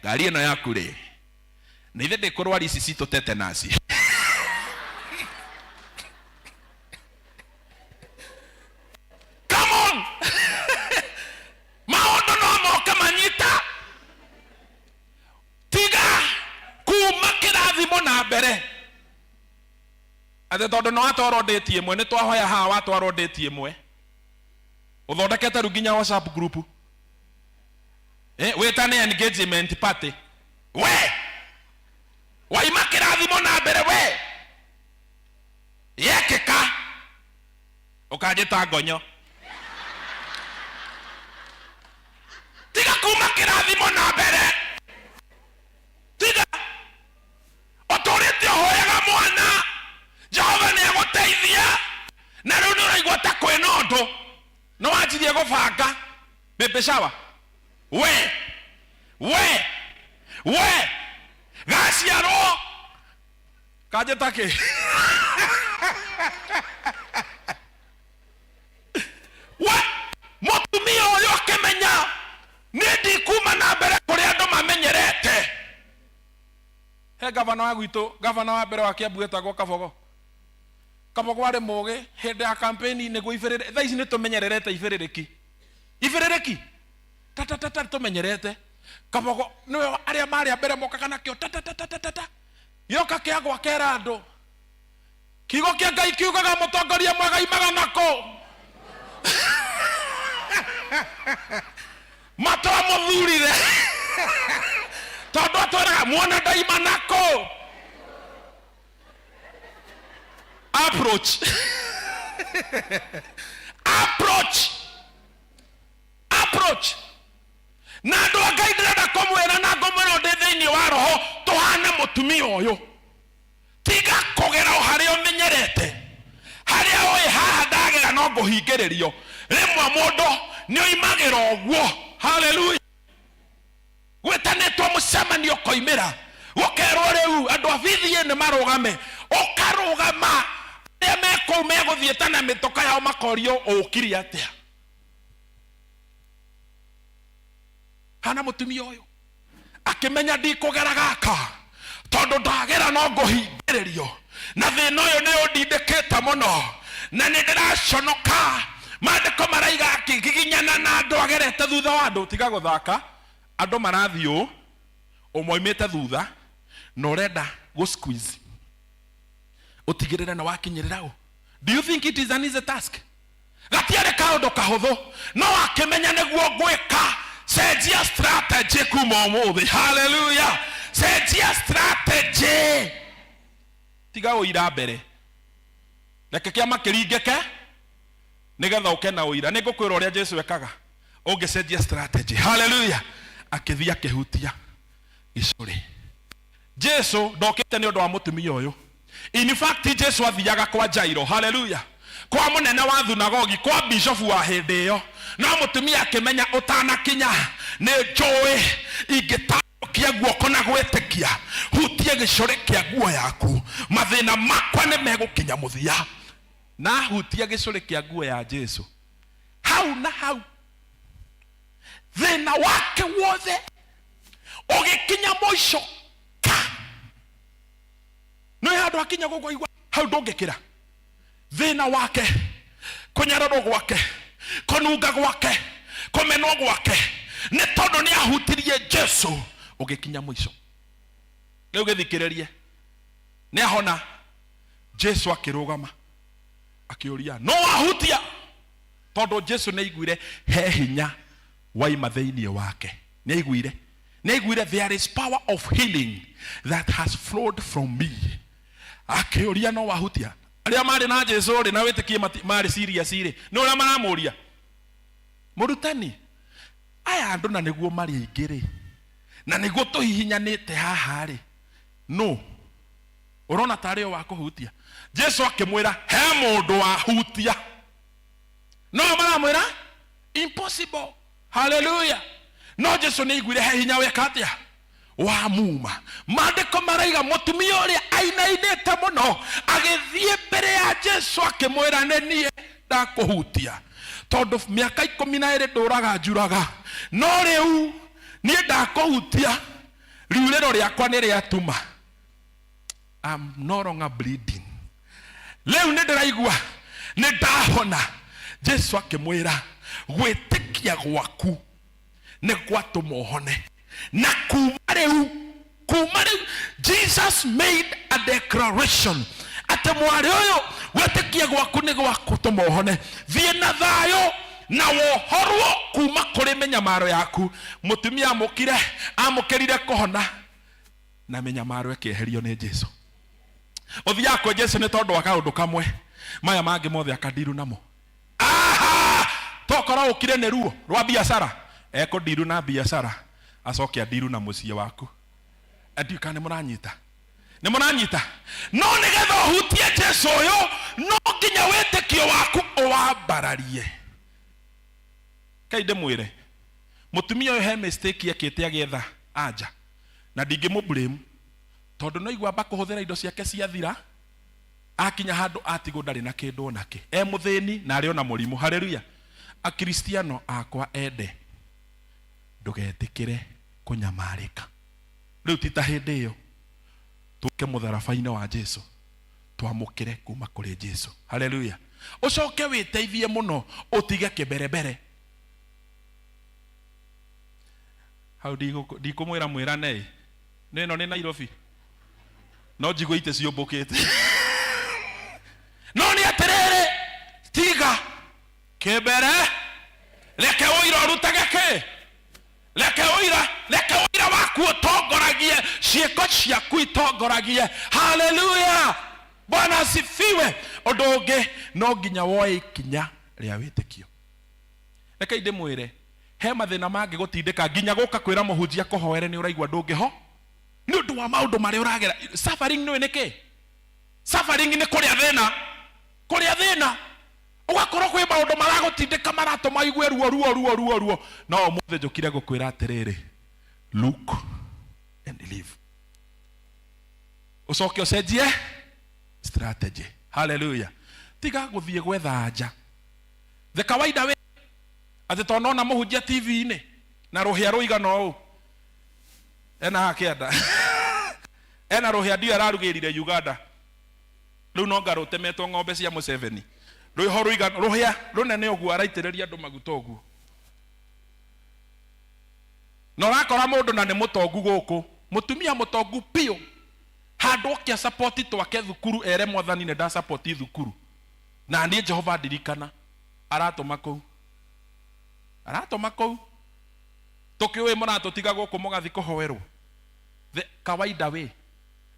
ngari ĩno yaku rĩ, na ithe ndĩkũrwari ici citũ tetanus. Come on! Maũndũ no moke manyita, tiga kuma kĩrathimo na mbere atĩ tondũ no watwarwo date ĩmwe. Nĩ twahoya haha, watwarwo date ĩmwe ũthondekete rĩu nginya WhatsApp group, wĩtane engagement party. We waima kĩrathimo na mbere, we yekĩka ũkanjĩta ngonyo. Tiga kuma kĩrathimo na mbere, tiga ũtũrĩte ũhoyaga mwana, Jehova nĩ agũteithia, na rĩu nĩ ũraigua ta kwĩna ũndũ nĩ wanjirie gũbanga baby shower. We we we gaciarwo kanjĩta kĩ? We mũtumia ũyũ akĩmenya nĩ ndikuma na mbere kũrĩa andũ mamenyerete. He gavana wa gwitũ, gavana wa mbere wa Kiambu etagwo Kabogo. Kabogo arĩ mũgĩ hĩndĩ ya campaign nĩguo ibĩrĩrĩ. Thaa ici nĩ tũmenyererete ibĩrĩrĩki, ibĩrĩrĩki tatatata tũmenyerete. Kabogo nĩwe arĩa marĩ a mbere mokaga nakĩo tatatatatata, gĩoka kĩagwa kera andũ kiugo kĩa Ngai kiugaga mũtongoria mwega imaga nako matwamũthurire tondũ atwĩraga muona ndaima nako. Approach, approach, approach. Na andũ a Ngai, ndĩrenda kũmwĩra na Ũyũ, tiga kũgera o harĩa ũmenyerete, harĩa ũĩ haha ndagera no ngũhingĩrĩrio. Rĩmwe mũndũ nĩ oimagĩra ũguo. Haleluya! Gwĩtanĩtwo mũcemanio, ũkoimĩra, gũkerwo rĩu andũ a BDA nĩ marũgame, ũkarũgama. Arĩa me kũu megũthiĩte na mĩtoka yao makorio, ũkiri atĩa? Hana mũtumia ũyũ akĩmenya, ndikũgera gaka tondũ ndagera no ngũhingĩrĩrio, na thĩna ũyũ nĩ ũndindĩkĩte mũno na nĩ ndĩraconoka. Maandĩko maraiga akĩgiginyana na andũ agerete thutha wa andũ. Tiga gũthaka, andũ marathiĩ ũũ, ũmoimĩte thutha na ũrenda gũ squeeze ũtigĩrĩre nĩ wakinyĩrĩra ũ. Do you think it is an easy task? Gatiarĩ kaũndũ kahũthũ, no akĩmenya nĩguo ngwĩka. Cenjia strategy kuma ũmũthĩ. Haleluya! Cenjia strategy, tiga ũira mbere, reke kĩama kĩringĩke nĩgetha ũke na ũira. Nĩ ngũkwĩra ũrĩa Jesu ekaga ũngĩcenjia strategy. Haleluya! Akĩthiĩ akĩhutia gĩcũrĩ. Jesu ndokĩte nĩ ũndũ wa mũtumia ũyũ. In fact, Jesu athiaga kwa Jairo, haleluya, kwa mũnene wa thunagogi, kwa bishofu wa hĩndĩ ĩyo. No mũtumia akĩmenya, ũtanakinya nĩ njũĩ ingĩtambũkia guoko na gwĩtĩkia hutie gĩcũrĩ kĩa nguo yaku, mathĩna makwa nĩ megũkinya mũthia. Na ahutia gĩcũrĩ kĩa nguo ya Jesu, hau na hau thĩna wake wothe ũgĩkinya mũico. Ka nĩ handũ hakinya gũkũ igua hau ndũngĩkĩra. Thĩna wake, kũnyararwo gwake, kũnunga gwake, kũmenwo gwake, nĩ tondũ nĩ ahutirie Jesu, ũgĩkinya mũico. Rĩu gĩthikĩrĩrie, nĩ ahona. Jesu akĩrũgama akĩũria, no wahutia? Tondũ Jesu nĩ aiguire he hinya waima thĩinĩ wake. Nĩ aiguire there is power of healing that has flowed from me. Akĩũria, no wahutia? Arĩa marĩ na Jesu rĩ na wĩtĩkie marĩ serious rĩ, nĩ ũrĩa maramũria, mũrutani, aya andũ na nĩguo marĩ aingĩ rĩ, na nĩguo tũhihinyanĩte haha rĩ, no ũrona tarĩ o wa kũhutia? Jesu akĩmwĩra, he mũndũ wahutia. No maramwĩra, impossible. Haleluya! No Jesu nĩ aiguire he hinya weka atĩa wa muma. Maandĩko maraiga mũtumia ũrĩa ainainĩte mũno agĩthiĩ mbere ya Jesu akĩmwĩra, nĩ niĩ ndakũhutia, tondũ mĩaka 12 ndũraga njuraga, no rĩu niĩ ndakũhutia, riurĩro rĩakwa nĩ rĩatuma. I'm no longer bleeding. Rĩu nĩ ndĩraigua nĩ ndahona. Jesu akĩmwĩra, gwĩtĩkia gwaku nĩ gwatũma ũhone. Na kuma rĩu Jesus made a declaration atĩ, mwarĩ ũyũ, gwĩtĩkia gwaku nĩ gwakũtũma ũhone, thiĩ na thayũ na wohorwo kuma kũrĩ mĩnyamaro yaku. Mũtumia amũkire, amũkĩrire kũhona na mĩnyamaro ĩkĩeherio nĩ Jesu. Ũthiaga kwĩ Jesu nĩ tondũ wa kaũndũ kamwe, maya mangĩ mothe akandiru namo. Aha, tokorwo ũkire nĩ ruo rwa biacara, ekũndiru na biacara, acoke andiru na mũciĩ waku. Ndiũĩ kana nĩ mũranyita, nĩ mũranyita. No nĩgetha ũhutie Jesu ũyũ, no nginya wĩtĩkio waku ũwambararie. Kai ndĩmwĩre, mũtumia ũyũ he mistake ekĩte agĩetha anja, na ndingĩmũ blame, tondũ no igua amba kũhũthĩra indo ciake ciathira, akinya handũ atigwo ndarĩ na kĩndũ onakĩ, e mũthĩni na arĩ ona mũrimũ. Haleluya! Akristiano akwa ende, ndũgetĩkĩre kũnyamarĩka rĩu. Ti ta hĩndĩ ĩyo, tũke mũtharaba-inĩ wa Jesu, twamũkĩre kuma kũrĩ Jesu. Haleluya! Ũcoke wĩteithie mũno, ũtige kĩberebere hau. Ndikũmwĩra mwĩrane nĩ ĩno nĩ Nairobi, no njigue itĩ ciũmbũkĩte. No nĩ atĩrĩrĩ, tiga kĩmbere, reke ũira ũrutage kĩ, reke ũira, reke ũira waku ũtongoragie ciĩko ciaku, itongoragie. Haleluya! Bwana asifiwe. Ũndũ ũngĩ, no nginya woe ikinya rĩa wĩtĩkio. Reke ndĩmwĩre, he mathĩna mangĩgũtindĩka nginya gũka kwĩra mũhunjia kũhoere, nĩ ũraigua ndũngĩho. Nĩ ũndũ wa maũndũ marĩa ũragera. Suffering nĩũĩ nĩ kĩ? Suffering nĩ kũrĩa thĩna. Kũrĩa thĩna. Ũgakorwo kwĩ maũndũ maragũtindĩka maratũma ũigue ruo ruo ruo ruo ruo. No ũmũthĩ njũkire gũkwĩra atĩrĩrĩ, look and live. Ũcoke ũcenjie strategy. Hallelujah. Tiga gũthiĩ gwetha anja. The kawaida we atĩ tondũ nona mũhunjia TV-inĩ na rũhĩa rũigana ũũ ena haha kĩanda ena rũhĩa ndiũĩ ararugĩrire Uganda rĩu no ngarũtemetwo ng'ombe cia Museveni rwĩho rũigana rũhĩa rũnene ũguo araitĩrĩria andũ maguta ũguo na ũrakora mũndũ na nĩ mũtongu gũkũ mũtumia mũtongu piũ handũ oke support twake thukuru ere mwathani nĩ nda support thukuru na niĩ Jehova ndirikana aratũma kũu aratũma kũu tũkĩũĩ mũratũtiga gũkũ mũgathi kũhoerwo the kawaida way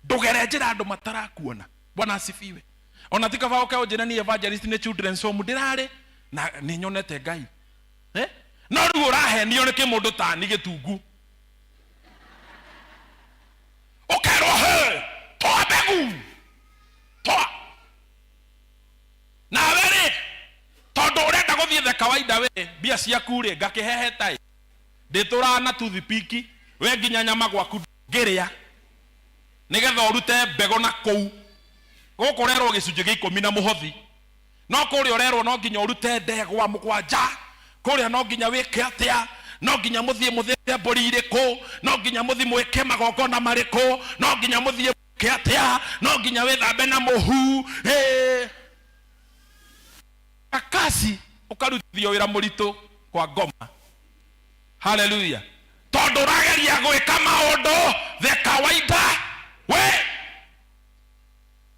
ndũgere njĩra andũ matarakuona. Bwana asifiwe. Ona ti kaba ũke ũnjĩre niĩ evangelist nĩ children's home ndĩrarĩ na nĩ nyonete Ngai eh? No rĩu ũrahenio nĩ kĩmũndũ tani gĩtungu ũkerwo he toa mbegu toa nawe rĩ tondũ ũrenda gũthiĩ the kawaida we mbia ciaku rĩ ngakĩheheta ĩ ndĩtũraga na toothpick we nginya nyama gwaku ndũngĩrĩa nĩgetha ũrute mbegũ na kũu gũkũ ũrerwo gĩcunjĩ gĩa ikũmi na mũhothi no kũrĩa ũrerwo no nginya ũrute ndegwa mũgwanja kũrĩa no nginya wĩke atĩa no nginya mũthiĩ mũthĩnje mbũri irĩkũ no nginya mũthiĩ mwĩke magongona marĩkũ no nginya mũthiĩ mwĩke atĩa no nginya wĩthambe na mũhu Ĩĩ. Akasi ũkarutithio wĩra mũritũ kwa ngoma. Haleluya. Tondũ ũrageria gwĩka maũndũ the kawaida we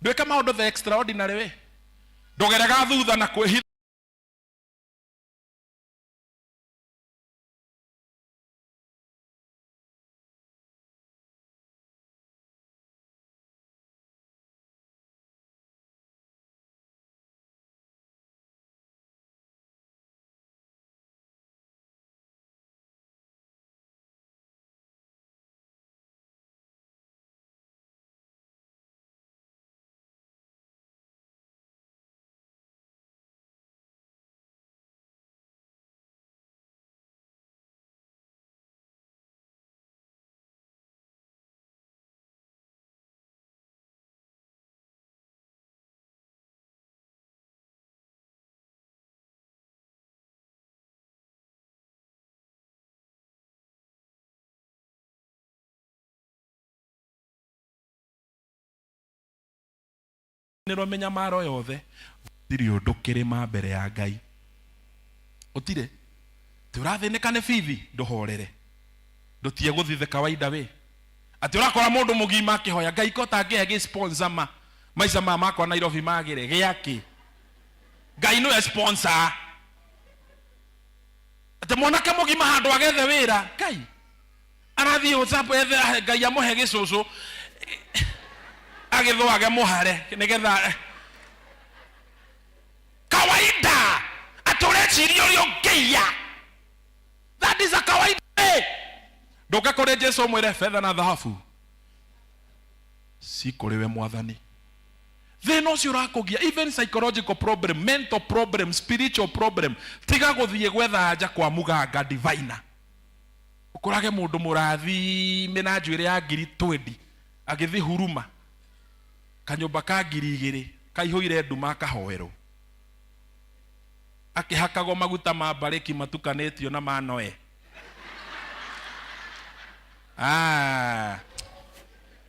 ndwĩke maũndũ the extraordinary way. Ndũgerega thutha na kwĩhitha. Nĩrwo mĩnyamaro yothe gũtirĩ ũndũ kĩrĩma mbere ya Ngai ũtirĩ atĩ ũrathĩnĩka nĩ bithi ndũhorere ndũtige gũthiĩ the kawaida way atĩ ũrakora mũndũ mũgima akĩhoya Ngai ko tangĩhe gĩ sponsor ma maica maya makwa Nairobi magĩre gĩakĩ Ngai nĩwe sponsor atĩ mwanake mũgima handũ agethe wĩra Ngai arathiĩ WhatsApp ethe ahe Ngai amũhe gĩcũcũ agĩthwage mũhare nĩgetha kawaida atĩ ũreciria ũrĩa ũngĩiya that is a kawaida way. Ndũke kũrĩ Jesu ũmwĩre betha na thahabu cikũrĩ we mwathani thĩna ũcio ũrakũgia even psychological problem mental problem spiritual problem tiga gũthiĩ gwetha anja kwa muganga diviner ũkorage mũndũ mũrathime na njuĩrĩ ya ngiri twendi agĩthiĩ huruma kanyũmba ka ngiri igĩrĩ kaihũire nduma akahoerwo akĩhakagwo maguta ma mbarĩki matukanĩtio na ma Noe. Ah,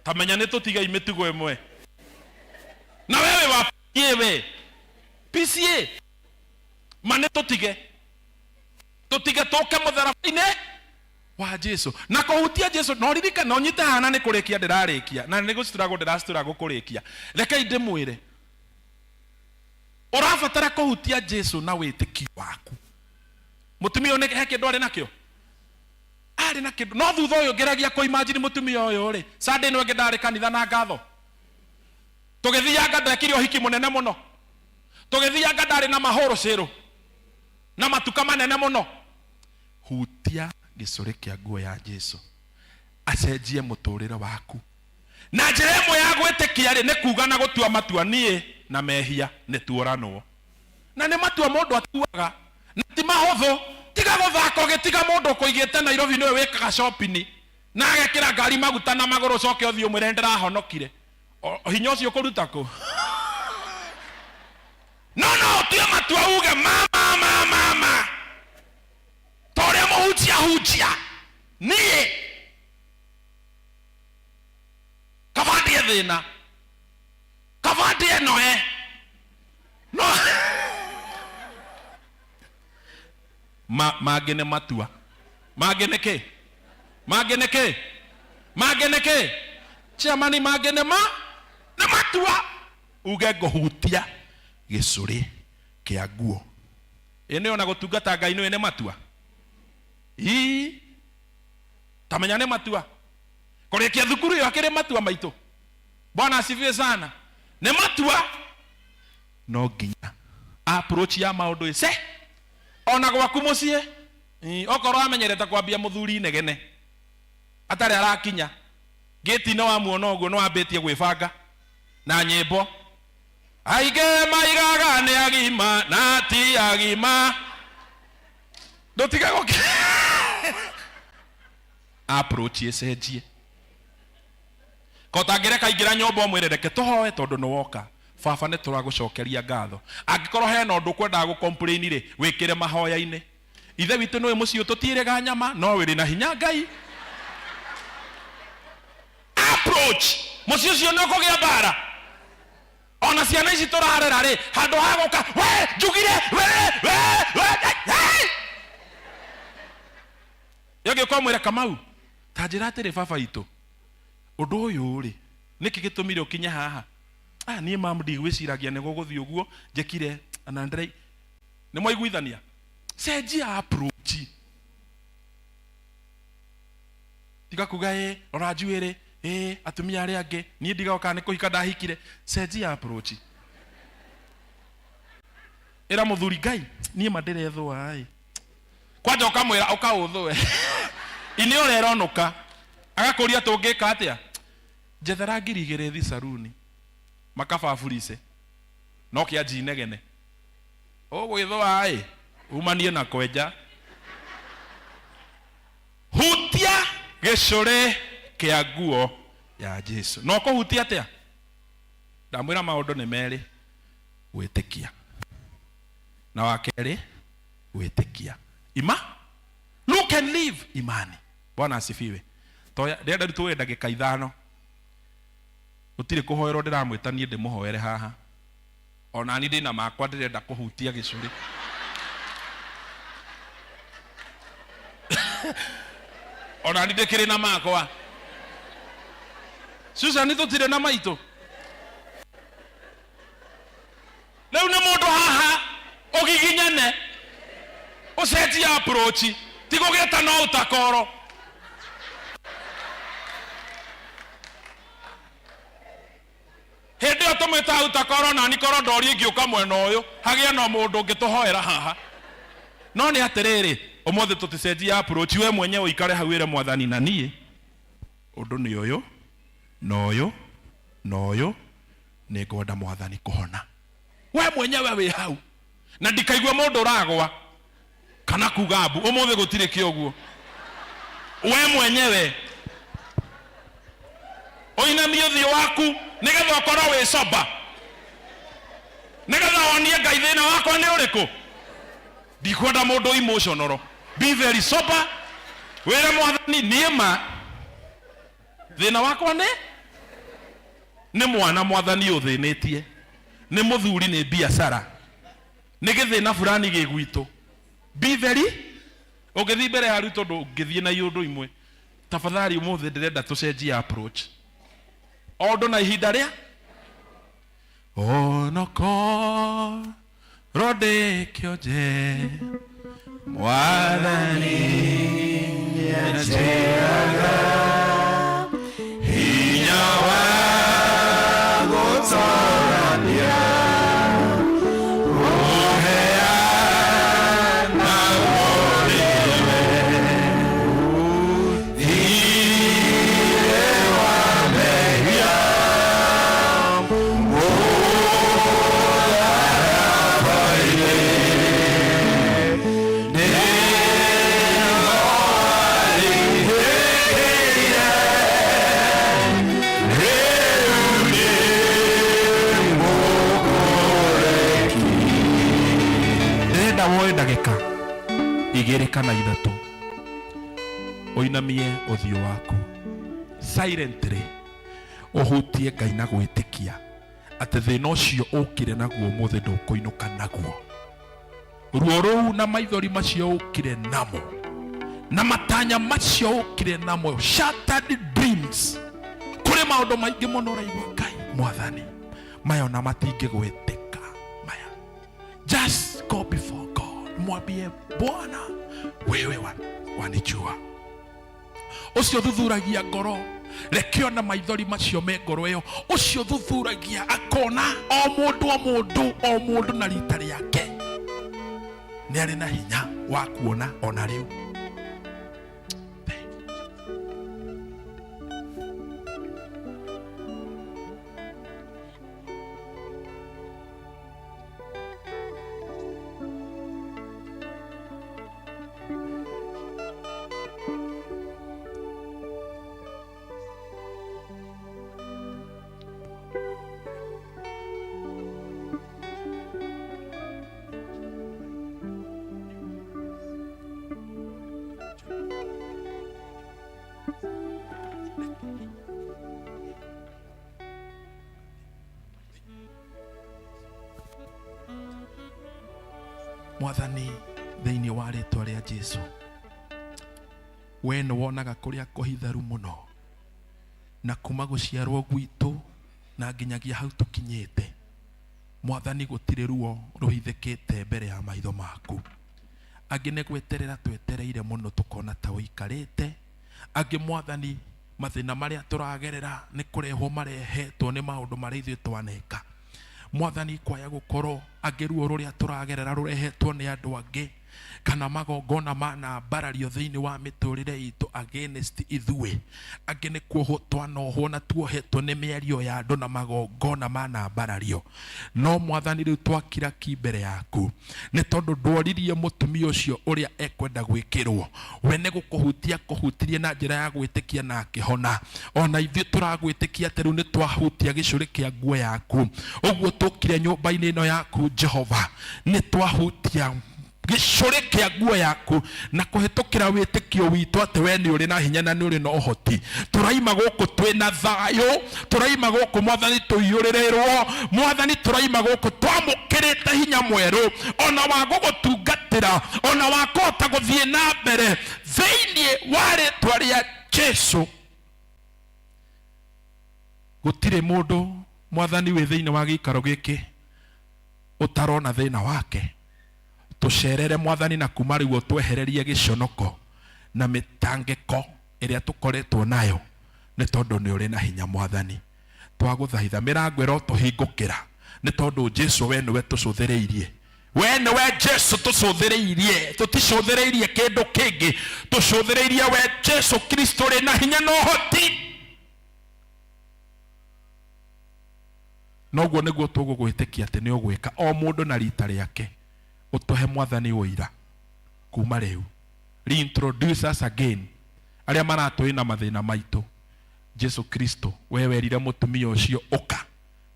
ta menya nĩ tũtigei mĩtugo ĩmwe na wewe wa PCA we PCA ma nĩ tũtige tũtige tũke mũtharaba-inĩ wa Jesu na kũhutia Jesu no ririkana no nyite haha na nĩ kũrĩkia ndĩrarĩkia na nĩ gũcituragwo ndĩracituragwo kũrĩkia rekei ndĩmwĩre ũrabatara kũhutia Jesu na wĩtĩkio waku mũtumia ũyũ nĩ he kĩndũ arĩ nakĩo arĩ na kĩndũ no thutha ũyũ ngeragia kũ imagine mũtumia ũyũ rĩ Sunday ĩno ĩngĩ ndarĩ kanitha na ngatho tũgĩthianga ndekire ũhiki mũnene mũno tũgĩthianga ndarĩ na mahũrũcĩrũ na matuka manene mũno hutia gĩcũrĩ kĩa nguo ya Jesu. Acenjie mũtũrĩre waku. Na njĩra ĩmwe ya gwĩtĩkia rĩ, nĩ kuga na gũtua matua niĩ na mehia nĩ tuoranwo. Na nĩ matua mũndũ atuaga na ti mahũthũ. Tiga gũthaka ũgĩtiga mũndũ ũkũigĩte Nairobi nĩwe wĩkaga shopping na agekĩra ngari maguta na magũrũ ũcoke ũthiĩ ũmwĩre nĩndĩrahonokire. Hinya ũcio ũkũruta kũ? No no ũtue matua uge ma ma ma ma ma. Ta ũrĩa mũhunjia hunjia niĩ kaba ndĩe thĩna, kaba ndĩe noe. No mangĩ nĩ matua, mangĩ nĩ kĩ, mangĩ nĩ kĩ, mangĩ nĩ kĩ, chairman, mangĩ nĩ ma nĩ matua. Uge ngũhutia gĩcũrĩ kĩa nguo ĩ nĩ ona gũtungata Ngai nĩ nĩ matua. Ii tamenya nĩ matua kũrĩkia thukuru ĩyo akĩrĩ matua maitũ. Bwana asifiwe sana. Nĩ matua no nginya approach ya maũndũ ĩce ona gwaku mũciĩ. Okorwo amenyerete kwambia mũthuri inegene atarĩ arakinya gĩti-inĩ wamuona ũguo nĩ wambĩtie gwĩbanga na nyĩmbo aingĩ maigaga nĩ agima na ti agima ndũtige gũkĩ approach ĩcenjie. Kotangĩreka ingĩra nyũmba ũmwĩre reke tũhoe tondũ nĩ woka. Baba nĩ tũragũcokeria ngatho. Angĩkorwo hena ũndũ ũkwendaga gũ complain rĩ, wĩkĩre mahoya-inĩ. Ithe witũ nĩwe mũciĩ tũtiĩrĩga nyama no wĩrĩ na hinya Ngai. Approach mũciĩ ũcio nĩ ũkũgĩa mbara. Ona ciana ici tũrarera rĩ, handũ ha gũka we njugire we we we hey! Yongĩũka ũmwĩre Kamau, ta njĩra atĩrĩ baba itũ, ũndũ ũyũ rĩ, nĩkĩ gĩtũmire ũkinye haha? Niĩ mam ndigwĩciragia nĩ gũgũthiĩ ũguo njĩkire na ndĩra nĩ mwaiguithania. Cenjia approach. Tiga kuga ĩ rora njuĩrĩ ĩ atumia arĩa angĩ niĩ ndigoka nĩ kũhika ndahikire. Cenjia approach. Ĩra mũthuri Ngai niĩ ma ndĩrethũa ĩ. Kwanja ũkamwĩra ũkaũthũe. Inĩ ũreronũka. Agakũria tũngĩka atĩa? Njethera ngiri igĩrĩ thi saruni. Makababurice. No kĩanji inegene. Ũgwĩthũa ĩ umanie na kwenja. Hutia gĩcũrĩ kĩa nguo ya Jesu. No kũhutia atĩa? Ndamwĩra maũndũ nĩ merĩ, gwĩtĩkia na wa kerĩ gwĩtĩkia. Ima look and live imani. Bwana asifiwe. Toya ndĩrenda rĩu tuoe ndagĩka ithano. Gũtirĩ kũhoerwo ndĩramwĩta niĩ ndĩmũhoere haha. Ona niĩ ndĩna makwa ndĩrenda kũhutia gĩcũrĩ. Ona niĩ ndĩkĩrĩ na makwa. Susan tũtirĩ na maitũ. Rĩu nĩ mũndũ haha ũgiginyane ũcenjie approach ti gũgĩta no ũtakoro. Hĩndĩ ĩyo tũmwĩtaga ũtakoro na nikorwo ndori ĩngĩũka mwena ũyũ hagĩe na mũndũ ũngĩtũhoera haha. No nĩ atĩrĩrĩ, ũmũthĩ tũticenjia approach, we mwenyewe ũikare hau wĩre mwathani na niĩ ũndũ nĩ ũyũ na ũyũ na ũyũ nĩ ngwenda mwathani kũhona. We mwenyewe wĩ hau na ndikaigua mũndũ ũragwa kana kuga mbu ũmũthĩ gũtirĩ kĩoguo. We mwenyewe ũinamie ũthiũ waku nĩgetha ũkorwo wĩ sober, nĩgetha wonie Ngai thĩna wakwa nĩ ũrĩkũ. Ndikwenda mũndũ emotional, be very sober, wĩre mwathani niĩ ma thĩna wakwa nĩ mwana mwathani ũthĩnĩtie, nĩ mũthuri, nĩ biacara, nĩ gĩthĩna fulani gĩ gwitũ. Be very ũngĩthiĩ mbere ya Ruto ndũngĩthiĩ na iũndũ imwe. Tafadhali ũmũthĩ ndĩrenda tũcenjie approach o ũndũ na ihinda rĩa onokorwo ndĩ kĩonje mwathani nĩanjĩraga hinya wa gũtorania ũheana ũrĩwe. Igĩrĩ kana ithatũ. Ũinamie ũthiũ waku silently, ũhutie Ngai na gwĩtĩkia atĩ thĩna ũcio ũkire naguo ũmũthĩ ndũkũinũka naguo. Ruo rũu na maithori macio ũkire namo na matanya macio ũkire namo, shattered dreams, kũrĩ maũndũ maingĩ mũno ũraigua Ngai mwathani maya ona matingĩgwĩtĩka maya. Just go before God, mwambie Bwana wewe wanijua. Ũcio thuthuragia ngoro, reke ona maithori macio me ngoro ĩyo. Ũcio thuthuragia akona o mũndũ o mũndũ o mũndũ na rita rĩake, nĩ arĩ na hinya wa kuona ona rĩu. Mwathani, thĩinĩ wa rĩtwa rĩa Jesu, we nĩ wonaga kũrĩa kũhitharu mũno, na kuma gũciarwo gwitũ na nginyagia hau tũkinyĩte, Mwathani, gũtirĩ ruo rũhithĩkĩte mbere ya maitho maku. Angĩ nĩ gweterera twetereire mũno tũkona ta ũikarĩte. Angĩ Mwathani, mathĩna marĩa tũragerera nĩ kũrehwo marehetwo nĩ maũndũ marĩa ithuĩ twaneka. Mwathani, kwaya gũkorwo angĩ ruo rũrĩa tũragerera rũrehetwo nĩ andũ angĩ, kana magongona manambarario thĩinĩ wa mĩtũrĩre itũ against ithuĩ. Angĩ nĩ kuohwo twanohwo na tuohetwo nĩ mĩario ya andũ na magongona manambarario. No Mwathani, rĩu twakira ki mbere yaku, nĩ tondũ ndworirie mũtumia ũcio ũrĩa ekwenda gwĩkĩrwo. We nĩ gũkũhutia kũhutirie na njĩra ya gwĩtĩkia na akĩhona. Ona ithuĩ tũragwĩtĩkia atĩ rĩu nĩ twahutia gĩcũrĩ kĩa nguo yaku. Ũguo tũkire nyũmba-inĩ ĩno yaku Jehova, nĩ twahutia gĩcũrĩ kĩa nguo yaku na kũhĩtũkĩra wĩtĩkio witũ atĩ we nĩ ũrĩ na hinya na nĩ ũrĩ na ũhoti. Tũraima gũkũ twĩna thayũ, tũraima gũkũ Mwathani tũiyũrĩrĩrwo, Mwathani tũraima gũkũ twamũkĩrĩte hinya mwerũ ona wa gũgũtungatĩra, ona wa kũhota gũthiĩ na mbere thĩinĩ wa rĩtwa rĩa Jesu. Gũtirĩ mũndũ Mwathani wĩ thĩinĩ wa gĩikaro gĩkĩ ũtarona thĩna wake. Tũcerere Mwathani na kuma rĩu ũtwehererie gĩconoko na mĩtangĩko ĩrĩa tũkoretwo nayo, nĩ tondũ nĩ ũrĩ na hinya Mwathani. Twagũthaitha mĩrango ĩrotũhingũkĩra, nĩ tondũ Jesu we nĩwe tũcũthĩrĩirie. We nĩwe Jesu tũcũthĩrĩirie, tũticũthĩrĩirie kĩndũ kĩngĩ, tũcũthĩrĩirie we Jesu Kristo ũrĩ na hinya na ũhoti. Noguo nĩguo tũgũgwĩtĩkia atĩ nĩ ũgwĩka o mũndũ na rita rĩake. Ũtũhe Mwathani ũira kuma rĩu. Reintroduce us again. Arĩa maratũĩ na mathĩna maitũ, Jesu Kristo, we werire mũtumia ũcio ũka,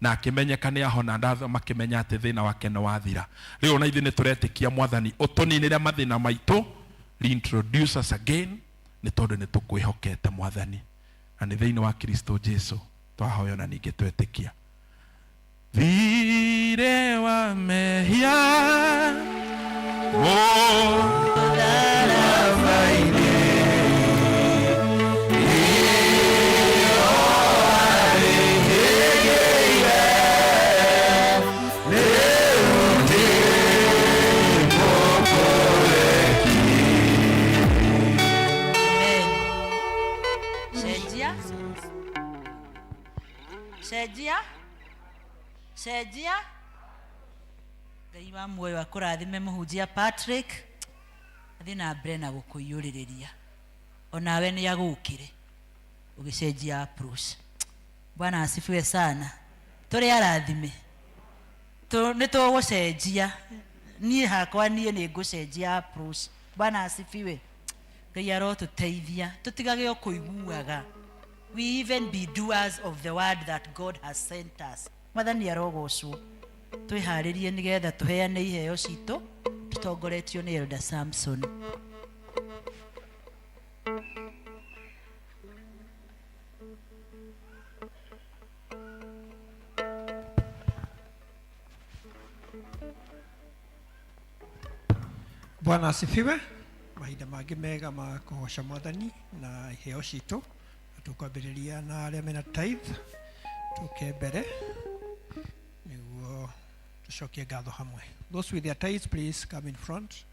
na akĩmenyeka nĩ ahona, ndatho makĩmenya atĩ thĩna wake nĩ wathira. Rĩu ona ithuĩ nĩ tũretĩkia Mwathani ũtũninĩre mathĩna maitũ. Reintroduce us again, nĩ tondũ nĩ tũkwĩhokete Mwathani, na nĩ thĩinĩ wa Kristo Jesu twahoya na ningĩ twetĩkia. Thirĩ wa mehia mũtharaba-inĩ, Cenjia, cenjia, cenjia. Ngai wa muoyo akũrathime mũhunjia Patrick, athiĩ na mbere na gũkũiyũrĩrĩria, onawe nĩ agũkĩre ũgĩcenjia approach. Bwana asifiwe sana. Tũrĩ arathime, nĩ tũgũcenjia. Niĩ hakwa niĩ nĩ ngũcenjia approach. Bwana asifiwe. Ngai arotũteithia tũtigage o kũiguaga. We even be doers of the word that God has sent us. Mwathani arogocwo. Twĩharĩrie nĩgetha tũheane iheo citũ. Tũtongoretio nĩ Elder Samson. Bwana asifiwe. Mahinda mangĩ mega ma kũgoca Mwathani na iheo citũ, na tũkwambĩrĩria na arĩa mena tithe, tũke mbere nĩguo tũcokie ngatho hamwe. Those with their tithes, please come in front.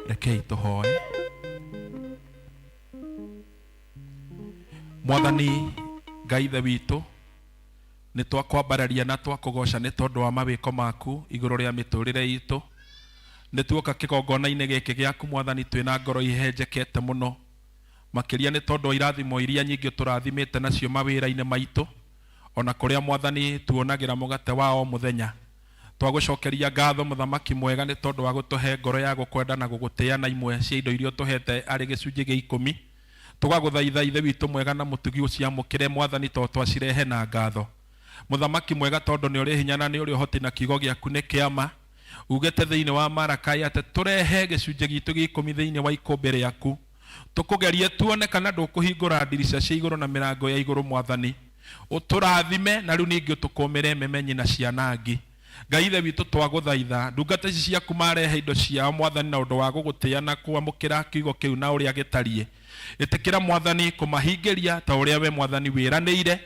Rekei tũhoe. Mwathani Ngai Ithe witũ, nĩ twakwambararia na twakũgoca nĩ tondũ wa mawĩko maku igũrũ rĩa mĩtũrĩre itũ. Nĩ tuoka kĩgongona-inĩ gĩkĩ gĩaku Mwathani twĩna ngoro ihenjekete mũno, makĩria nĩ tondũ wa irathimo iria nyingĩ tũrathimĩte nacio mawĩra-inĩ maitũ, ona kũrĩa Mwathani tuonagĩra mũgate wa o mũthenya. Twagũcokeria ngatho mũthamaki mwega nĩ tondũ wa gũtũhe ngoro ya gũkwenda na gũgũtĩa na imwe cia indo iria ũtũhete arĩ gĩcunjĩ gĩa ikũmi. Tũgagũthaitha Ithe witũ mwega na mũtugi ũciamũkĩre Mwathani tondũ twacirehe na ngatho. Mũthamaki mwega tondũ nĩ ũrĩ hinya na nĩ ũrĩ ũhoti na kiugo gĩaku nĩ kĩama. Ugĩte thĩinĩ wa Marakai atĩ tũrehe gĩcunjĩ gitũ gĩa ikũmi thĩinĩ wa ikũmbĩ rĩaku. Tũkũgerie tuone kana ndũkũhingũra ndirica cia igũrũ na mĩrango ya igũrũ Mwathani. Ũtũrathime na rĩu ningĩ ũtũkũmĩre memenyi na cianangi. Ngai Ithe witũ twagũthaitha ndungata ici ciaku marehe indo ciao Mwathani na ũndũ wa gũgũtĩa na kwamũkĩra kiugo kĩu na ũrĩa gĩtariĩ. Ĩtĩkĩra Mwathani kũmahingĩria ta ũrĩa we Mwathani wĩranĩire.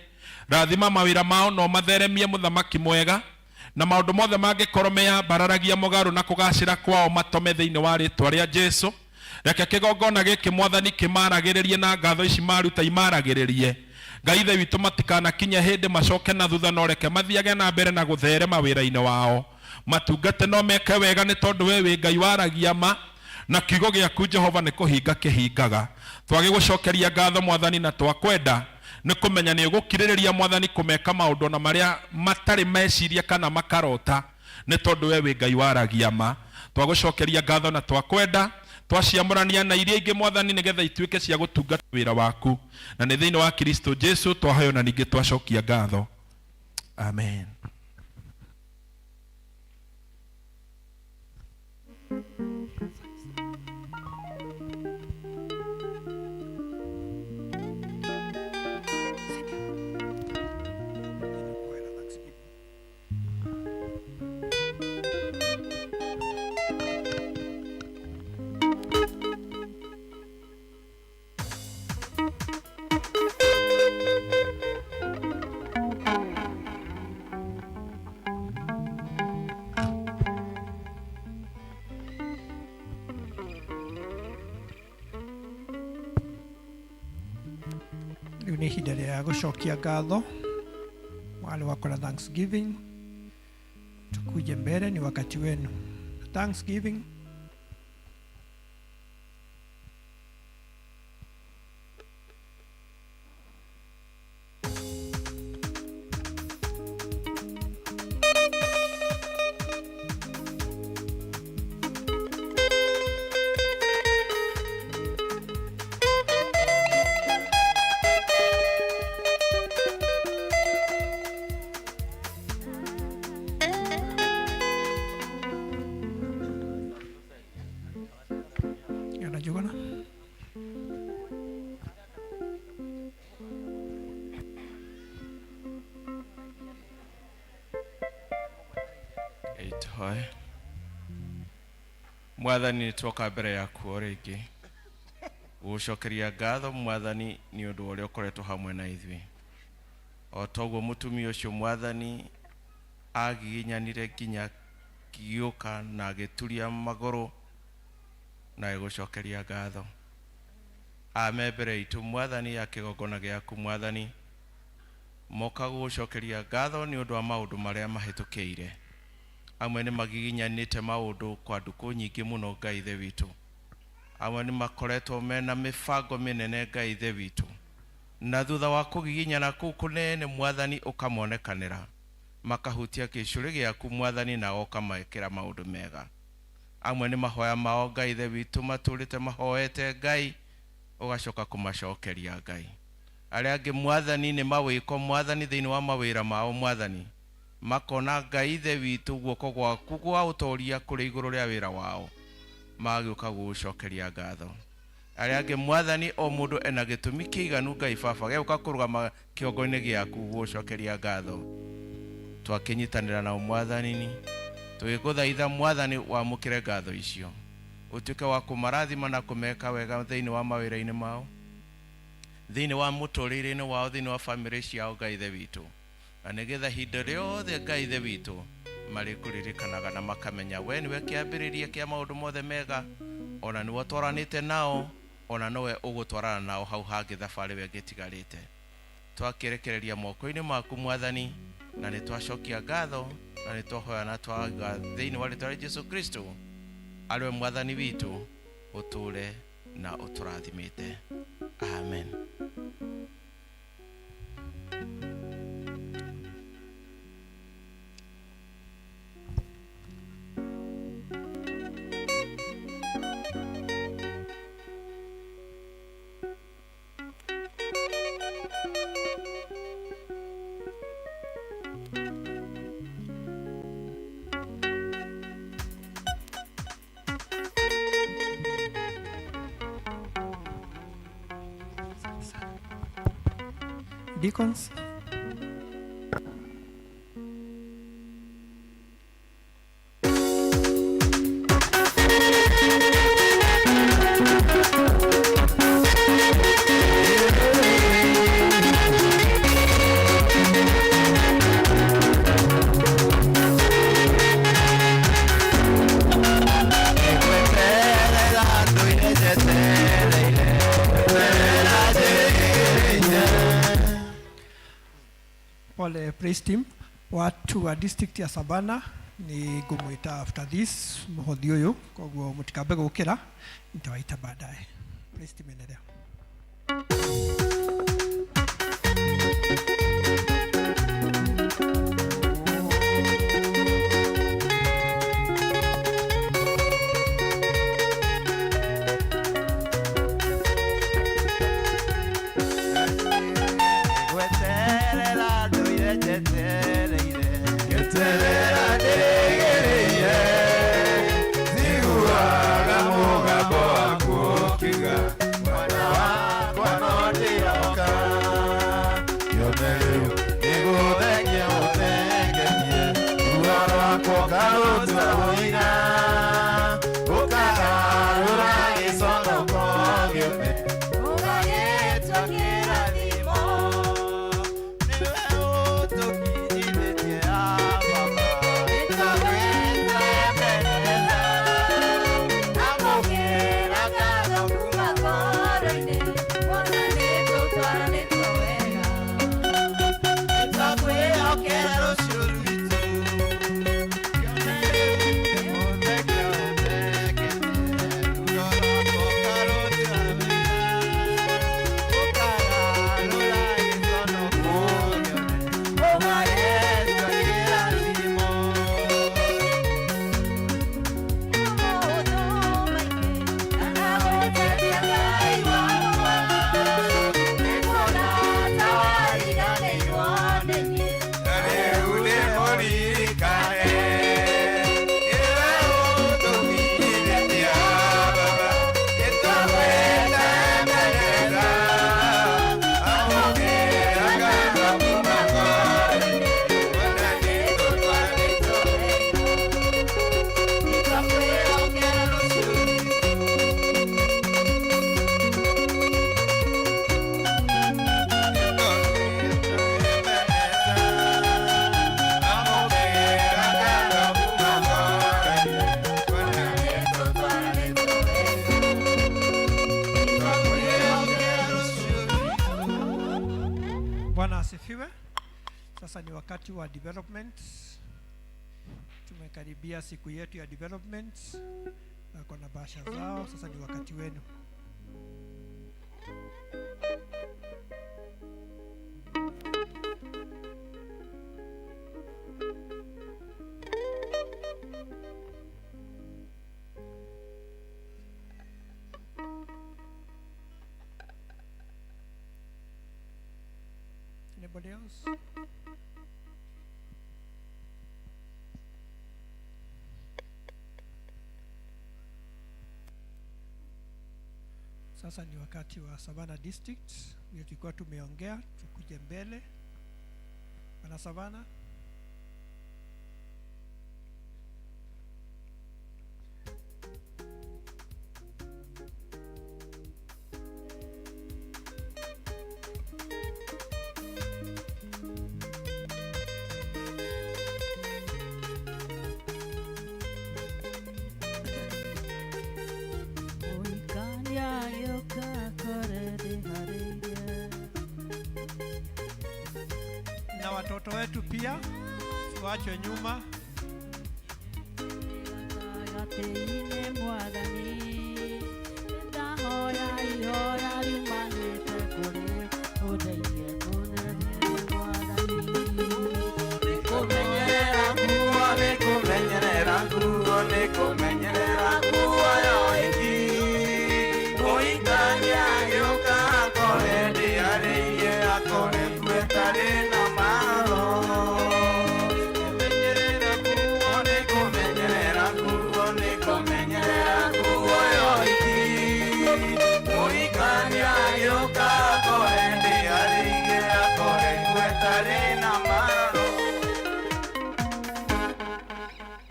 Rathima mawĩra mao na ũmatheremie mũthamaki mwega, na maũndũ mothe mangĩkorwo meyambararagia mũgarũ na kũgacĩra kwao matome thĩinĩ wa rĩtwa rĩa Jesũ. Reke kĩgongona gĩkĩ Mwathani kĩmaragĩrĩrie na ngatho ici maruta imaragĩrĩrie. Ngai Ithe witũ matikanakinye hĩndĩ macoke na thutha, no reke mathiage na mbere na gũtherema wĩra-inĩ wao. Matungate no meke wega nĩ tondũ we wĩ Ngai waragia ma, na kiugo gĩaku Jehova nĩ kũhinga kĩhingaga. Twagĩgũcokeria ngatho Mwathani na twakwenda nĩ kũmenya nĩ ũgũkirĩrĩria Mwathani kũmeka maũndũ ona marĩa matarĩ meciria kana makarota, nĩ tondũ we wĩ Ngai waragia ma. Twagũcokeria ngatho na twakwenda twaciamũrania na iria ingĩ Mwathani nĩgetha ituĩke cia gũtungata wĩra waku, na nĩ thĩinĩ wa Kristo Jesu twaheo na ningĩ twacokia ngatho. Amen. Rĩu nĩ ihinda rĩa gũcokia ngatho. Wale wako na Thanksgiving, tukuje mbele, ni wakati wenu. Thanksgiving. Njuguna. Itoe. Mwathani nĩ twoka mbere yaku o rĩngĩ gũgũcokeria ngatho Mwathani nĩ ũndũ wa ũrĩa ũkoretwo hamwe na ithuĩ. O toguo mũtumia ũcio Mwathani agiginyanire nginya gĩũka na agĩturia magũrũ Na ĩgũcokeria ngatho. Ame mbere itũ Mwathani ya kĩgongona gĩaku Mwathani, moka gũgũcokeria ngatho nĩ ũndũ wa maũndũ marĩa mahĩtũkĩire. Amwe nĩ magiginyanĩte maũndũ kwa ndukũ nyingĩ mũno Ngai Ithe witũ. Amwe nĩ makoretwo mena mĩbango mĩnene Ngai Ithe witũ, na thutha wa kũgiginyana kũu kũnene Mwathani ũkamonekanĩra, makahutia gĩcũrĩ gĩaku Mwathani, na ũkamekĩra maũndũ mega. Amwe nĩ mahoya mao Ngai Ithe witũ matũrĩte mahoete Ngai, ũgacoka kũmacokeria Ngai. Arĩa angĩ Mwathani nĩ mawĩko Mwathani thĩinĩ wa mawĩra mao Mwathani, makona Ngai Ithe witũ guoko gwaku gwa ũtoria kũrĩ igũrũ rĩa wĩra wao, magĩũka gũgũcokeria ngatho. Arĩa angĩ Mwathani o mũndũ ena gĩtũmi kĩiganu Ngai Baba gĩgũka kũrũgama kĩongo-inĩ gĩaku gũgũcokeria ngatho. Twakĩnyitanĩra nao Mwathani, tũgĩkũthaitha Mwathani wamũkĩre ngatho icio, ũtuĩke wa kũmarathima na kũmeka wega thĩinĩ wa mawĩra-inĩ mao, thĩinĩ wa mũtũrĩre-inĩ wao, thĩinĩ wa bamĩrĩ ciao Ngai Ithe witũ, na nĩgetha ihinda rĩothe Ngai Ithe witũ marĩkũririkanaga na makamenya we nĩwe kĩambĩrĩria kĩa maũndũ mothe mega, ona nĩwe ũtwaranĩte nao, ona nowe ũgũtwarana nao hau hangĩ thabarĩ ĩyo ĩngĩtigarĩte. Twakĩrekereria moko-inĩ maku Mwathani, na nĩ twacokia ngatho na nĩ twahoya na twauga thĩinĩ wa rĩtwa rĩa Jesu Kristo arĩwe Mwathani witũ, ũtũre na ũtũrathimĩte. Amen. Deacons. Pole praise team, watu wa district ya Savannah ni ngũmwĩta after this mũhothi ũyũ, koguo mũtikambe gũkĩra, nitawaita baadaye. Praise team endelea. Gweterera ndũire njetereire, ngeterera ndĩrĩgĩrĩire, njiguaga mũgambo waku ũkiuga mwana wa Bwana asifiwe. Sasa ni wakati wa development. Tumekaribia siku yetu ya development na kuna bahasha zao. Sasa ni wakati wenu. Anybody else? Sasa ni wakati wa Savannah District. Ndio tulikuwa tumeongea, tukuje mbele. Wana Savannah? Na watoto wetu pia siwachwe nyuma.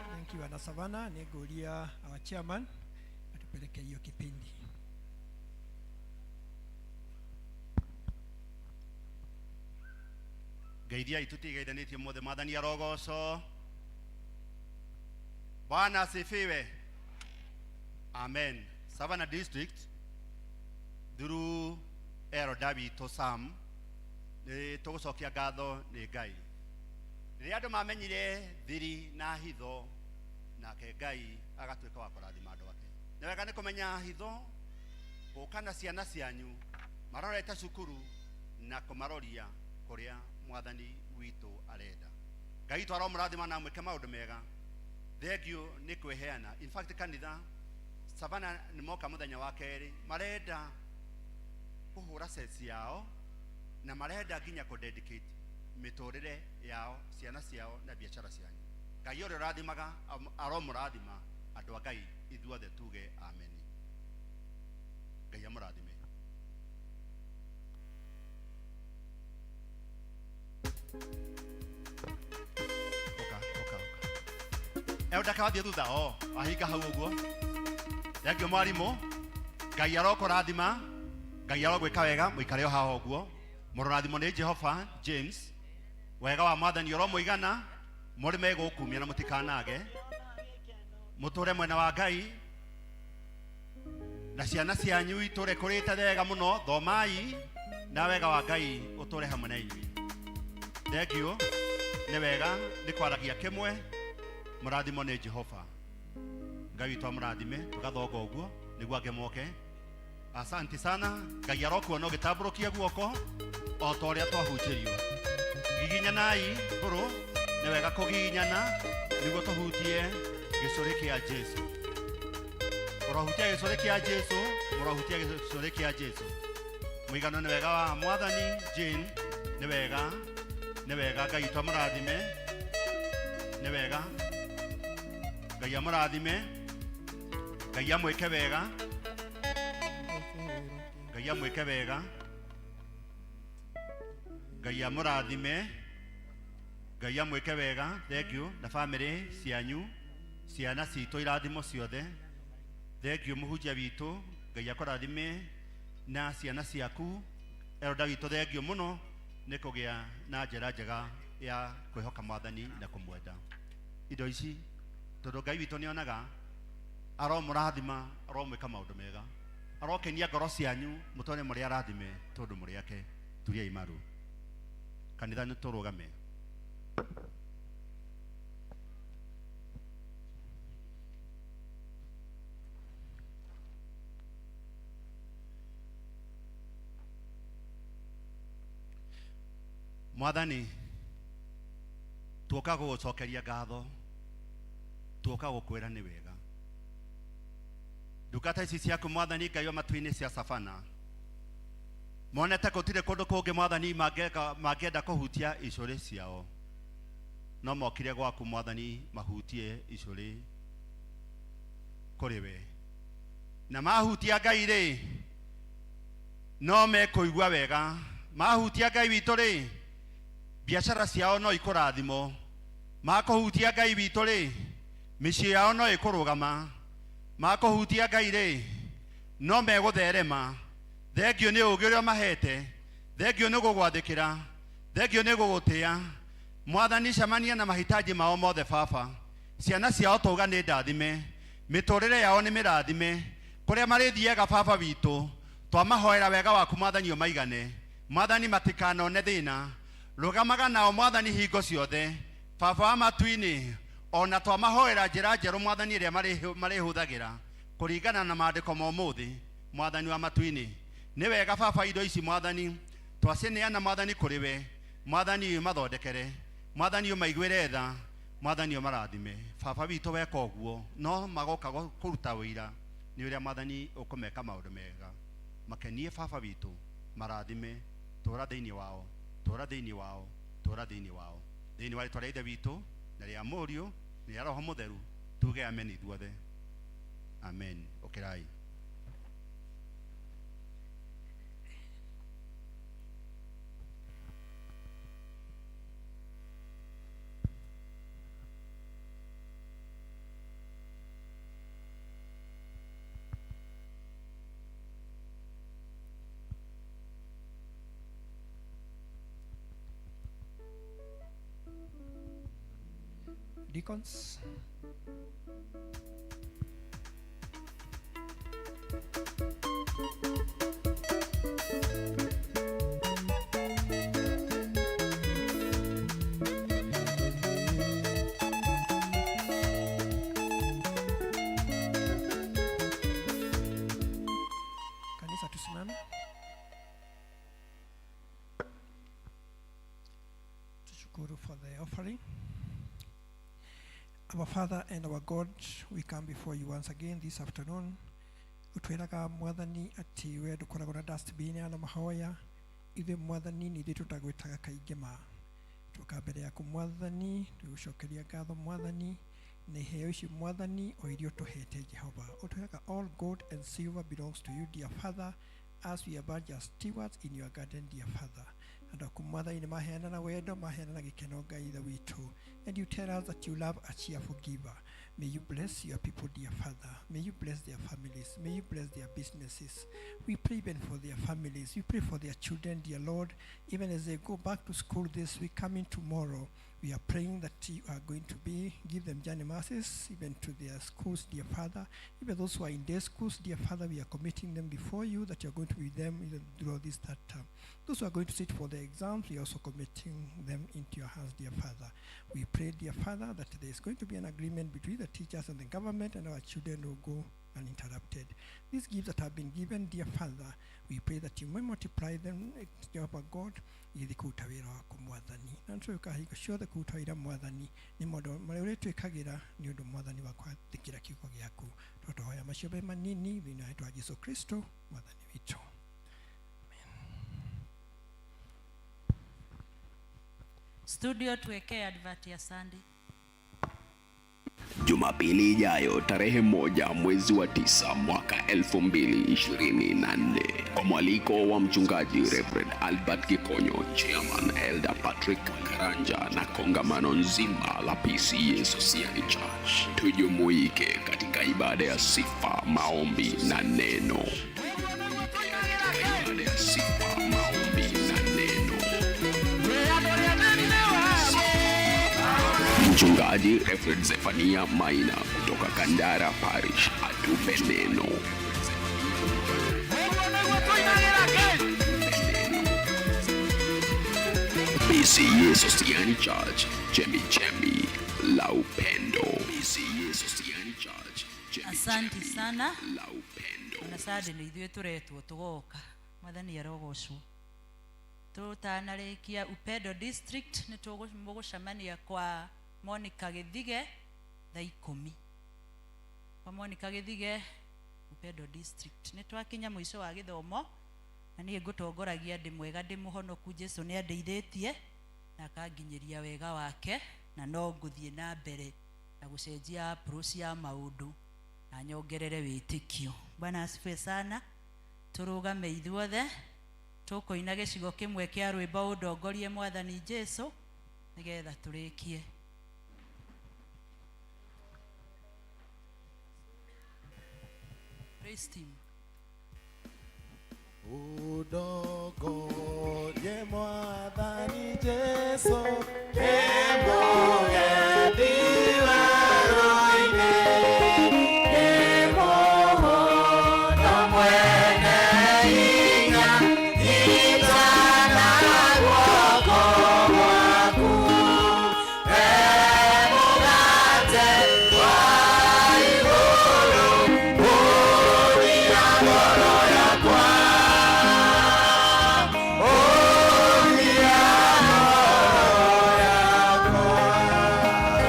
Thank you, Ana Savannah. Niguria our chairman atupeleke hiyo kipindi. Ngeiria itutigeithanitie mothe mwathani arogocwo. Bwana asifiwe. Amen. Savannah District through elder witũ Sam nĩ tũgũcokia ngatho nĩ Ngai. Rĩrĩa andũ mamenyire thiri na hitho, nake Ngai agatuĩka wa kũrathima andũ ake. Nĩ wega nĩ kũmenya hitho, gũka na ciana cianyu marorete cukuru na kũmaroria kũrĩa mwathani witũ arenda. Ngai witũ aromũrathima na amwĩke maũndũ mega. Thengiũ nĩ kwĩheana. In fact kanitha Savannah nĩ moka mũthenya wa kerĩ, marenda kũhũra sets yao na marenda nginya kũ dedicate mĩtũrĩre yao, ciana ciao na biacara cianyu. Ngai ũrĩa ũrathimaga aromũrathima andũ a Ngai ithuothe tuge amen. Ngai amũrathime. Oka, oka, oka. Elder kawathiĩ thutha o ahinga hau ũguo. Thengiũ mwarimũ. Ngai arokũrathima, Ngai arogwĩka wega, mũikare o haha ũguo. Mũrorathimwo nĩ Jehova James. Wega wa mwathani ũromũigana, mũrĩme gũkumia na mũtikanage. Mũtũre mwena wa Ngai na ciana cianyu itũre kũrĩte wega mũno, thomai na wega wa Ngai ũtũre hamwe na inyuĩ. Thengiũ, nĩ wega nĩ kwaragia kĩmwe, mũrathimwo nĩ Jehova. Ngai witũ amũrathime, tũgathonga ũguo nĩguo angĩ moke. Asante sana. Ngai arokuona ũgĩtambũrũkia guoko o ta ũrĩa twahunjĩrio. Giginyanai mbũrũ, nĩ wega kũgiginyana nĩguo tũhutie gĩcũrĩ kĩa Jesũ. Ũrohutia gĩcũrĩ kĩa Jesũ, mũrohutia gĩcũrĩ kĩa Jesũ. Mũigano nĩ wega wa mwathani Jane, nĩ wega, nĩ wega. Ngai witũ amũrathime, nĩ wega. Ngai amũrathime, Ngai amwĩke wega, Ngai amwĩke wega, Ngai amũrathime, Ngai amwĩke wega. Thank you na family cianyu, ciana citũ irathimo ciothe. Thank you mũhunjia witũ, Ngai akũrathime na ciana ciaku. Elder witũ thank you mũno nĩ kũgĩa na njĩra njega ya kwĩhoka mwathani na kũmwenda. Indo ici tondũ Ngai witũ nĩonaga, aromũrathima, aromwĩka maũndũ mega, arokenia ngoro cianyu, mũtone mũrĩ arathime tondũ mũrĩ ake. Turiai maru. Kanitha nĩ tũrũgame. Mwathani, tuoka gũgũcokeria ngatho, tuoka gũkwĩra nĩ wega. Ndungata ici ciaku Mwathani Ngai wa matu-inĩ cia Savana, monete gũtirĩ kũndũ kũngĩ Mwathani mangĩenda kũhutia icũrĩ ciao, no mokire gwaku Mwathani mahutie icũrĩ kũrĩ we, na mahutia Ngai rĩ, no mekũigua wega. Mahutia Ngai witũ rĩ, biacara ciao no ikũrathimwo. Makũhutia Ngai witũ rĩ, mĩciĩ yao no ĩkũrũgama. Makũhutia Ngai rĩ, no megũtherema. Thengio nĩ ũũgĩ ũrĩa mahete, thengio nĩ gũgwathĩkĩra, thengio nĩ gũgũtĩa. Mwathani, cemania na mahitaji mao mothe Baba. Ciana ciao tauga nĩ ndathime, mĩtũrĩre yao nĩ mĩrathime, kũrĩa marĩthiaga Baba witũ, twamahoera wega waku Mwathani ũmaigane. Mwathani, matikanone thĩna, rũgamaga nao Mwathani hingo ciothe. Baba wa matu-inĩ, ona twamahoera njĩra njerũ Mwathani ĩrĩa marĩhũthagĩra kũringana na maandĩko ma ũmũthĩ. Mwathani wa matu-inĩ, nĩ wega Baba indo ici Mwathani twacineana Mwathani kũrĩ we. Mwathani ũmathondekere, Mwathani ũmaiguĩre tha, Mwathani ũmarathime. Baba witũ weka ũguo, no magoka kũruta ũira nĩ ũrĩa Mwathani ũkũmeka maũndũ mega. Makenie Baba witũ, marathime, tũra thĩinĩ wao, tũra thĩinĩ wao, tũra thĩinĩ wao. Thĩinĩ wa rĩtwa rĩa Ithe witũ na rĩa Mũriũ na rĩa Roho Mũtheru, tuge amen ithuothe. Amen. Ũkĩrai. Deacons. Kanisa tusimame. Tushukuru for the offering. Our Father and our God, we come before you once again this afternoon. Utwĩraga Mwathani atĩ we ndũkoragwo na dustbin ya na mahoya, ithuĩ Mwathani nĩ ithuĩ tũtagwĩtaga kaingĩ ma. Tũka mbere yaku Mwathani, tũgũcokeria ngatho Mwathani na iheo ici Mwathani o iria ũtũhete Jehova. Ũtwĩraga all gold and silver belongs to you, dear Father, as we are but just stewards in your garden, dear Father. Andũ aku Mwathani nĩ maheana na wendo, maheana na gĩkeno Ngai Ithe witũ. And you tell us that you love a cheerful giver. May you bless your people, dear Father. May you bless their families. May you bless their businesses. We pray even for their families. We pray for their children, dear Lord. Even as they go back to school this week, coming tomorrow, we are praying that you are going to give them journey mercies, even to their schools, dear Father. Even those who are in their schools, dear Father, we are committing them before you, that you are going to be with them even throughout this third term. Those who are going to sit for the exams, we are also committing them into your hands, dear Father. We pray, dear Father, that there is going to be an agreement between the teachers and the government, and our children will go uninterrupted. These gifts that have been given, dear Father, we pray that you may multiply them, Jehovah God, ithi kũruta wĩra waku Mwathani. Na nĩtũĩkaga hingo ciothe kũruta wĩra Mwathani nĩ maũndũ marĩa ũrĩtwĩkagĩra nĩ ũndũ Mwathani wa gwathĩkĩra kiugo gĩaku. Tũtohoya macio me manini thĩinĩ wa rĩĩtwa rĩa Jesũ Kristo Mwathani witũ. Studio tuwekee advert ya Sunday. Jumapili ijayo tarehe 1 mwezi wa 9 mwaka 2024, kwa mwaliko wa mchungaji Reverend Albert Gikonyo, Chairman Elder Patrick Karanja na kongamano nzima la PCEA Sosiani Church, tujumuike katika ibada ya sifa, maombi na neno. Ibada ya sifa, maombi na neno. Mchungaji Reverend Zephania Maina kutoka Kandara Parish atupe neno. PCA Sosiani Church, Chemi Chemi la Upendo. PCA Sosiani Church, Chemi Asante sana. La Upendo. Ona sande nĩ ithuĩ tũretwo tũgoka. Mwathani arogocwo. Tũtanarĩkia Upendo District nĩ tũgũcemania kwa Monica Gĩthige thaa 10. Kwa Monica Gĩthige Upendo District. Nĩ twakinya mũico wa gĩthomo na niĩ ngũtongoragia ndĩ mwega ndĩ mũhonoku. Jesu nĩ andeithĩtie na akanginyĩria wega wake, na no ngũthiĩ na mbere na gũcenjia approach ya maũndũ na nyongerere wĩtĩkio. Bwana asifiwe sana. Tũrũgame ithuothe tũkũina gĩcigo kĩmwe kĩa rwĩmbo ũndongorie Mwathani Jesu nĩgetha tũrĩkie. Praise team. Udongorie Mwathani Jesu, ndĩmũgendi werũ-inĩ, ndĩmũhũndũ mwene hinya, nyitana guoko gwaku, he mũgate wa igũrũ, ũria ngoro yakwa.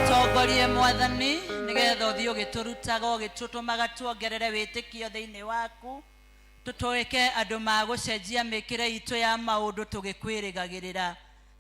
Tũtongorie Mwathani nĩgetha ũthiĩ ũgĩtũrutaga ũgĩtũtũmaga tuongerere wĩtĩkio thĩinĩ waku, tũtũĩke andũ ma gũcenjia mĩkĩre itũ ya maũndũ tũgĩkwĩrĩgagĩrĩra,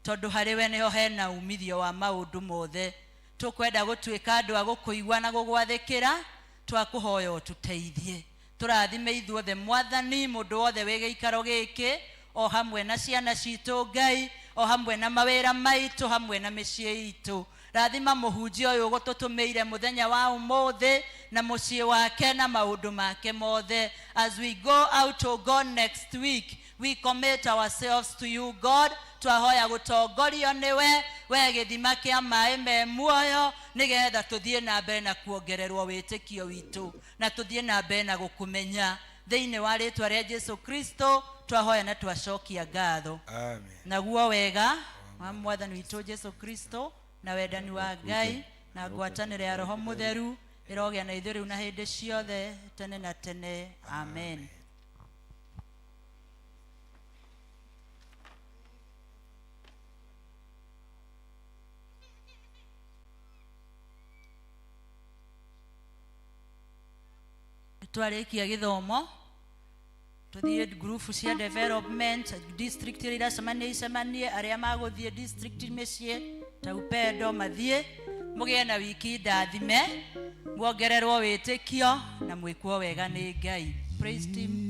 tondũ harĩ we nĩho hena umithio wa maũndũ mothe. Tũkwenda gũtuĩka andũ a gũkũigua na gũgwathĩkĩra, twakũhoya ũtũteithie. Tũrathime ithuothe Mwathani, mũndũ wothe wĩ gĩikaro gĩkĩ, o hamwe na ciana citũ Ngai, o hamwe na mawĩra maitũ, hamwe na mĩciĩ itũ. Rathima mũhunjia ũyũ ũgũtũtũmĩire mũthenya wa ũmũthĩ na mũciĩ wake na maũndũ make mothe. As we go out to God next week, we commit ourselves to you, God. Twahoya gũtongorio nĩwe, we gĩthima kĩa maĩ me muoyo, nĩgetha tũthiĩ na mbere na kuongererwo wĩtĩkio witũ, na tũthiĩ na mbere na gũkũmenya. Thĩinĩ wa rĩtwa rĩa Jesu Kristo twahoya na twacokia ngatho. Amen. Naguo wega wa Mwathani witũ Jesu Kristo na wendani wa Ngai na ngwatanĩro ya Roho Mũtheru ĩrogĩa na ithuĩ rĩu na hĩndĩ ciothe tene na tene. Amen. Twarĩkia gĩthomo tũthiĩ ngurubu cia development district iria iracemania icemanie, arĩa magũthiĩ district mĩciĩ ta Upendo mathiĩ, mũgĩe na wiki ndathime, muongererwo wĩtĩkio na mwĩkwo wega nĩ Ngai. Praise team.